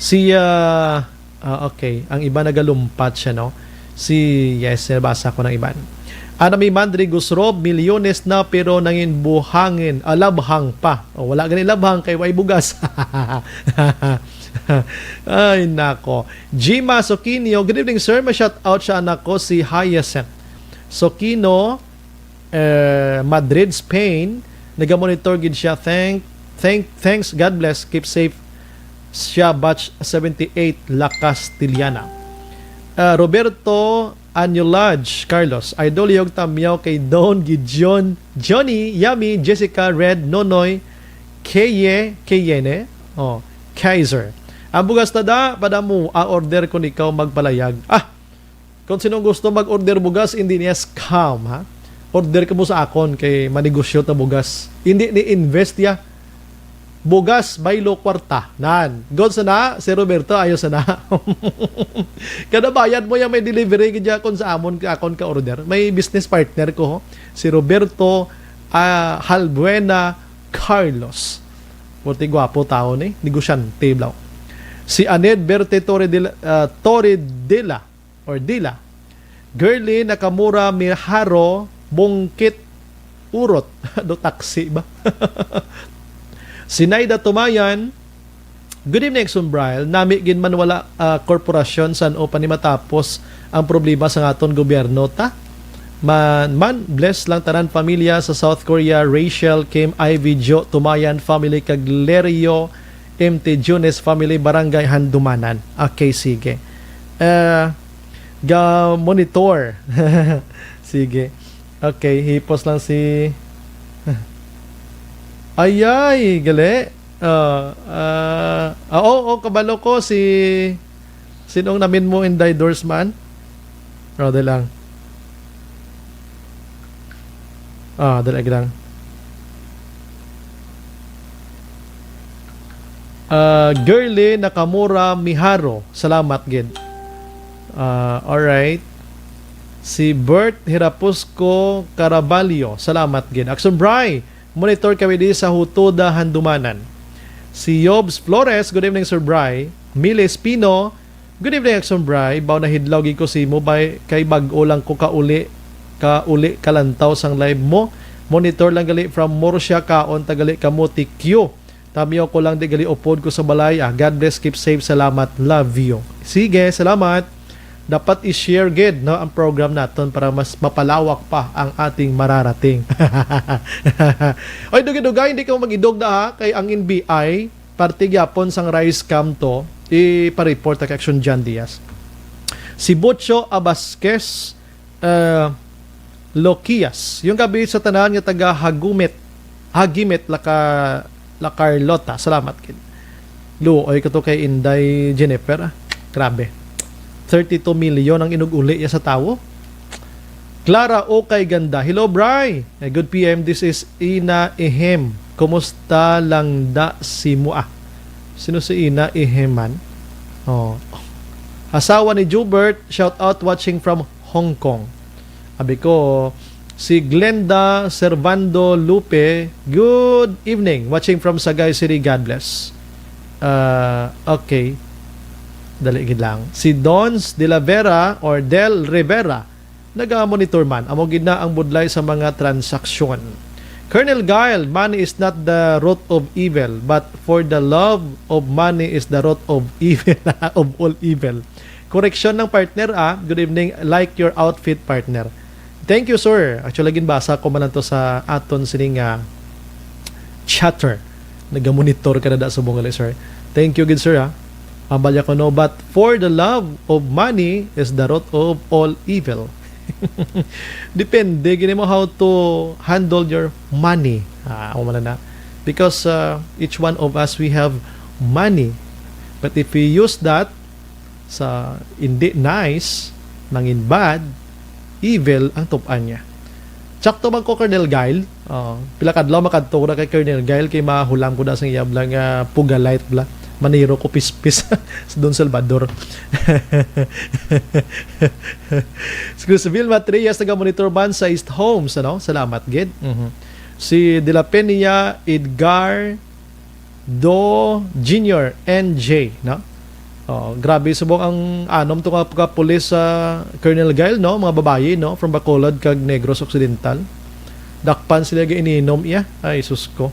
Si, ah, ah, okay. Ang iba nagalumpat siya, no? Si, yes, nabasa ko ng iban. Anami Mandri Gusrob, milyones na pero nangin buhangin, ah, labhang pa. O, wala gani labhang kay way bugas. Ay, nako. Jima Soquino, good evening, sir. Ma-shout out siya anak ko, si Hyacinth Soquino, eh, Madrid, Spain. Naga-monitor gid siya. Thank, thank, thanks, God bless. Keep safe. Siya, batch seventy-eight, La Castellana. Ah, Roberto Anyo Lodge, Carlos. Idol, yung tamyaw kay Don Gideon, Johnny, Yummy, Jessica, Red, Nonoy, Keye, Keyene, oh, Kaiser. Ang bugas na da, padamo, a-order ko nikaw magpalayag. Ah, kung sino gusto mag-order bugas, hindi niya scam, ha? Order ka mo sa akon kay manegosyo ta bugas. Hindi ni invest ya. Bugas, baylo, kwarta. Nan. Good sa na, si Roberto, ayos sa na. Kada bayad mo yan, may delivery ka dyan kung sa amon, akon ka order. May business partner ko, ho. Si Roberto, ah, Halbuena, Carlos. Puti gwapo tao ni, negosyante blaw. Si Aned Berte Torre de la, ah, Torre de la, or Dila. Girly Nakamura Miharo Bungkit Urot. Do taxi ba? Si Naida Tumayan, "Good evening, Exon Brian. Nami gid man wala, ah, korporasyon, san-o pa ni matapos ang problema sa aton gobyerno ta? Man, man, bless lang tanan pamilya sa South Korea, Rachel, Kim, Ivy, Jo, Tumayan family, kag Lerio, M T Junes family, Barangay Handumanan." Okay, sige. Ah, ga monitor. Sige. Okay, hipos lang si Ayay, gali. Ah, ah, ah, oo, oo, kabalo ko si, sinong namin mo, Inday Dorsman? Oh, dali lang. Ah, dali lang. Ah, Girly Nakamura Miharo, salamat gid. Ah, alright. Si Bert Hirapusco Caraballo, salamat gid. Action Bry, monitor kami di sa Hutoda, Handumanan. Si Yobs Flores, "Good evening, Sir Bry." Mili Espino, "Good evening, Action Bry. Baw nahidlaw gid ko simo, bay, kay bag-o lang ko kauli, kauli kalantaw sang live mo. Monitor lang gali from Murcia, kaon ta gali kamo, T Q. Tamyo ko lang di gali upod ko sa balay. Ah, God bless, keep safe. Salamat, love you." Sige, salamat. Dapat i-share gid, no, ang program naton para mas mapalawak pa ang ating mararating. Oy, dugay-dugay, hindi ka mag-idog na, ha, kay ang N B I, parte gyapon sang RICE-CAM to, ipa-report ta kay Action John Diaz. Si Butcho Abasquez, uh, Loquias, "Yung gabi sa tanan nga taga Hagumit, Hagimit, La Ca-, La Carlota." Salamat gid. Luoy ko to kay Inday Jennifer, ah. Grabe. Thirty-two million ang inug-uli ya sa tawo. Clara Ukay Ganda, "Hello, Bry. Eh, good P M. This is Ina Ehem. Kumusta lang da si mo, ah?" Sino si Ina Ehem man? Oh. Asawa ni Jubert, shout out, watching from Hong Kong. Abi ko, si Glenda Servando Lupe, "Good evening, watching from Sagay City, God bless." Ah, okay. Dali gid lang. Si Dons de la Vera or Del Rivera, "Naga-monitor man, amo gid na ang budlay sa mga transaksyon." Colonel Guile, "Money is not the root of evil, but for the love of money is the root of evil, of all evil." Koreksyon ng partner, ah. Good evening, like your outfit, partner. Thank you, sir. Actually, ginbasa ko man lang to sa aton sining, ah, chatter. Nagamonitor ka na da subong gali, sir. Thank you gid, sir, ha. Ambal ya ko, no, "But for the love of money is the root of all evil." Depende gini mo how to handle your money. Ah, amo man na. Because, uh, each one of us, we have money. But if we use that sa hindi nice, mangin bad, evil ang tup-an niya. Tsakto man ko, Colonel Guile. Oh, pila kadlaw makadto ko na kay Colonel Guile kay mahulam ko na sang iya bala nga pugalite bala. Maniro ko pispis sa Don Salvador. Si Cruzville Matrias, naga-monitor man sa East Homes, ano? Salamat gid. Mhm. Si De La Peña Edgar Do Junior N J, no? Oh, grabe subong ang anom to nga pagkapulis sa Colonel Guile, no? Mga babayi, no? From Bacolod kag Negros Occidental. Dakpan sila gaininom iya. Ay, sus ko.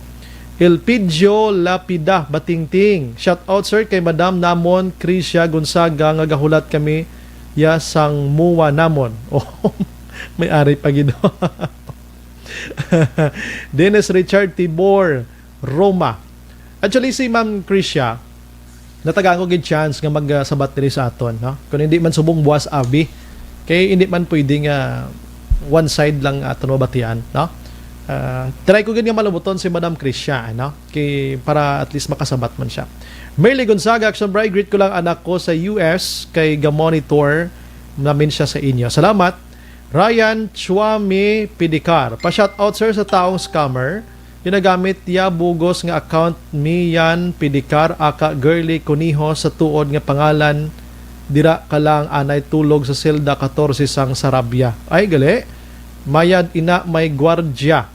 Elpidio Lapida Batingting. Shout out, sir, kay Madam namon Crisia Gonzaga nga gahulat kami ya sang muwa namon. Oh, may ari pa gid. Dennis Richard Tibor, Roma. Actually, si Ma'am Crisia, natagaan ko gid chance nga magsabat diri sa aton, no? Kung hindi man subong buwas abi, kay hindi man pwede nga one side lang aton mabatian, no? Ah, try ko gid nga malubuton si Madam Crisia, no? Kay para at least makasabat man siya. Merly Gonzaga, Action Bry, greet ko lang anak ko sa U S, kay ga-monitor namin siya sa inyo. Salamat. Ryan Chuami Pidicar. Pa-shout out, sir, sa taong scammer. Ginagamit ya bugos nga account mi yan, Pidicar, aka Girly Cunijo sa tuod nga pangalan. Dira ka lang anay tulog sa selda katorse sang Sarabia. Ay, gali. Mayad ina may gwardya.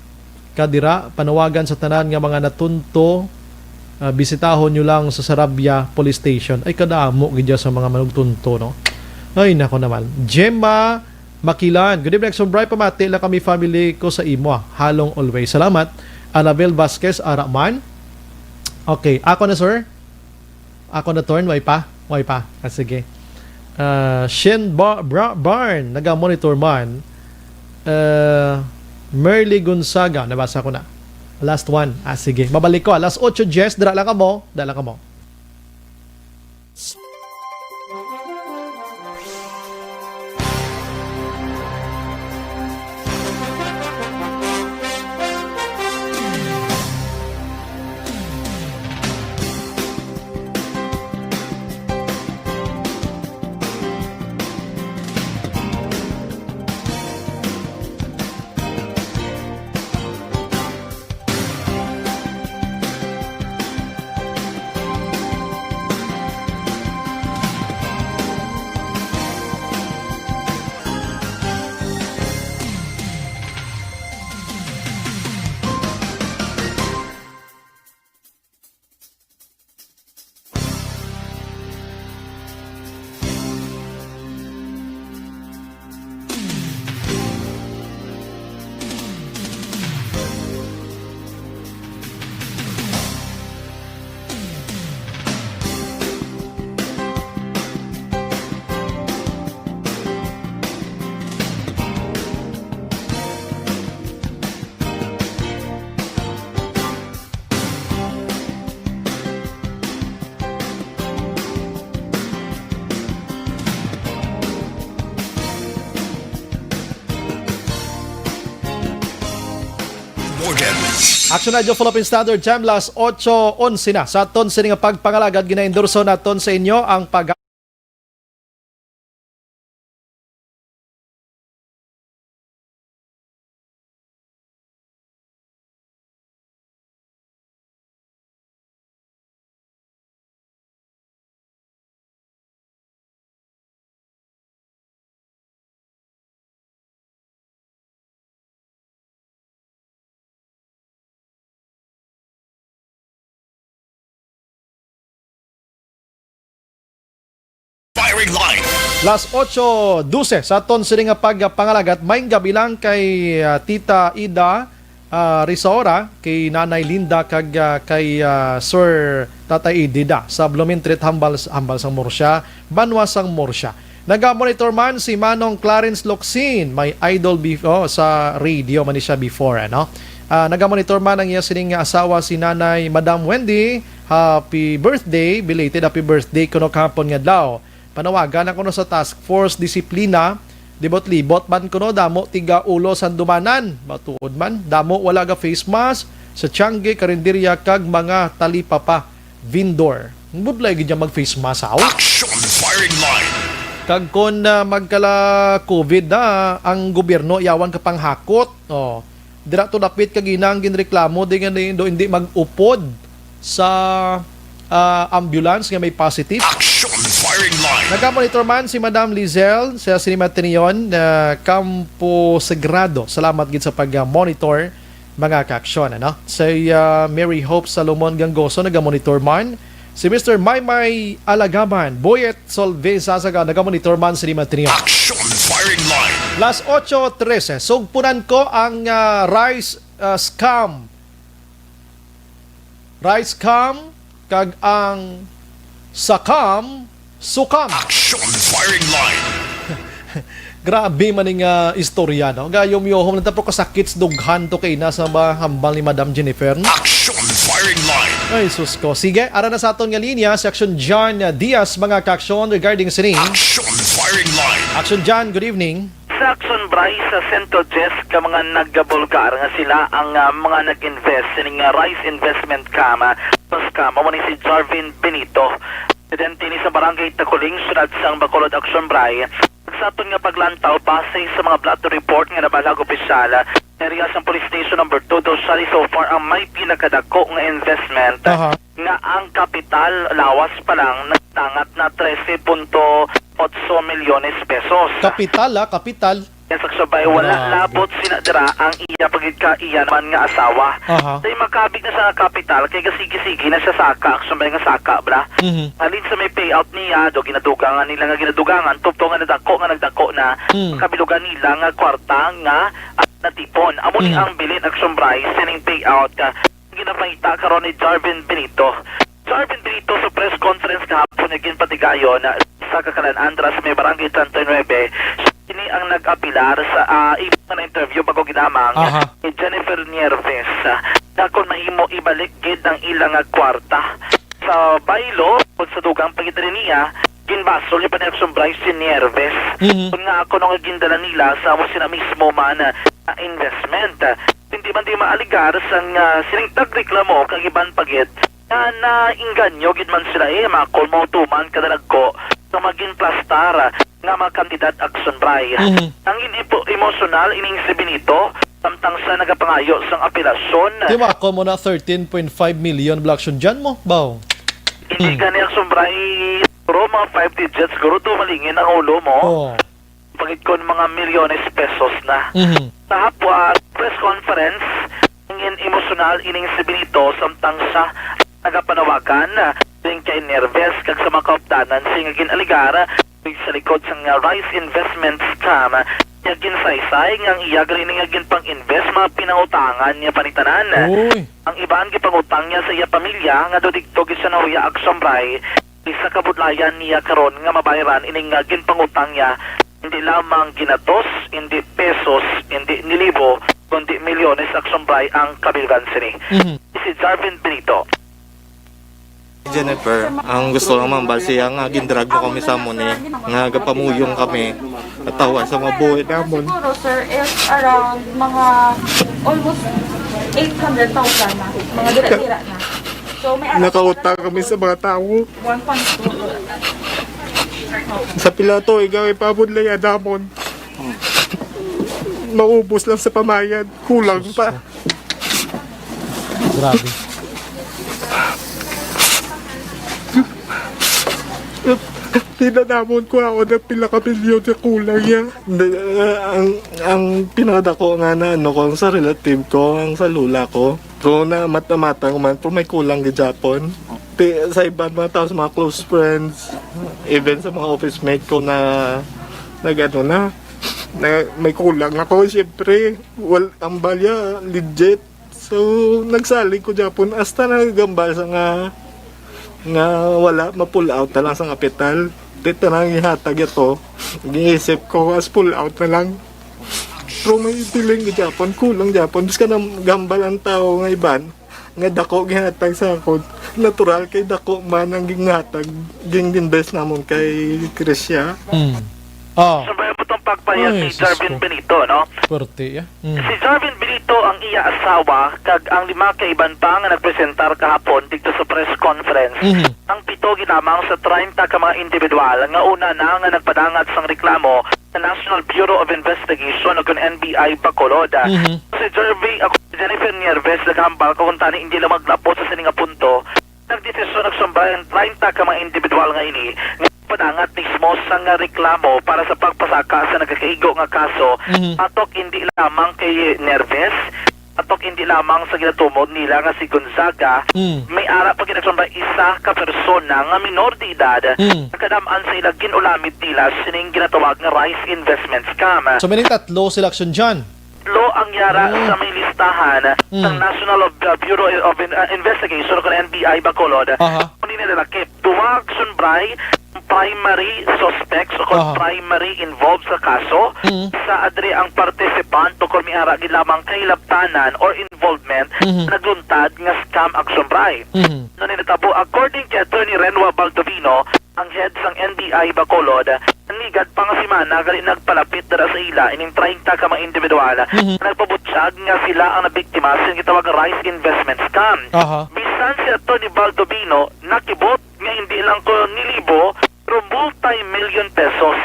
ka dira, panawagan sa tanan nga mga natunto, ah, bisitahon nyo lang sa Sarabia Police Station. Ay, kadamo gid dyan sa mga manugtunto, no? Ay, nako naman. Gemma Makilan. Good evening, Action Bright. Pamati lang kami, family ko sa imo, ah. Halong always. Salamat. Anabel Vasquez, ara man. Okay, ako na, sir. Ako na turn, way pa? Way pa. Ah, sige. Ah, Shin Ba-, Bra-, Barn, naga-monitor man. Ah, Merly Gonzaga, nabasa ko na. Last one. Ah, sige. Mabalik ko, ah. Alas otso diyes, dira lang kamo. Dira lang kamo. Morgan. Action Radio Philippine Standard Time, las otso onse na. Sa aton sini nga pagpangalagad, ginaendorso naton sa inyo ang pag- Firing line. Las otso dose sa aton sini nga pagpangalagat. Maayong gabi lang kay, ah, Tita Ida, ah, Risaora, kay Nanay Linda, kag, ah, kay, ah, Sir Tatay Idida sa Blumentritt, hambal, hambal sang Murcia, banwa sang Murcia. Naga-monitor man si Manong Clarence Locsin, my idol bef-, oh, sa radio man ni siya before, ano? Ah, naga-monitor man ang iya sining nga asawa, si Nanay Madam Wendy. Happy birthday, belated happy birthday kuno kahapon nga adlaw. Panawagan ako no sa Task Force Disiplina. Libot-libot man kuno, damo tiga ulo sandumanan. Matuod man, damo wala ga face mask sa tiangge, karinderya, kag mga talipapa vendor. Budlay gid niya mag face mask, aw. Action firing line. Kag kon, ah, magkala COVID na, ang gobyerno yawan ka panghakot. Oh, dira to dapit kag ina ang ginreklamo, di nga di, do hindi mag-upod sa, ah, ambulance nga may positive. Action firing line. Naga-monitor man si Madam Lizelle sa Sinimatrion, ah, Campo Sagrado. Salamat gid sa pag-monitor, mga kaaksyon, ano? Si, ah, Mary Hope Salomon Gangoso, naga-monitor man. Si Mister Maymay Alagaman, Boyet Solve Sasaga, naga-monitor man sa Sinimatrion. Action firing line. Las otso trese, sugpunan ko ang, ah, rice, ah, scam. Rice scam kag ang sakam, sukam. Action firing line. Grabe man ning, ah, istorya, no? Gayom yohom lang ta, pero kasakit sa dughan to kay na sa ba hambal ni Madam Jennifer, no? Action firing line. Ay, sus ko. Sige, ara na sa aton nga linya si Action John, ah, Diaz, mga kaaksyon, regarding sini. Action firing line. Action John, good evening. Sa Action Bray, sa Central Desk, ka mga nagabulgar nga sila ang, ah, mga nag-invest sining, ah, Rice Investment Scam, ah, scam, amo ni si Jarvin Benito, residente ni sa Barangay Takuling, siyudad sang Bacolod. Action Bray, sa aton nga paglantaw, base sa mga blotter report nga nabalag opisyal, ah, area sang Police Station Number Two, Dos Siali, so far ang may pinakadako nga investment. Aha. Nga ang kapital lawas pa lang nagtangat na trese punto otso milyones pesos. Kapital, ah, kapital. Yes, Action Bray, wala Grabe. labot sina dira ang iya pagid ka iya naman nga asawa. Aha. Tay makabig na siya nga kapital kay gasigi-sige na siya saka, Action Bray, nga saka bala. Mhm. Halin sa may payout niya, do ginadugangan nila nga ginadugangan, tubto nga nagdako nga nagdako na, Mm. kabilugan nila nga kwarta nga, ah, natipon. Amo ni Mm. ang bilin, Action Bray, sining payout ka ginapangita karon ni Jarvin Benito. Jarvin Benito sa press conference kahapon nga ginpatigayon sa Kakalan Andras may Barangay treinta y nueve, siya kini ang nag-apilar sa, ah, imo nga na-interview bago ginamang Aha. ni Jennifer Nieves, ah, na kung mahimo ibalik gid ang ila nga kwarta sa baylo, kung sa dugang pagidali niya, ginbasol ni Panaction Bryce si Nieves. Mhm. Kung nga ako nung gindala nila sa amo sila mismo man, ah, investment. Hindi man di maaligar sang, ah, sining tagreklamo kag iban pa gid nga nainganyo gid man sila, eh, makon mo tuman kadalagko sa magin plastar nga mga kandidat, Action Bray. Mhm. Ang hindi po emosyonal ining si Benito, samtang sa nagapangayo sang apelasyon. Di ba ako mo na thirteen point five million bala, Action Jan mo, baw? Hindi Hmm. gani, Action Bray, siguro mga five digits, siguro dumalingin ang ulo mo. Oh. Pagid kon mga milyones pesos na. Mhm. Sa hapwa, press conference, nangin emosyonal ining si Benito samtang sa nagapanawagan, ah, din kay Nerves kag sa mga kaupdanan sa nga gin-alegar, ah, sa likod sang, ah, Rice Investment Scam. Iya ginsaysay nga ang iya gali nga ginpang-invest mga pinangutangan niya panitanan. Uy. Ang iban gipangutang niya sa iya pamilya nga do digto gid siya nahuya, Action Bray, isa ka budlayan niya karon nga mabayaran ining, ah, ginpangutang niya. Hindi lamang ginatos, hindi pesos, hindi nilibo, kundi milyones, Action Bray, ang kabilugan sini. Mhm. Si Jarvin Benito. Jennifer, ang gusto lang mambal siya nga gindrag mo kami sa amo ni, nga gapamuyong kami, natawa sa mga buhi namon. Siguro, sir, is around mga almost eight hundred thousand na, mga dira-dira na. So, may alam Nakautang kami sa mga tawo. One point two. Sa pila to, ikaw ipabudlay adamon. Maubos lang sa pamayad, kulang pa. Grabe. Tinanamon ko ako ng pila ka milyon sa kulang niya. Hindi, ah, ang, ang pinakadako nga na ano ko, ang sa relative ko, ang sa lula ko. Kung na mata-mata ko man, pero may kulang gid Japon. Ti, sa iban mga tao, sa mga close friends, even sa mga office mate ko na nag-ano na, na may kulang ako, siyempre, wal-, ang balya, legit. So, nagsalig ko Japon, hasta nagagambal sa nga, nga wala, ma-pull out na lang sa kapital. Ti, tanang ihatag ito, giisip ko, as pull out na lang. Pero may feeling gid Japon, kulang Japon. Bisan na gambal ang tao nga iban, nga dako gihatag sa akon. Natural kay dako man ang ginhatag, gin-invest namon kay Krisya. Hmm. Ah. Sa may butang pagpahayag Ay, ni sus Jarvin ko. Benito, no? Puwerte, ya. Hmm. Si Jarvin Benito ang iya asawa kag ang lima ka iban pa nga nagpresentar kahapon didto sa press conference. Mhm. Ang pito ginamang sa treinta ka mga individual nga una na nga nagpadangat sang reklamo sa National Bureau of Investigation o kon N B I Bacolod. Mhm. Si Jervy, ako, si Jennifer Nieves, naghambal ko kung tani hindi lang maglapos sa sini nga punto. Nagdesisyon, Action Bray, ang treinta ka mga individual nga ini nga padangat mismo sa nga reklamo para sa pagpasaka sa nagakaigo nga kaso, Mhm. atok hindi lamang kay Nieves, atok hindi lamang sa ginatumod nila nga si Gonzaga, Mm. may ara pa gid, Action Bray, isa ka persona nga minor de edad Mm. nga kadam-an sa ila gin-ulamit nila sining ginatawag nga rice investment scam. So, meaning tatlo sila, Action Jan? Tatlo ang yara Oh. sa may listahan Mm. ng National of, uh, Bureau of In-, uh, Investigation o N B I Bacolod. Aha. Kung nila lakip, duha, Action Bray, primary suspects o kon Aha. primary involved sa kaso, Mhm. sa adre ang participant o kon may ara gid lamang kahilabtanan or involvement Mhm. nagluntad nga scam, Action Bray. Mhm. Ano ni natabo? According kay Attorney Renwa Baldovino, ang head sang N B I Bacolod, nagligad pa nga semana gali nagpalapit dira sa ila ining treinta ka mga individual Mhm. nga nagpabutyag nga sila ang nabiktima sa gitawag nga rice investment scam. Aha. Bisan si Attorney Baldovino nakibot nga hindi lang ko nilibo, pero multi-million pesos.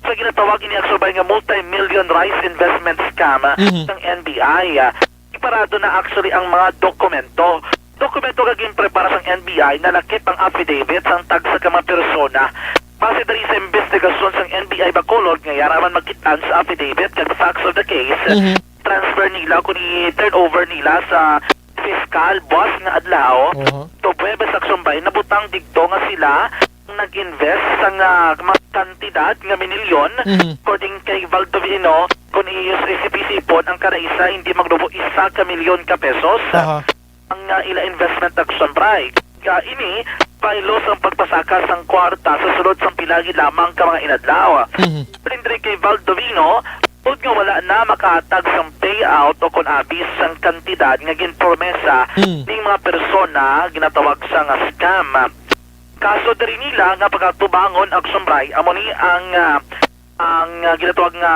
Sa ginatawag ini, Action Bray, nga multi-million rice investment scam Mhm. ng N B I. Parado na actually ang mga dokumento. Dokumento nga ginprepara sang N B I, nalakip ang affidavit sang tagsa ka mga persona. Base diri sa investigasyon sang N B I Bacolod nga yara man makit-an sa affidavit kag facts of the case, Mhm. transfer nila kun i-turn over nila sa fiskal buwas nga adlaw. Oho. To Huwebes, Action Bay, nabutang didto nga sila ang nag-invest sa nga mga kantidad nga minilyon. Mhm. According kay Valdovino, kun i-, isip-isipon ang kada isa, hindi magnubo isa ka milyon ka pesos. Aha. Ang, ah, ila investment, Action Bay. Kaya ini, pailos ang pagpasaka sang kwarta sa sulod sang pila gid lamang ka mga inadlaw. Mhm. Diri kay Valdovino, tungod nga wala na makahatag sang payout o kon abi sang kantidad nga ginpromesa Mm. ning mga persona ginatawag sa nga scam. Kaso diri nila nga pagatubangon, Action Bay, amo ni ang, ah, ang, ah, ginatawag nga,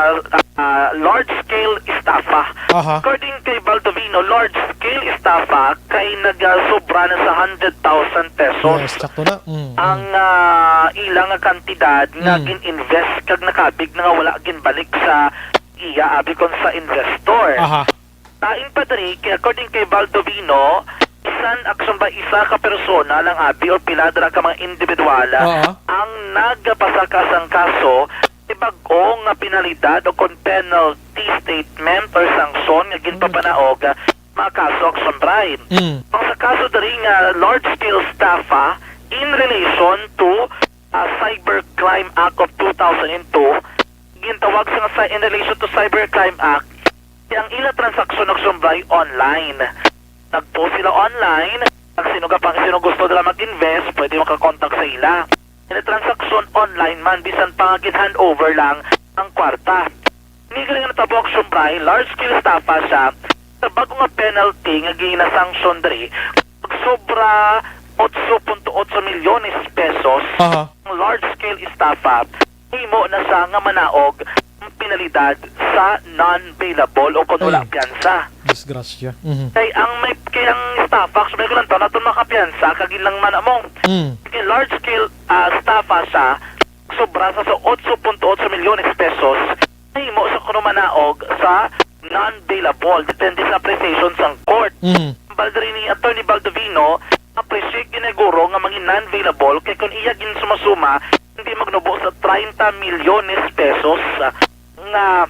ah, large scale estafa. Aha. According kay Baldovino, large scale estafa kay nagasobra na sa hundred thousand pesos Yes, sakto na. Mm, ang, mm. ah, ila nga kantidad nga Mm. gin-invest kag nakabig na nga wala ginbalik sa iya abi kon sa investor. Aha. Lain pa diri, kay according kay Baldovino, bisan, Action Bay, isa ka persona lang abi or pila dira ka mga individual Oo. ang nagapasaka sang kaso, may bag-o nga penalidad o kon penalty statement or sanksyon nga ginpapanaog, ah, mga kaso, Action Bay. Mm. Ang sa kaso diri nga large scale estafa in relation to, ah, Cybercrime Act of two thousand and two, gintawag sa nga sa in relation to Cybercrime Act, ang ila transaksyon, Action Bay, online. Nag-post sila online, ang sino ka pang sino gusto nila mag-invest, pwede makakontak sa ila. Ini transaksyon online man, bisan pa nga gin-hand over lang ang kwarta. Ini gali nga natabo, Action Bay, large scale estafa siya. Sa bago nga penalty nga ginasanksyon diri, sobra otso punto otso milyones pesos Aha. ang large scale estafa. Himo na siya nga manaog ang penalidad sa non-bailable o kung wala Ay. piyansa. Disgrasya. Mhm. Kay ang may, kay ang estafa, so may kulantaw naton makapiyansa, kag ilang man among Mm. kay large scale, ah, estafa siya, sobra sa, sa otso punto otso milyones pesos, nahimo sa kuno manaog sa non-bailable, depende sa appreciation sang court. Mhm. Ang baldri ni Attorney Baldovino, appreciate ginaguro nga mga non-bailable, kay kung iya ginsumasuma, hindi magnubo sa treinta milyones pesos, ah, nga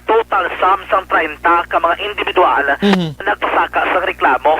total sum sang treinta ka mga individual Mhm. nga nagpasaka sang reklamo.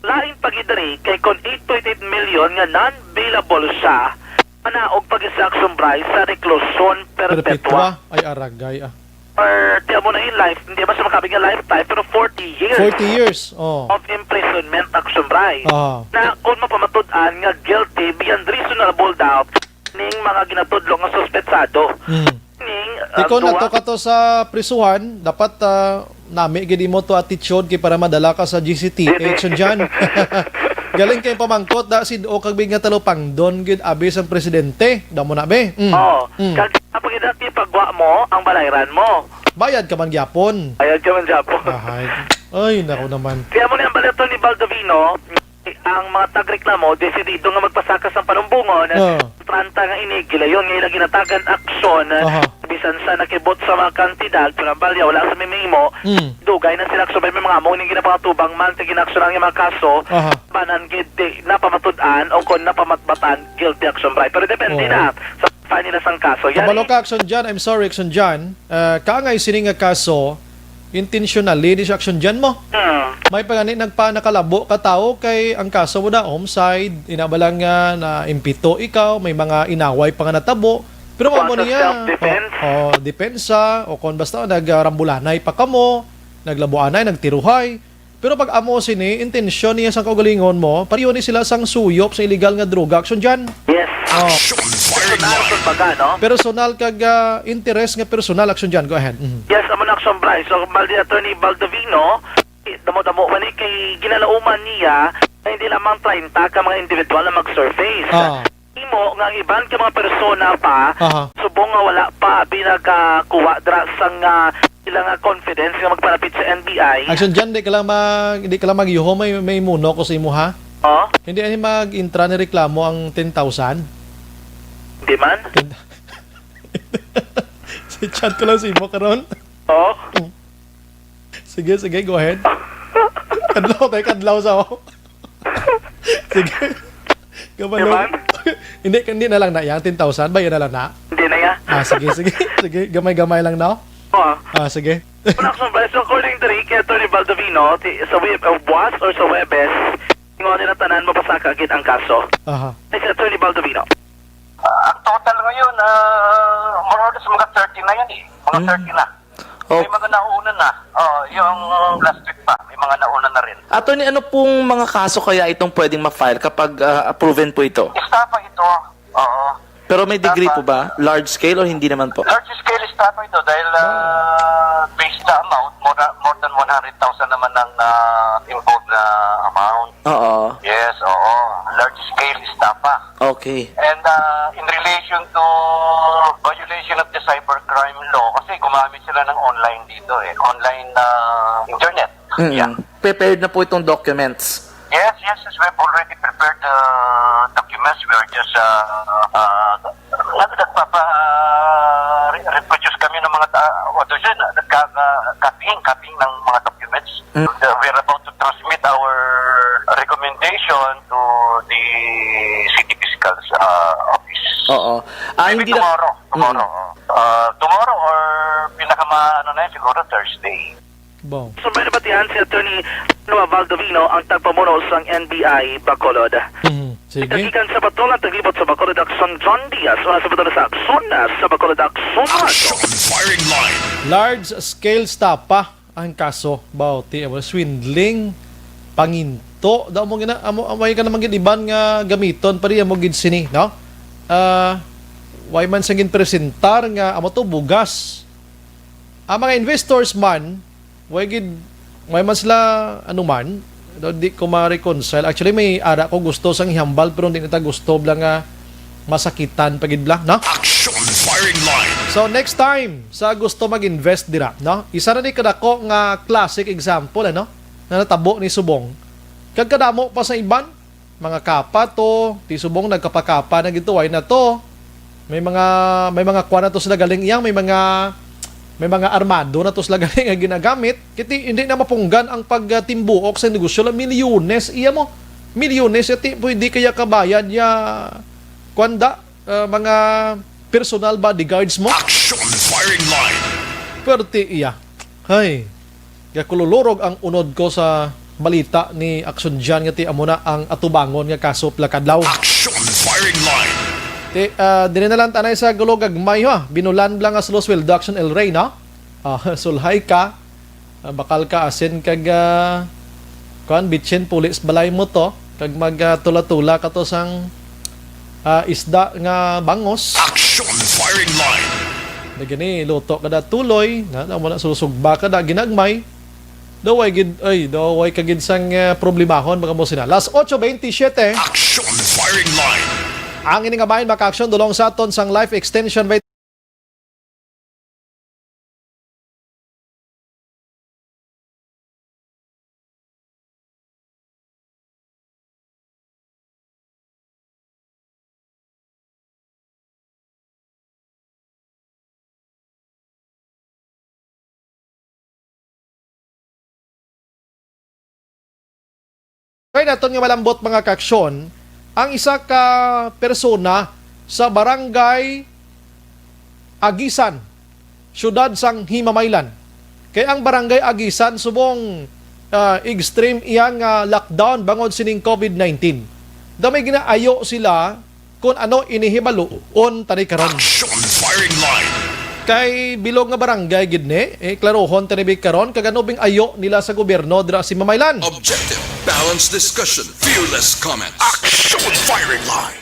Lain pa gid diri kay kon eight point eight million nga non-bailable siya, manaog pa gid sa Action Bay sa reclusion perpetua. Perpetua? Ay, aragay, ah. Or, tiyan mo na yung life, hindi man siya makabig nga lifetime, pero forty years Forty years, oh. of imprisonment, Action Bay. Ah. Na kung mapamatud-an nga guilty beyond reasonable doubt ning mga ginatudlo nga suspetsado. Hmm. Ning, ah, Ikaw na duwa to ka to sa prisuhan, dapat, ah, nami gid imo to attitude kay para madala ka sa G C T, Dili. Action John. Galing kay pamangkot da sid o kag nga talupangdon gid abi sang presidente. Damo na be. Mm. Oo. Mm. Kag ang pagidati pagwa mo, ang balayran mo. Bayad ka man gyapon. Bayad ka man gyapon. Ahay. Ay, nako naman. Kaya mo na ang balato ni Baldovino, ang mga tagreklamo, desidido nga magpasaka sang panumbongon, Oo. treinta nga ini, gilayon nga ila ginatagan aksyon, Aha. bisan sa nakibot sa mga kantidad, pero ang balya, wala sa mimimo, Mm. dugay na sila, so may mga among ning ginapangatubang man, sa ginaksyonan nga mga kaso, Aha. banan gid, di, napamatud-an, o kung napamatbatan, guilty, Action Bay. Pero depende Oo. na sa file nila sang kaso. Yan Kabalo eh. ka, Action John. I'm sorry, Action John. Ah, kaangay sini nga kaso, intentionally, di siya, Action John, mo. Hmm. May pa gani nagpa-, nakalabo ka tawo kay ang kaso mo na homicide, ina ba lang nga na impito ikaw, may mga inaway pa nga natabo. Pero Kuwan amo sa niya, self-defense. oh, oh, depensa, o kung basta nagrambulanay pa kamo, naglabuanay, nagtiruhay. Pero pag amo sini, intensyon niya sang kaugalingon mo, pareho ni sila sang suyop sa illegal nga droga, Action John. Yes. Oh. Action Personal, Fire kumbaga, no? Personal kag, ah, interes nga personal, Action John. Go ahead. Mhm. Yes, amo na, Action Bay. So, bali, Attorney Baldovino, damo-damo man ni kay ginalauman niya na hindi lamang treinta ka mga individual na mag-surface. Ah. Imo nga ang iban ka mga persona pa, Aha. subong nga wala pa, abi nagkakuha dra sang, ah, ila nga confidence nga magpalapit sa N B I. Action John, di ka lang mag, di ka lang magyuho, may, may muno ko sa imo, ha? Oh? Hindi ani mag-intra ni reklamo ang ten thousand? Di man? Ten- Si chat ko lang sa imo karon. Oh? Sige, sige, go ahead. Kadlaw tayo, kadlaw sa ako. Sige. Kabalo. Di man? Hindi, hindi na lang na yang ten thousand. Bayan na lang na. Hindi na ya. Ah, sige, sige. Sige, gamay-gamay lang na. Oo. Ah, sige. Wala akong surprise. So, according to Ricky, Attorney Baldovino, ti-, sa Web-, uh, buwas or sa Webes, ingon nila tanan mapasaka gid ang kaso. Aha. Ay, si Attorney Baldovino. Ah, ang total ngayon, ah, more or less mga thirty na yan eh. Mga Hmm. thirty na. Oh. May mga nauna na. Oh, yung last week pa, may mga nauna na rin. Attorney, ano pong mga kaso kaya itong pwedeng ma-file kapag, ah, proven po ito? Estafa ito. Oo. Pero may degree Estafa. po ba? Large scale o hindi naman po? Large scale estafa ito dahil, ah, based sa amount, more, more than one hundred thousand naman ang, ah, involved na amount. Oo. Yes, oo. Large scale estafa. Okay. And, ah, in relation to violation of the cybercrime law, kasi gumamit sila ng online dito eh. Online, ah, internet. Mm-mm. Yeah. Prepared na po itong documents. Yes, yes, yes. We have already prepared the documents. We are just, uh, uh, nag-, nagpapa-, re-, reproduce kami ng mga ta-, what is it? Nagkaka-, copying, copying ng mga documents. Mm. The, we are about to transmit our recommendation to the city fiscal's, uh, office. Oo. Ah, Maybe hindi na tomorrow. Tomorrow. Mm. Uh, tomorrow or pinakama-, ano na yun, siguro Thursday. Wow. Sa may nabatian si Attorney Noah Baldovino, ang tagpamuno sang N B I Bacolod. Mhm. Sige. Nagkagikan sa Batolan, taglibot sa Bacolod, Aksyon John Diaz, sa Batolan sa Aksyon, sa Bacolod, Aksyon. Action Firing Line. Large scale estafa ang kaso, bauti, amo, swindling, panginto, daw mo gina-, amo, amo ka naman gid iban nga gamiton, pari amo gid sini, no? Ah, way man sang ginpresentar nga amo to, bugas. Ang mga investors man, way gid, way man sila, ano man, daw di ko ma-reconcile. Actually, may ara ko gusto sang ihambal, pero hindi na ta gusto bala nga masakitan pa gid bala, no? Action Firing Line. So, next time, sa gusto mag-invest dira, no? Isa na ni kadako nga classic example, ano? Na natabo ni subong. Kag kadamo pa sa iban, mga kapa to, ti subong nagkapakapa na gid to, why na to? May mga, may mga kuan na to sila galing iyang, may mga, may mga armado na to sila galing nga ginagamit. Kiti hindi na mapunggan ang pagtimbuok sa negosyo la milyones iya mo. Milyones, ti pwede kaya kabayad ya kuan da, ah, mga personal bodyguards mo. Action Firing Line. Pwerte iya. Hay, gakululurog ang unod ko sa balita ni Action Jan nga ti amo na ang atubangon nga kaso pila kadlaw. Action Firing Line. Ti, ah, diri na lang tanay sa gulo gagmay, ha. Binulan lang nga sulo sweldo, Action El Rey, no? Ah, sulhay ka. Ah, bakal ka asin kag, ah, kuan, bitsin, puli sa balay mo to. Kag mag, ah, tula-tula ka to sang, ah, isda nga bangos. Action Firing Line. Na gani, luto ka da tuloy, na, na, wala, susugba ka da ginagmay. Daw way gid, ay, daw way ka gid sang, ah, problemahon, mga mo sina. Las ocho veintisiete. Action Firing Line. Ang ini nga bahin, maka-action, dulong sa aton sang life extension. Kay naton nga malambot, mga kaaksyon, ang isa ka persona sa barangay Agisan, siyudad sang Himamaylan. Kay ang barangay Agisan subong, ah, extreme iyang, ah, lockdown bangod sining covid nineteen. Daw may ginaayo sila kung ano ini hibaloon tani karon. Action Firing Line. Kay bilog nga barangay gid ni, eh, klarohon tani bi karon kag ano bing ayo nila sa gobyerno dira sa Himamaylan. Objective, balanced discussion, fearless comments. Action Firing Line.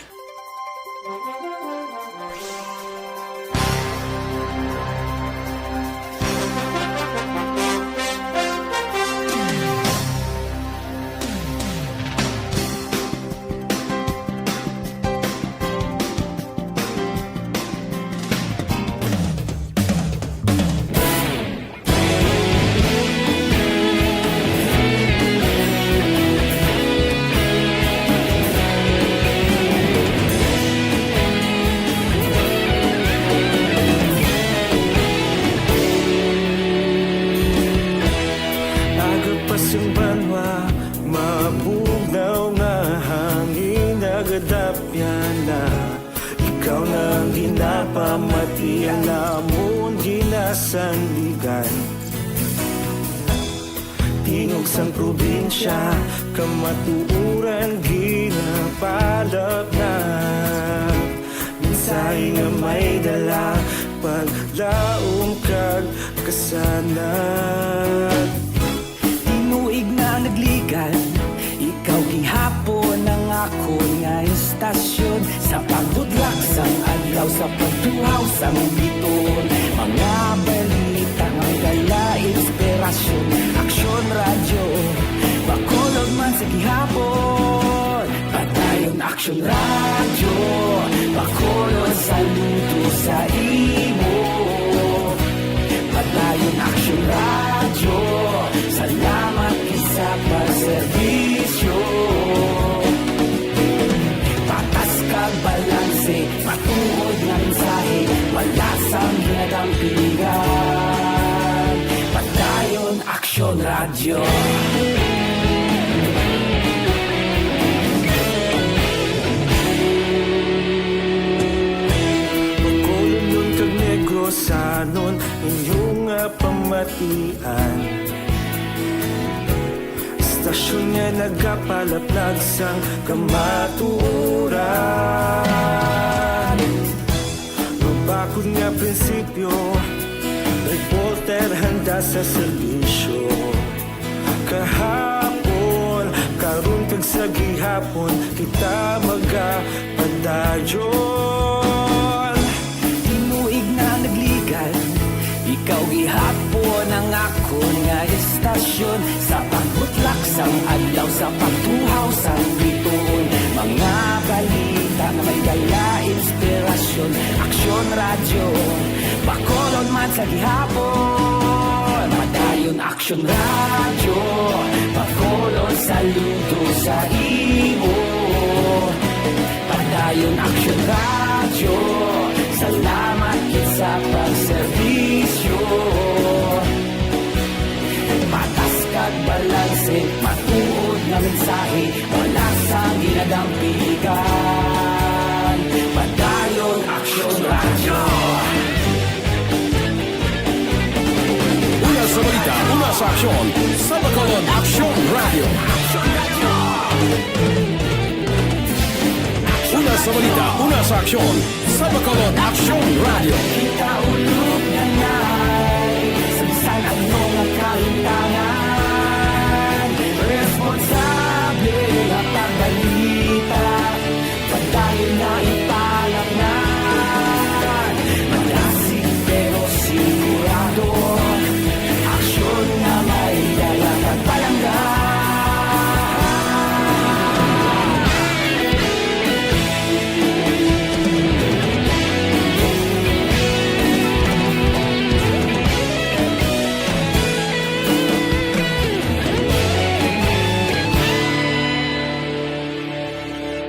sandigan. Tingog sang probinsya, kamatuoran ginapalapnap. Mensahe nga may dala, paglaom kag kasanag. Tinuig nga nagligan, ikaw gihapon ang akon nga estasyon. Sa pagbudlak sang adlaw, sa pagtuhaw sang bituon, mga balita nga may dala inspirasyon. Aksyon Radyo, Bacolod man sa gihapon. Padayon Aksyon Radyo, Bacolod, saludo sa imo. Padayon Aksyon Radyo, salamat gid sa pagserbisyo. Patas kag balanse, matuod nga mensahe, wala sang ginadampigan. Padayon Aksyon Radyo. Bacolodnon kag Negrosanon, inyo nga pamatian. Estasyon nga nagapalaplag sang kamatuoran. Mabakod nga prinsipyo, reporter handa sa serbisyo. Kahapon, karon kag sa gihapon, kita magapadayon. Tinuig nga nagligan, ikaw gihapon ang akon nga estasyon. Sa pagbutlak sang adlaw, sa pagtuhaw sang bituon, mga balita nga may dala inspirasyon. Aksyon Radyo, Bacolod man sa gihapon. Padayon Aksyon Radyo, Bacolod, saludo sa imo. Padayon Aksyon Radyo, salamat gid sa pagserbisyo. Patas kag balanse, matuod nga mensahe, wala sang ginadampigan. Padayon Aksyon Radyo. Una sa balita, una sa aksyon, sa Bacolod Aksyon Radyo. Una sa balita, una sa aksyon, sa Bacolod Aksyon Radyo. Kita ulog na nay, sa bisan ano nga kahimtangan, responsable nga pagbalita, padayon na ipalapngan. Malasig pero sigurado, aksyon nga may dala kag palangga.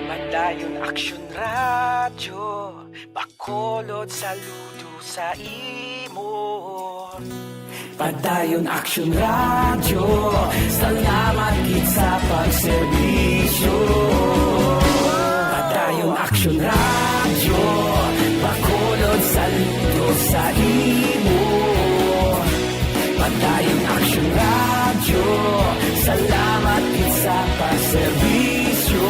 Padayon Aksyon Radyo, Bacolod, saludo sa imo. Padayon Aksyon Radyo, salamat gid sa pagserbisyo. Padayon Aksyon Radyo, Bacolod, saludo sa imo. Padayon Aksyon Radyo, salamat gid sa pagserbisyo.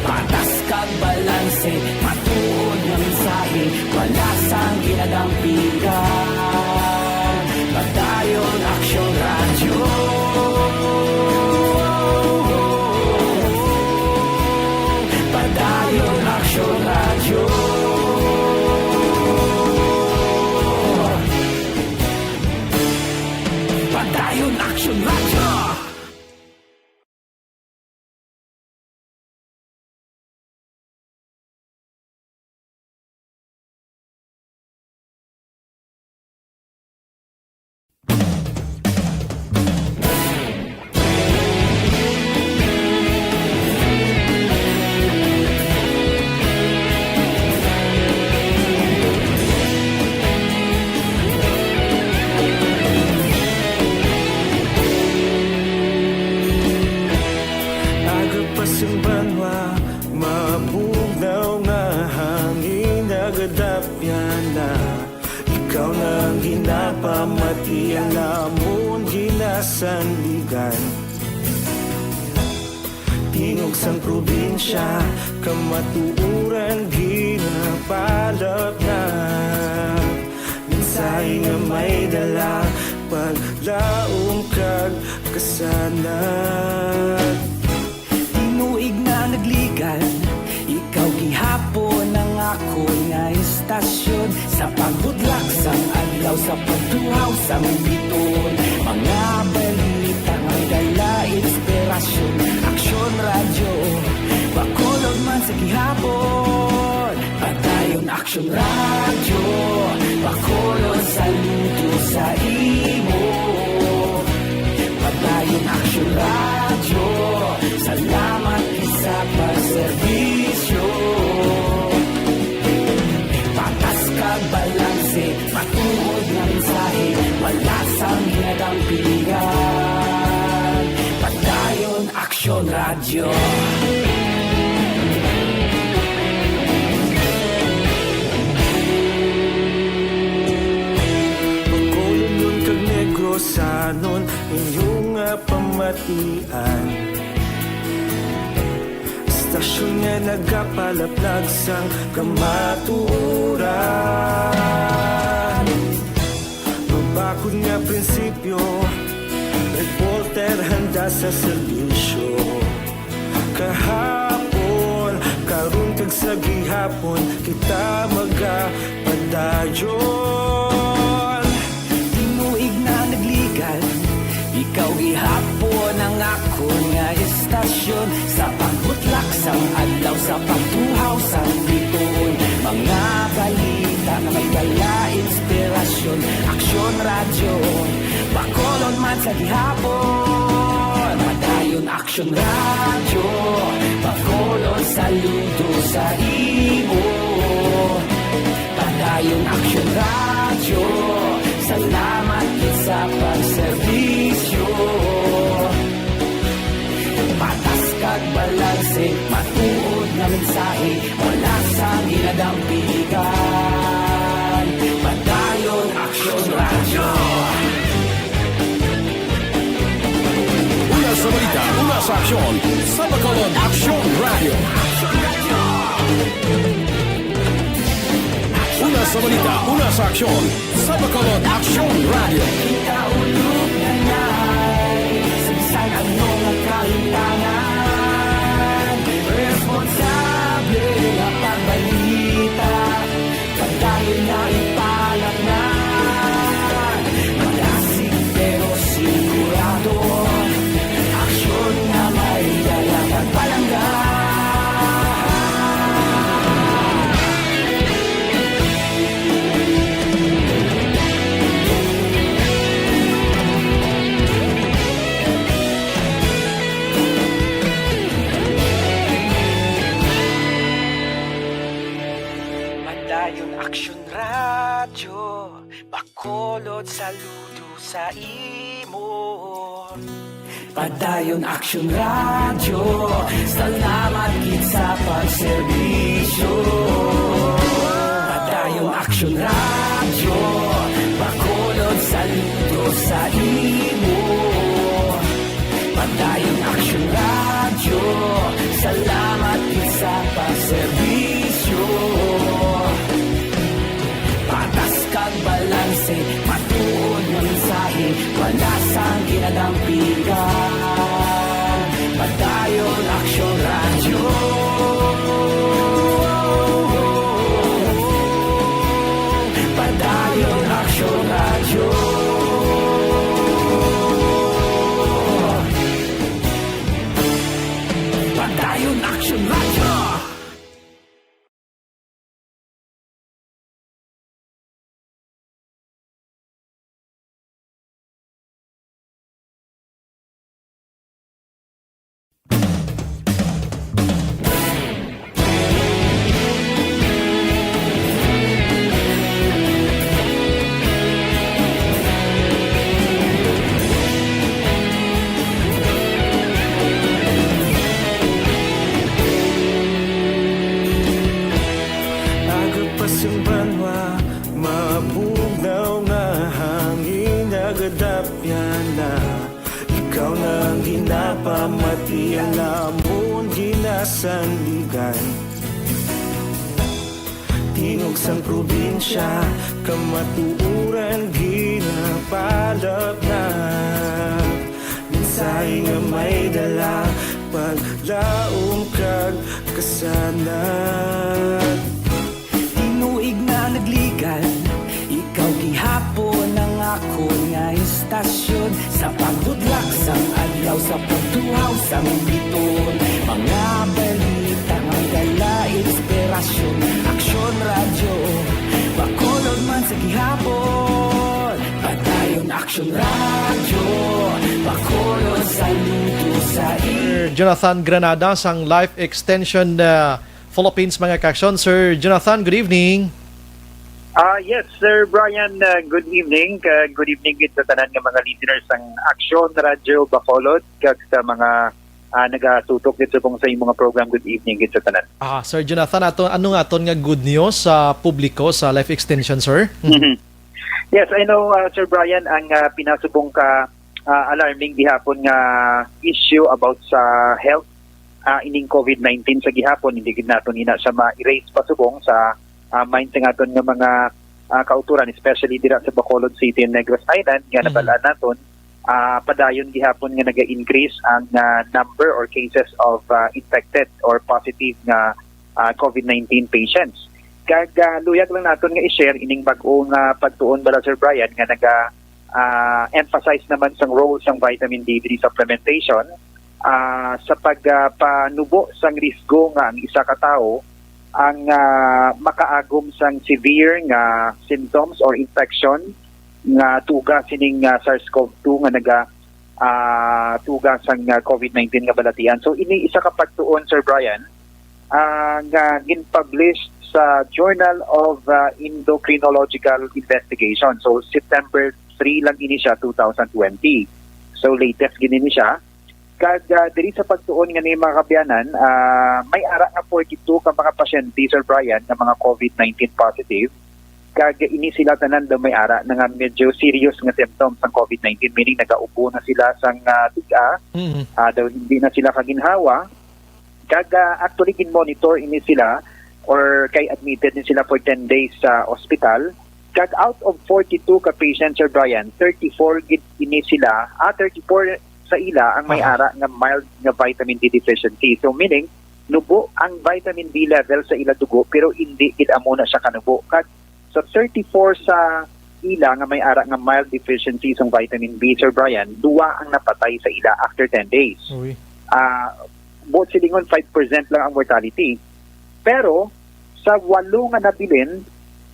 Patas kag balanse, matuod nga mensahe, wala sang ginadampigan. Padayon Aksyon Radyo. Padayon Aksyon Radyo. Padayon Aksyon Radyo. Aga pa sing banwa, mabugnaw nga hangin nagadapyan na. Ikaw na ang ginapamati, ang amon ginasandigan. Tingog sang probinsya, kamatuoran ginapalapnap. Mensahe nga may dala, paglaom kag kasanag. Tinuig na nagligan, ikaw gihapon ang akon nga istasyon. Sa pagbutlak sang adlaw, sa pagtuhaw sang bituon, mga balita nga may dala inspirasyon. Aksyon Radyo, Bacolod man sa gihapon. Padayon Aksyon Radyo, Bacolod, saludo sa imo. Padayon Aksyon Radyo, salamat gid sa pagserbisyo. Patas kag balanse, matuod nga mensahe, wala sang ginadampigan. Padayon Aksyon Radyo. Bacolodnon kag Negrosanon, inyo nga pamatian. Istasyon nga nagapalaplag sang kamatuoran. Mabakod nga prinsipyo, reporter handa sa serbisyo. Kahapon, karon, kag sa gihapon, kita magapadayon. Tinuig na nagligan, ikaw gihapon ang akon nga istasyon. Sa pagbutlak sang adlaw, sa pagtuhaw sang bituon, mga balita nga may dala inspirasyon. Aksyon Radyo, Bacolod man sa gihapon. Padayon Aksyon Radyo, Bacolod, saludo sa imo. Padayon Aksyon Radyo, salamat gid sa pagserbisyo. Patas kag balanse, matuod nga mensahe, wala sang ginadampigan. Padayon Aksyon Radyo. Una sa balita, una sa aksyon, sa Bacolod Aksyon Radyo. Una sa balita, una sa aksyon, sa Bacolod Aksyon Radyo. Ikaulo na sa bisan ano nga kahimtangan, responsable nga pagbalita. Padayon na ipalaknag, madasig pero sigurado, aksyon nga may dala kag palangga. Padayon Aksyon Radyo, Bacolod, saludo sa imo. Padayon Aksyon Radyo, salamat gid sa pagserbisyo. Padayon Aksyon Radyo, Bacolod, saludo sa imo. Padayon Aksyon Radyo, salamat gid sa pagserbisyo. Patas kag balanse, matuod nga mensahe, wala sang ginadampigan. Padayon Aksyon Radyo. Padayon Aksyon Radyo. Padayon Aksyon Radyo. Mati ang amon ginasandigan. Tingog sang probinsya, kamatuoran ginapalapnap. Mensahe nga may dala, paglaom kag kasanag. Tinuig na nagligan, ikaw gihapon ang akon nga istasyon. Sa pagbudlak sang adlaw, sa pagtuhaw sang biton, mga balita nga dala inspirasyon. Aksyon Radyo, Bacolod man sa gihapon. Padayon Aksyon Radyo, Bacolod saludo sa inyo. Sir Jonathan Granada sang Life Extension, uh, Philippines, mga kaaksyon. Sir Jonathan, good evening. Ah, yes, Sir Brian, uh, good evening. Uh, good evening gid sa tanan nga mga listeners sang Aksyon Radyo Bacolod kag sa mga, ah, nagatutok gid subong sa imong mga program. Good evening gid sa tanan. Ah, Sir Jonathan, ato, ano nga aton nga good news sa publiko sa Life Extension, sir? Mhm. Yes, I know, uh, Sir Brian, ang, uh, pinasubong ka, uh, alarming gihapon nga issue about sa health, uh, ining COVID nineteen sa gihapon, hindi gid naton ina siya ma-erase pasubong sa, uh, mind sa aton nga mga, uh, kauturan, especially dira sa Bacolod City and Negros Island, nga Mhm. nabalaan naton, uh, padayon gihapon nga naga-increase ang, uh, number or cases of, uh, infected or positive nga, uh, COVID nineteen patients. Kag, uh, luyag lang naton nga i-share ining bag-o nga pagtuon bala, Sir Brian, nga naga, ah, emphasize naman sang role sang vitamin D three supplementation, ah, sa pag, ah, panubo sang risgo nga ang isa ka tawo ang, ah, makaagom sang severe nga symptoms or infection nga tuga sining, ah, SARS-CoV two nga naga, ah, tuga sang, ah, COVID nineteen nga balatian. So, ini isa ka pagtuon, Sir Brian, ah, nga gin-publish sa Journal of, ah, Endocrinological Investigation. So, September three lang ini siya, two thousand twenty. So, latest gid ini siya. Kag, ah, diri sa pagtuon nga ni mga kabyanan, ah, may ara nga forty-two ka mga pasyente, Sir Brian, nga mga COVID nineteen positive. Kag ini sila tanan daw may ara na nga medyo serious nga symptoms sang COVID nineteen, meaning nagaubo na sila sang, ah, tiga, Mhm. ah, daw hindi na sila kaginhawa. Kag, ah, actually, gin-monitor ini sila or kay admitted ni sila for ten days sa ospital. Kag out of forty-two ka patients, Sir Brian, thirty-four gid ini sila, ah, thirty-four sa ila ang may Aha. ara nga mild nga vitamin D deficiency. So, meaning, nubo ang vitamin D level sa ila dugo, pero hindi gid amo na siya kanubo. Kag sa thirty-four sa ila nga may ara nga mild deficiency sang vitamin B, Sir Brian, duwa ang napatay sa ila after ten days. Uy. Ah, buot silingon, five percent lang ang mortality. Pero sa walo nga nabilin,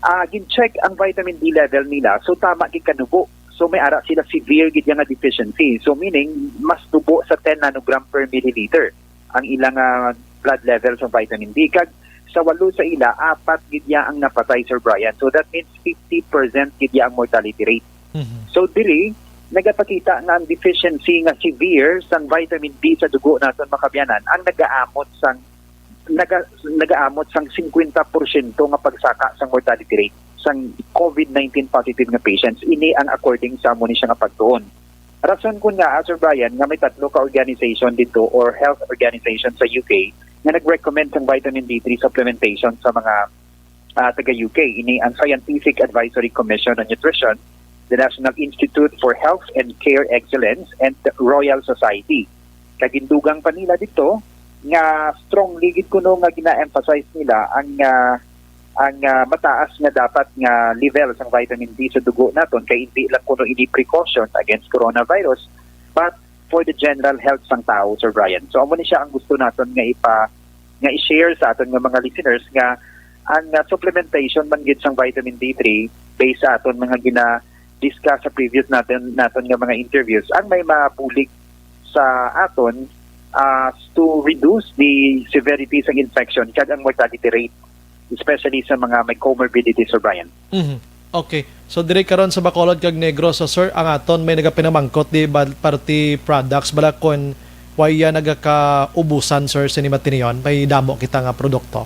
ah, gin-check ang vitamin D level nila, so tama gid kanubo. So may ara sila severe gid nga deficiency. So meaning, mas tubo sa ten nanogram per milliliter ang ilang, ah, blood level sa vitamin D. Kag sa walo sa ila, apat gid ya ang napatay, Sir Brian. So that means fifty percent gid ya ang mortality rate. Mhm. So diri, nagapakita nga ang deficiency nga severe sang vitamin D sa dugo naton, mga kabyanan, ang nagaamot sang, naga-, nagaamot sang fifty percent nga pagsaka sang mortality rate sang COVID nineteen positive nga patients. Ini ang according sa amo ni siya nga pagtuon. Rason kun nga, Sir Brian, nga may tatlo ka organization dito or health organization sa U K nga nag-recommend sang vitamin D three supplementation sa mga, ah, taga U K. Ini ang Scientific Advisory Commission on Nutrition, the National Institute for Health and Care Excellence, and the Royal Society. Kag gindugang pa nila dito nga strongly gid kuno nga gina-emphasize nila ang, ah, ang, ah, mataas nga dapat nga level sang vitamin D sa dugo naton, kay hindi lang kuno ini precaution against coronavirus, but for the general health sang tao, Sir Brian. So, amo ni siya ang gusto naton nga ipa-, nga i-share sa aton nga mga listeners nga ang, ah, supplementation man gid sang vitamin D three, based sa aton mga gina-discuss sa previous natin, naton nga mga interviews, ang may mabulig sa aton, ah, to reduce the severity sang infection kag ang mortality rate, especially sa mga may comorbidity, Sir Brian. Mhm. Okay. So, diri karon sa Bacolod kag Negros, so, sir, ang aton may nagapinamangkot di ba, party products bala, kun way ya nagakaubusan, sir, sa ni matinion, may damo kita nga produkto?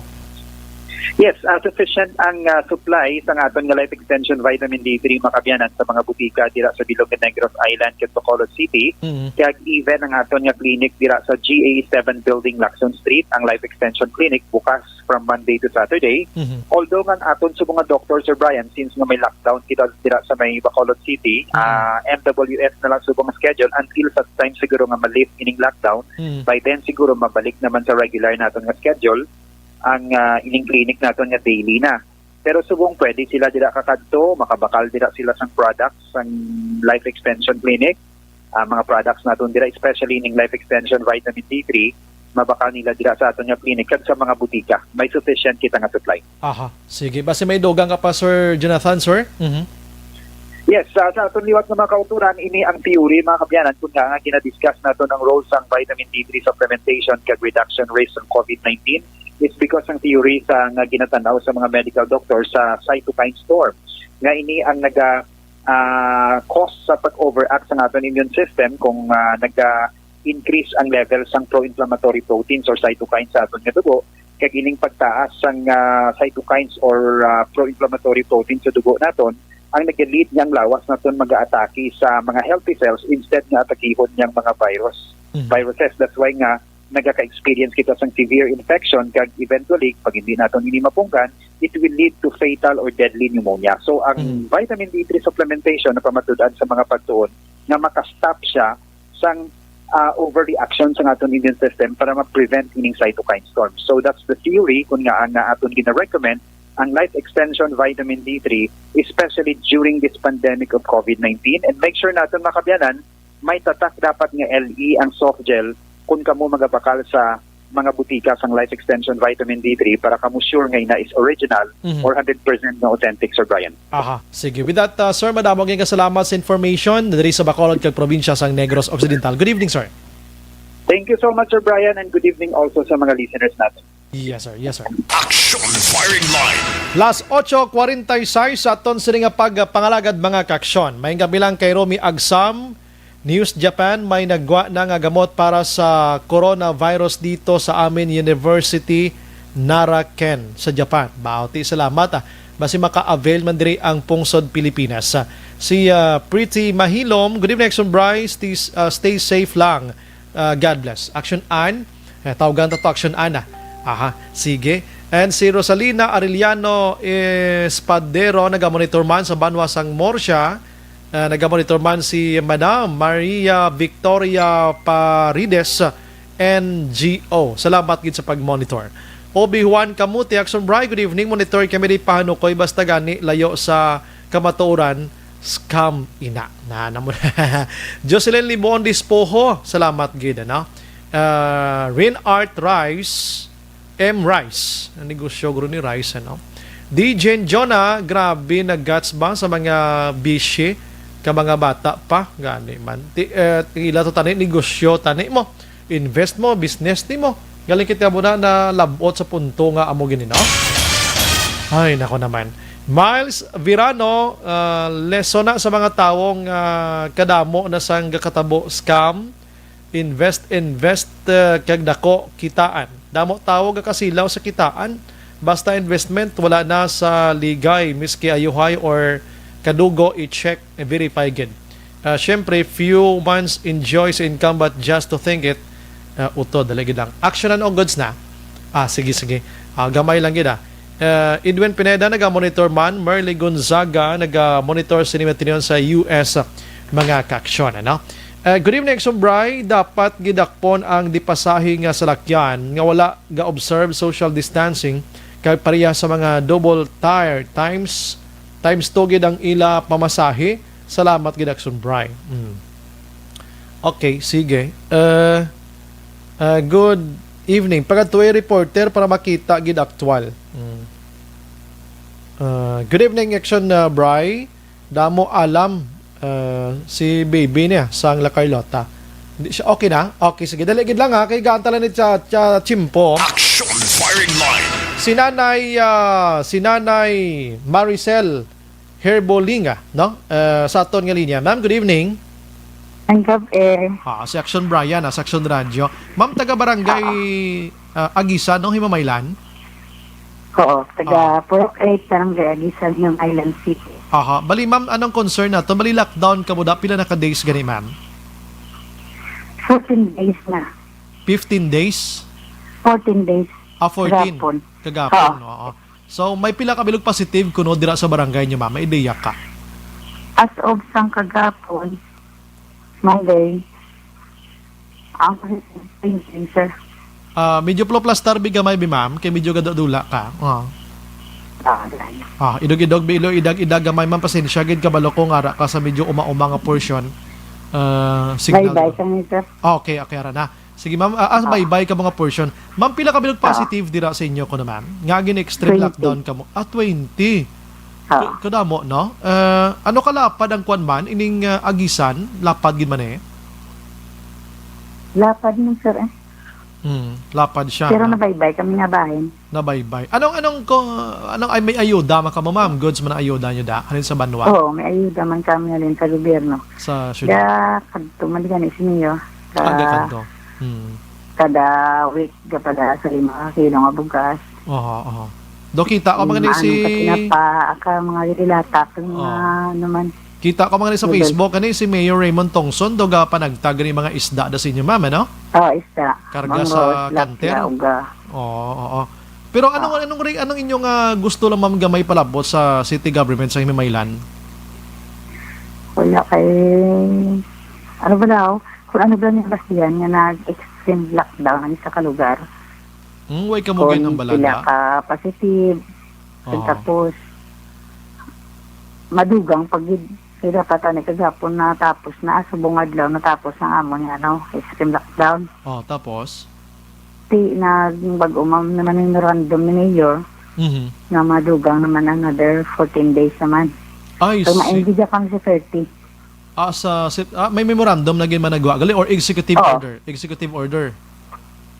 Yes, ah, sufficient ang, ah, supply sa aton nga Life Extension Vitamin D three, mga kaabyanan, sa mga butika dira sa bilog nga Negros Island kag Bacolod City. Mhm. Kag even ang aton nga clinic dira sa G A seven Building, Lacson Street, ang Life Extension Clinic, bukas from Monday to Saturday. Mhm. Although nga ang aton sa mga doctor, Sir Brian, since nga may lockdown kita dira sa may Bacolod City, Mhm. ah, M W S na lang subong ang schedule until sa time siguro nga ma-lift ining lockdown. Mhm. By then siguro mabalik naman sa regular naton nga schedule ang, ah, ining clinic naton nga daily na. Pero subong pwede sila dira kakadto, makabakal dira sila sang products sang Life Extension Clinic. Ah, mga products naton dira, especially ning Life Extension Vitamin D three, mabakal nila dira sa aton nga clinic kag sa mga butika. May sufficient kita nga supply. Aha, sige. Basi may dugang ka pa, Sir Jonathan, sir? Mhm. Yes, sa, sa aton liwat nga mga kauturan, ini ang theory, mga kaabyanan, kung nga, nga gina-discuss naton ang role sang vitamin D three supplementation kag reduction risk sang COVID nineteen is because ang theory sa nga ginatanaw sa mga medical doctor sa cytokine storm, nga ini ang naga, ah, cause sa pag-overact sa aton immune system kung, ah, naga-increase ang level sang pro-inflammatory proteins or cytokines sa aton nga dugo, kag ining pagtaas sang, ah, cytokines or, ah, pro-inflammatory proteins sa dugo naton ang nag-lead nga ang lawas naton mag-aatake sa mga healthy cells instead nga atakihon niyang mga virus, Mhm. viruses. That's why nga nagaka-experience kita sang severe infection, kag eventually, pag hindi naton ini mapunggan, it will lead to fatal or deadly pneumonia. So, ang Mm. vitamin D three supplementation napamatud-an sa mga pagtuon nga maka-stop siya sang, ah, overreaction sa aton immune system para ma-prevent ining cytokine storm. So, that's the theory kung nga ang aton gina-recommend ang Life Extension Vitamin D three, especially during this pandemic of COVID nineteen. And make sure naton, mga kaabyanan, may tatak dapat nga L E ang soft gel kung kamo magabakal sa mga butika sang Life Extension Vitamin D three para kamo sure nga ina is original Mhm. or hundred percent nga authentic, Sir Brian. Aha, sige. With that, uh, sir, madamo gyud nga salamat sa information diri sa Bacolod kag probinsya sang Negros Occidental. Good evening, sir. Thank you so much, Sir Brian, and good evening also sa mga listeners natin. Yes, sir. Yes, sir. Action Firing Line. Las ocho cuarenta y seis sa aton sini nga pagpangalagad, mga kaaksyon. May gabi lang kay Romy Agsam. News Japan, may nagwa na nga gamot para sa coronavirus dito sa amin University Nara Ken sa Japan. Bauti, salamat, ah. Basi maka-avail man diri ang pungsod Pilipinas. Ah, si, ah, Pretty Mahilom, good evening, Action Bryce. Stay, ah, stay safe lang. Ah, God bless. Action Ann. Eh, tawgan ta to Action Ann, ah. Aha, sige. And si Rosalina Arellano Espadero, nagamonitor man sa banwa sang Murcia. Ah, nagamonitor man si Madam Maria Victoria Parides, N G O. Salamat gid sa pag-monitor. Obi Juan Camote, Action Bry, good evening. Monitor kami di Pahanukoy, basta gani layo sa kamatuoran, scam ina. Na, na mo. Jocelyn Libuon Dispoho, salamat gid, ano? Ah, Rin Art Rice, M Rice. Ang negosyo guro ni Rice, ano? D J Jonah, grabe, nag-guts ba sa mga bishi ka mga bata pa? Gani man. Ti, eh, ila to tani, negosyo tani mo. Invest mo, business ni mo. Galing kita mo na nalabot sa punto nga amo gini, no? Ay, nako naman. Miles Virano, ah, lesson na sa mga tawong, ah, kadamo na sang gakatabo scam. Invest, invest, ah, kag dako kitaan. Damo tawo gakasilaw sa kitaan. Basta investment, wala na sa ligay, miski ayuhay or kadugo, i-check, i-verify gid. Ah, syempre, few months enjoy sa income, but just to think it, ah, utod, dali gid lang. Action and all goods na. Ah, sige, sige. Ah, gamay lang gid, ah. Ah, Edwin Pineda, naga-monitor man. Merly Gonzaga, naga-monitor sini matinion sa U S, ah, mga kaaksyon, ano? Ah, good evening, Action Bry. Dapat gidakpon ang dipasahe nga salakyan nga wala ga-observe social distancing kay pareha sa mga double tire times, times two gid ang ila pamasahe. Salamat gid, Action Bry. Mm. Okay, sige. Uh, uh, good evening. Pagadtuy reporter para makita gid aktual. Mm. Uh, good evening, Action, uh, Bry. Damo alam, uh, si baby niya sang La Carlota. Di siya, okay na? Okay, sige. Dali gid lang, ha. Kay gaan ta lang ni cha, cha, chimpo. Action Firing Line. Si Nanay, ah, si Nanay Maricel Herbolinga, no? Eh, sa aton nga linya. Ma'am, good evening. Ang gabi. Ah, si Action Brian, ah, sa Action Radio. Ma'am, taga barangay, ah, Agisan, no? Himamaylan? Oo, taga Ah. Purok eight, Barangay Aguisan, Island City. Aha. Bali, ma'am, anong concern nato? Bali, lockdown ka mo da. Pila na ka days gani, ma'am? Fourteen days na. Fifteen days? Fourteen days. Ah, fourteen. Kagapon. Kagapon, Oo. oo. So, may pila ka bilog positive kuno dira sa barangay niyo, ma'am? May ideya ka? As of sang kagapon, Monday, ang positive, twenty, sir. Ah, medyo ploplastar bi gamay bi, ma'am, kay medyo gadadula ka. Ah. Ah, dali. Ah, idog-idog bi, ilo, idag-idag gamay, ma'am, pasensya gid, kabalo ko nga ara ka sa medyo uma-uma nga portion. Ah, signal Bye-bye ko. Kami, sir. Ah, okay, okay, ara na. Sige, ma'am. Ah, ah, Ah. bye-bye ka mga portion. Ma'am, pila ka bilog Ah. positive dira sa inyo kuno, ma'am? Nga gin-extreme Twenty. lockdown kamo? Ah, twenty. Ah. Ka-, kadamo, no? Eh, ano kalapad ang kwan man? Ining, ah, Aguisan? Lapad gid man eh. Lapad man, sir, eh. Hmm, lapad siya, Pero no? nabaybay kami nga bahin. Nabaybay. Anong, anong ko, anong ay may ayuda man kamo, ma'am? Goods man ang ayuda nyo da? Halin sa banwa? Oo, may ayuda man kami halin sa gobyerno. Sa syudad? Da, kadto man gani si Mio. Sa Ang gakadto. Hmm. kada week, gapada sa lima ka kilo nga bugas. Oho, oho. Do, kita ko Mm, mga ni ano, si ka tinapa, aka mga dilata, ka mga Oo. ano man. Kita ko mga ni sa Noodles. Facebook, ani si Mayor Raymond Tongson, do ga panagtag ni mga isda da sa inyo, ma'am, ano? Oo, isda. Karga Mango, sa tilapia, kanter? uga. Oo, oo. Pero anong, Ah. anong, re-, anong inyong, ah, gusto lang, ma'am, gamay palabot sa city government sa Himamaylan? Wala kay, ano ba daw? Kung ano ba yung basihan nga nag-extend lockdown ang isa ka lugar? Hmm, way ka mo Kung ginambalan pila na? ka positive, Oo. tapos madugang pag gid, kay dapat ani kagapon natapos na, subong adlaw natapos ang amon nga, ano, extreme lockdown. Oh, tapos? Ti, nag-, bag-o man naman memorandum ni Mayor Mhm. nga madugang naman another fourteen days naman. Ay, So, si- ma-end gid kami sa thirty. Ah, sa, si-, ah, may memorandum na gid man nagwa gali or executive Oo. order? Executive order.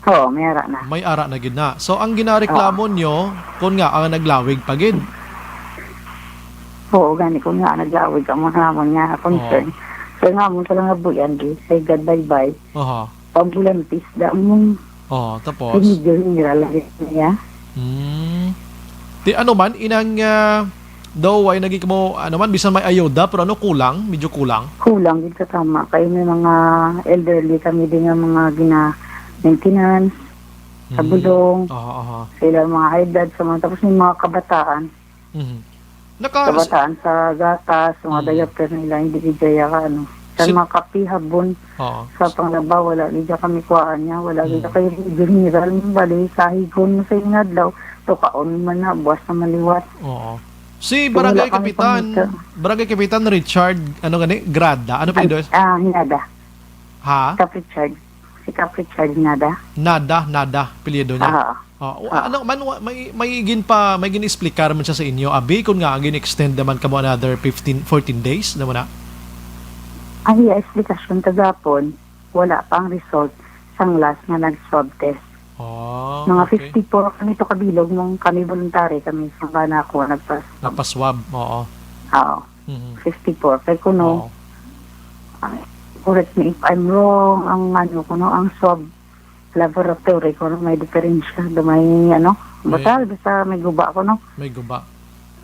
Oo, may ara na. May ara na gid na. So, ang ginareklamo Oo. nyo, kung nga, ang naglawig pa gid? Oo, gani, kung nga, naglawig ka mo sa amon nga concern. Oo. So, nga mo sa mga buyan, di, say God bye-bye. Aha. Pambulantis, da mo. Oo, tapos? Hindi, general, niya. Hmm. Di, ano man, inang, ah, Daw, way naging kamo, ano man, bisan may ayuda, pero ano, kulang? Medyo kulang? Kulang gid sa tama. Kay may mga elderly kami din nga mga gina-maintenance sa Mhm. bulong, Aha, aha. sa ilang mga high blood, sa mga, tapos may mga kabataan. Mhm. Naka- Kabataan sa gatas, mga Mhm. diaper nila, hindi gid daya ka, ano. Sa Sin- mga kape, habon, Oo. sa panglaba, wala gid kami kuhaan niya, wala gid Mhm. kay general, bali, sa higon mo sa ingadlaw, tukaon man na, buwas na maliwat. Oo. Si Kung Barangay wala kami Kapitan, pangita. Barangay Kapitan Richard, ano gani? Grada? Ano pa An-, yun? ah, Hinada. Ha? Cap Richard. Si Cap Richard Hinada. Nada, Nada, apelyido niya. Ah, Ah, wa-, ah. ano man, wa-, may, may gin pa, may gin-explicar man siya sa inyo, abi, kung nga gin-extend naman kamo another fifteen, fourteen days, naman na? Ang iya explikasyon kagapon, wala pa ang result sang last nga nag-swab test. Oh, Mga okay. fifty-four kami to kabilog mong kami voluntary kami sa bana ko nagpas- Nagpa-swab, oo. Oo. Mhm. fifty-four. Kay kuno, Oo. ah, correct me if I'm wrong, ang ano kuno, ang swab laboratory kuno may diferensya. Do may ano, May butal, basta may guba kuno. May guba.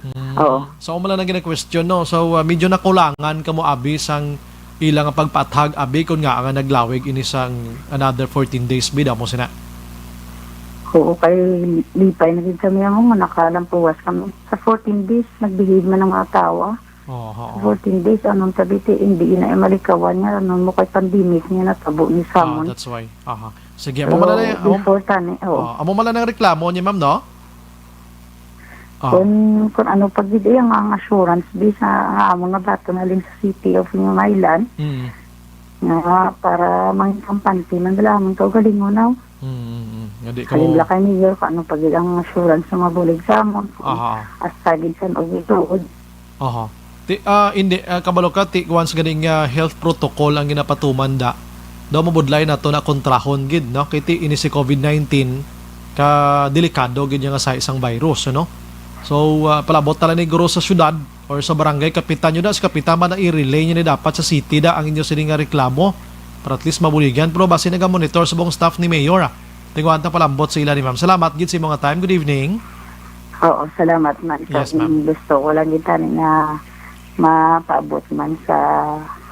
Hmm. Oo. So, amo lang ang gina-question, no? So, uh, medyo nakulangan kamo abi sang ila nga pagpaathag abi, kun nga nga naglawig ini sang another fourteen days, bida mo sina? Oo, kay lipay na gid kami amo nga nakalampuwas kami. Sa fourteen days, nagbihib man ang mga tawo, ah. Oo, oo. Sa fourteen days, anong tabiti, hindi na malikawan nga, anong mo kay pandemic nga natabo ni Ah, Samon. That's why. Aha. Sige, amo So, man na, amo, before tani, oo. oh, amo man lang ang reklamo ni ma'am, no? Oh. Kung, kung ano pa gid iya nga ang assurance, di sa, nga amo nga bato na lang sa City of New Island, Mm. nga para mangin kampante man dala amon kaugalingon, no? Mm, mm, mm. Nga di ka Kalimla mo kay Mayor, kung ano pa gid ang assurance sa mabulig sa amon. Aha. Hasta gid sa og ituod. Aha. Ti, ah, hindi, ah, kabalo ka, ti, once ganing, ah, health protocol ang ginapatuman da, daw mabudlay nato na kontrahon gid, no? Kay ti, ini si covid nineteen, ka delikado gid nga sa isang virus, ano? So, ah, palabot tala ni guro sa syudad or sa barangay, kapitan nyo na, si kapitan man na i-relay nyo ni dapat sa city da ang inyo sini nga reklamo para at least mabuligan. Pero basi naga-monitor sa buong staff ni Mayor, ah. Tinguhan ta palambot sa ila ni ma'am. Salamat gid sa imong time. Good evening. Oo, salamat man sa Yes, ma'am. inyong gusto. Wala gid tani nga mapaabot man sa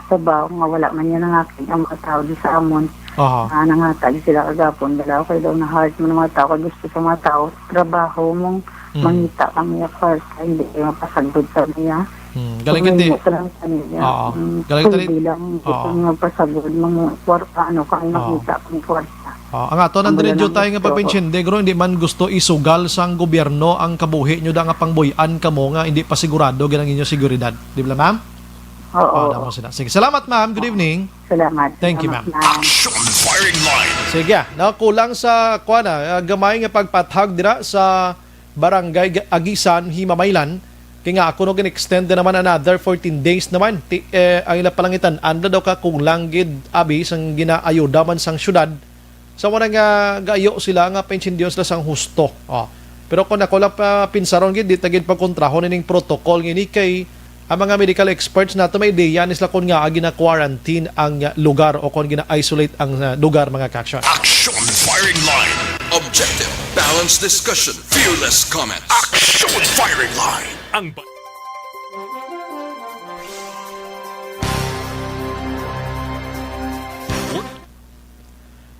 trabaho nga wala man niya nangakig ang mga tao di sa amon. Aha. Ah, nangatag sila kagapon. Wala ko daw na hard mo ng mga tao. Kay gusto sa mga tao, trabaho mong Mm. mangita kami, of course. Hindi kayo mapasagod sa niya. Hmm, galing ka di. Pagmimo ka lang sa niya. Oo. Mm, Galing ka di. Hindi lang, hindi Oo. ko nga pasagod, mga kwarta, ano, kami Oo. makita kang kwarta. Oh, ang aton Ang Andrew wala Jutay nang nga gusto. Papinchindi, guro, hindi man gusto isugal sang gobyerno ang kabuhi nyo da nga pangbuy-an kamo nga hindi pa sigurado gid ang inyo seguridad. Di ba, ma'am? Oo. Oh, damo sila. Sige, salamat, ma'am. Good evening. Salamat. Thank you, Salamat, ma'am. ma'am. Action firing line. Sige, ah, nakulang sa, kuwan, ah, gamay nga pagpathag dira sa Barangay Ga-, Agisan, Himamaylan. Kay nga ako no gin-extend na naman another fourteen days naman. Ti, eh, ang ila palangitan, anda daw ka kulang gid abi sang ginaayuda man sang syudad. Sa wala nga gaayo sila nga pensindiyon sila sang husto. Oh. Pero kung ako lang pa pinsaron gid, di ta gid pagkontrahon ining protocol ngini kay ang mga medical experts nato may ideya ni sila kung nga gina-quarantine ang lugar o kung gina-isolate ang, uh, lugar, mga ka-action. Action firing line. Objective, balanced discussion, fearless comment. Action firing line. Ang ba-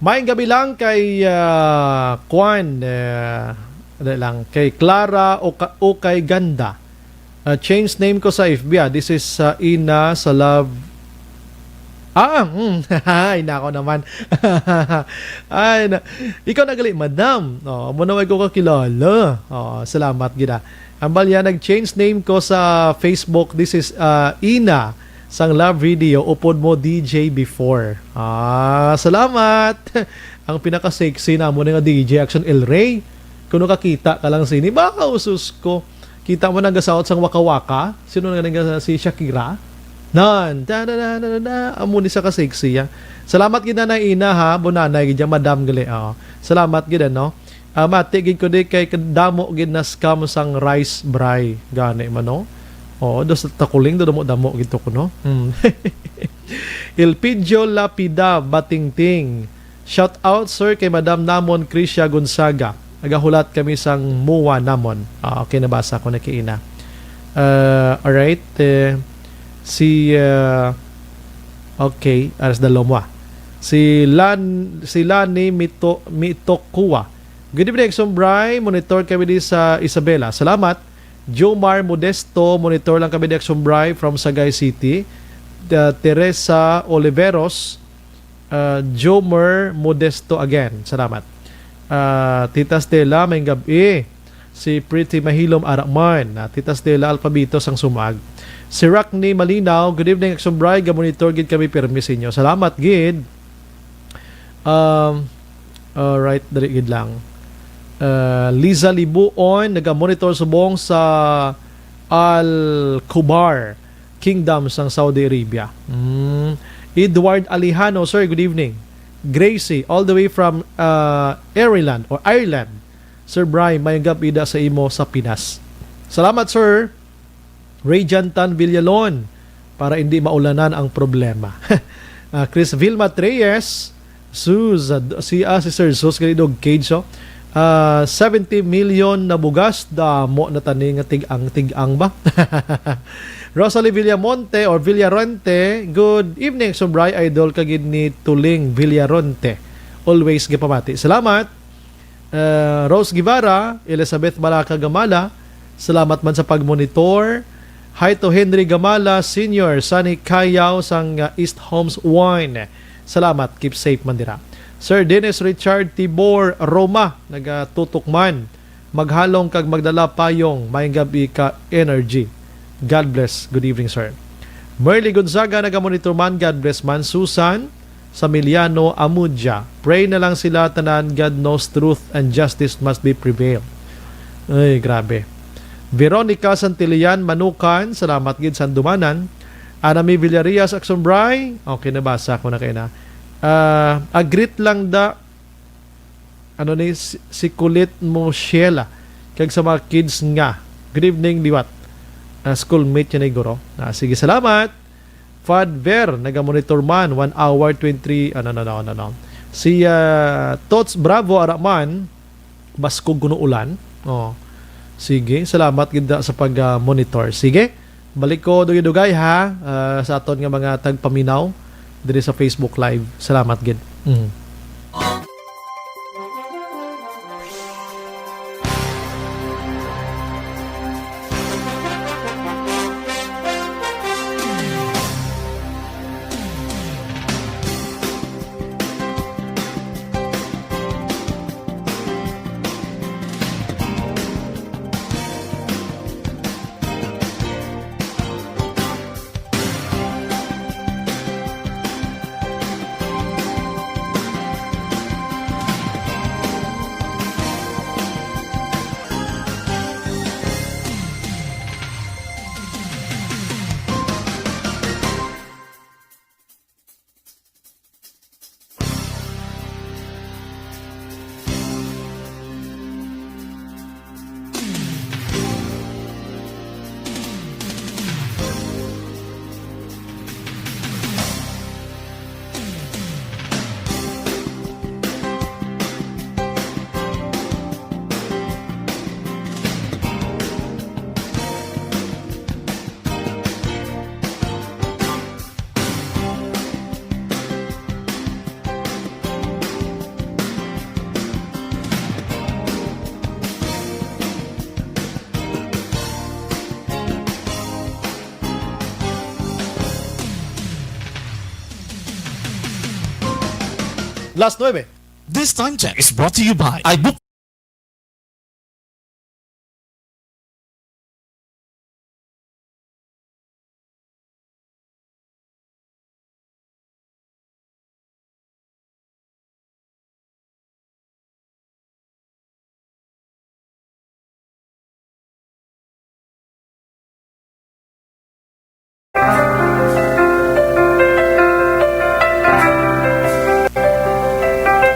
Maayong gabi lang kay, ah, Kwan, eh, ano lang, kay Clara o, ka, o kay Ganda. Ah, change name ko sa F B, ah. This is, ah, Ina sa Love. Ah, mm. Ay, nako naman. Ay, na, ikaw na gali, madam. Oh, amo na way ko kakilala. Oh, salamat gid, ah. Ang balya, nag-change name ko sa Facebook. This is, ah, Ina sang Love Video. Upod mo, D J before. Ah, salamat. Ang pinaka-sexy namo na nga D J, Action El Rey. Kuno kakita ka lang sini. Baka usus ko. Kita mo nagasaot sang waka-waka. Sino na nga si Shakira? Nan, da, da, da, da, da, da. Amo ni sa ka-sexy, ah. Salamat gid na Ina, ha. Bunanay gid ya, madam gali. Oh. Salamat gid, ano. Ah, mati gid ko di kay kadamo gid na scam sang rice bray. Gani man, no? Oo, dos takuling, damo-damo gid to ko, no? Hmm. Elpidio Lapida Batingting. Shout out, sir, kay Madam namon Crisia Gonzaga. Nagahulat kami sang mua namon. Ah, okay, nabasa ko na kay Ina. Ah, alright. Eh, si, ah, okay, aras da lomwa. Si Lan-, si Lani Mito-, Mitokua. Good evening, Exum Bry. Monitor kami di sa Isabela. Salamat. Jomar Modesto, monitor lang kami di Exum Bry from Sagay City. Uh, Teresa Oliveros, uh, Jomer Modesto again. Salamat. Uh, Tita Stella, may gabi. Si Pretty Mahilom Araman. Uh, Tita Stella Alpabito sang Sumag. Si Rockney Malinaw, good evening, Exum Bry. Gamonitor gid kami pirmi sa inyo. Salamat gid. Um, alright, dali gid lang. Uh, Liza Libuon, naga-monitor subong sa Al Khobar Kingdom sang Saudi Arabia. Mm. Edward Alejano, sir, good evening. Gracie, all the way from, uh, Ireland or Ireland. Sir Bry, may gab-i da sa imo sa Pinas. Salamat, sir. Ray Jantan Villalon, para hindi maulanan ang problema. Ah, Chris Vilma Treyes, Sus, ah, d-, si, ah, si Sir Sus, gali dog cage, oh. Ah, seventy million na bugas, damo na tani nga tig-ang-tig-ang ba? Rosalie Villamonte or Villaronte, good evening, Subray, idol ka gid ni Tuling Villaronte. Always gipamati. Salamat. Uh, Rose Guevara, Elizabeth Balaca Gamala, salamat man sa pagmonitor. Hi to Henry Gamala Senior, Sunny Cayao sang, uh, East Homes One. Salamat, keep safe man dira. Sir Dennis Richard Tibor Roma, nagatutok man. Maghalong kag magdala payong, may gabi ka energy. God bless. Good evening, sir. Merly Gonzaga, nagamonitor man. God bless man. Susan, Samiliano Amudia. Pray na lang sila tanan. God knows truth and justice must be prevailed. Ay, grabe. Veronica Santillan Manukan, salamat gid sa andumanan. Anami Villarias Aksumbray, okay, nabasa ko na kayo na. Ah, agreet lang da, ano ni, si, si kulit mo, Sheila. Kag sa mga kids nga. Good evening, liwat. Ah, schoolmate niya ni guro. Ah, sige, salamat. Fad Ver, nagamonitor man, one hour, twenty-three, ano, no, no, no, no. Si, ah, Tots Bravo, ara man, baskog kuno ulan. Oh. Sige, salamat gid sa pag, ah, monitor. Sige, balik ko dugay-dugay, ha, ah, sa aton nga mga tagpaminaw diri sa Facebook Live. Salamat gid. Mhm. Last nuebe. This time check is brought to you by iBook.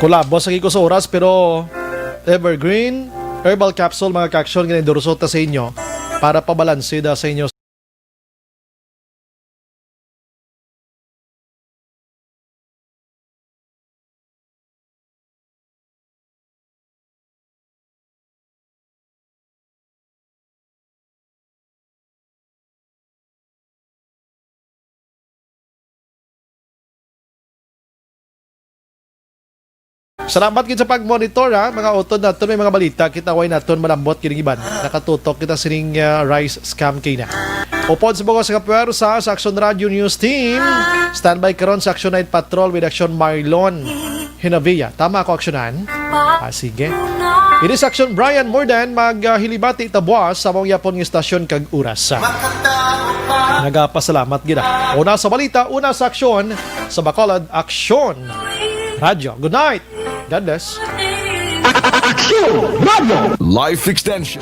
Kulabos lagi ko sa oras, pero Evergreen Herbal Capsule, mga ka-aksyon, nga endorso ta sa inyo para pabalanse da sa inyo. Salamat gid sa pag-monitor, ha, mga utod naton. May mga balita kita, way naton malambot kining iban. Nakatutok kita sining, ah, rice scam kay na. Upod sa bug-os nga pwersa sa Aksyon Radio News Team, standby karon sa Aksyon Night Patrol with Aksyon Marlon Hinavia. Tama ako, Aksyonan? Ah, sige. Ini sa Aksyon Brian Morden, mag, ah, hilibati ta buwas sa among yapon nga istasyon kag oras. Nagapasalamat gid, ah. Una sa balita, una sa aksyon, sa Bacolod Aksyon Radyo. Good night. God bless. Aksyon Radyo. Life Extension.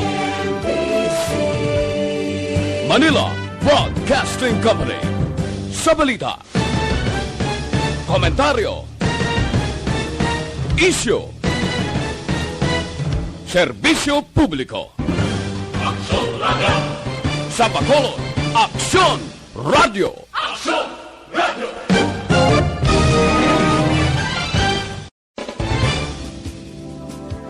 Manila Broadcasting Company. Sa balita, komentaryo, isyu, serbisyo publiko. Aksyon Radyo. Sa Bacolod, Aksyon Radyo.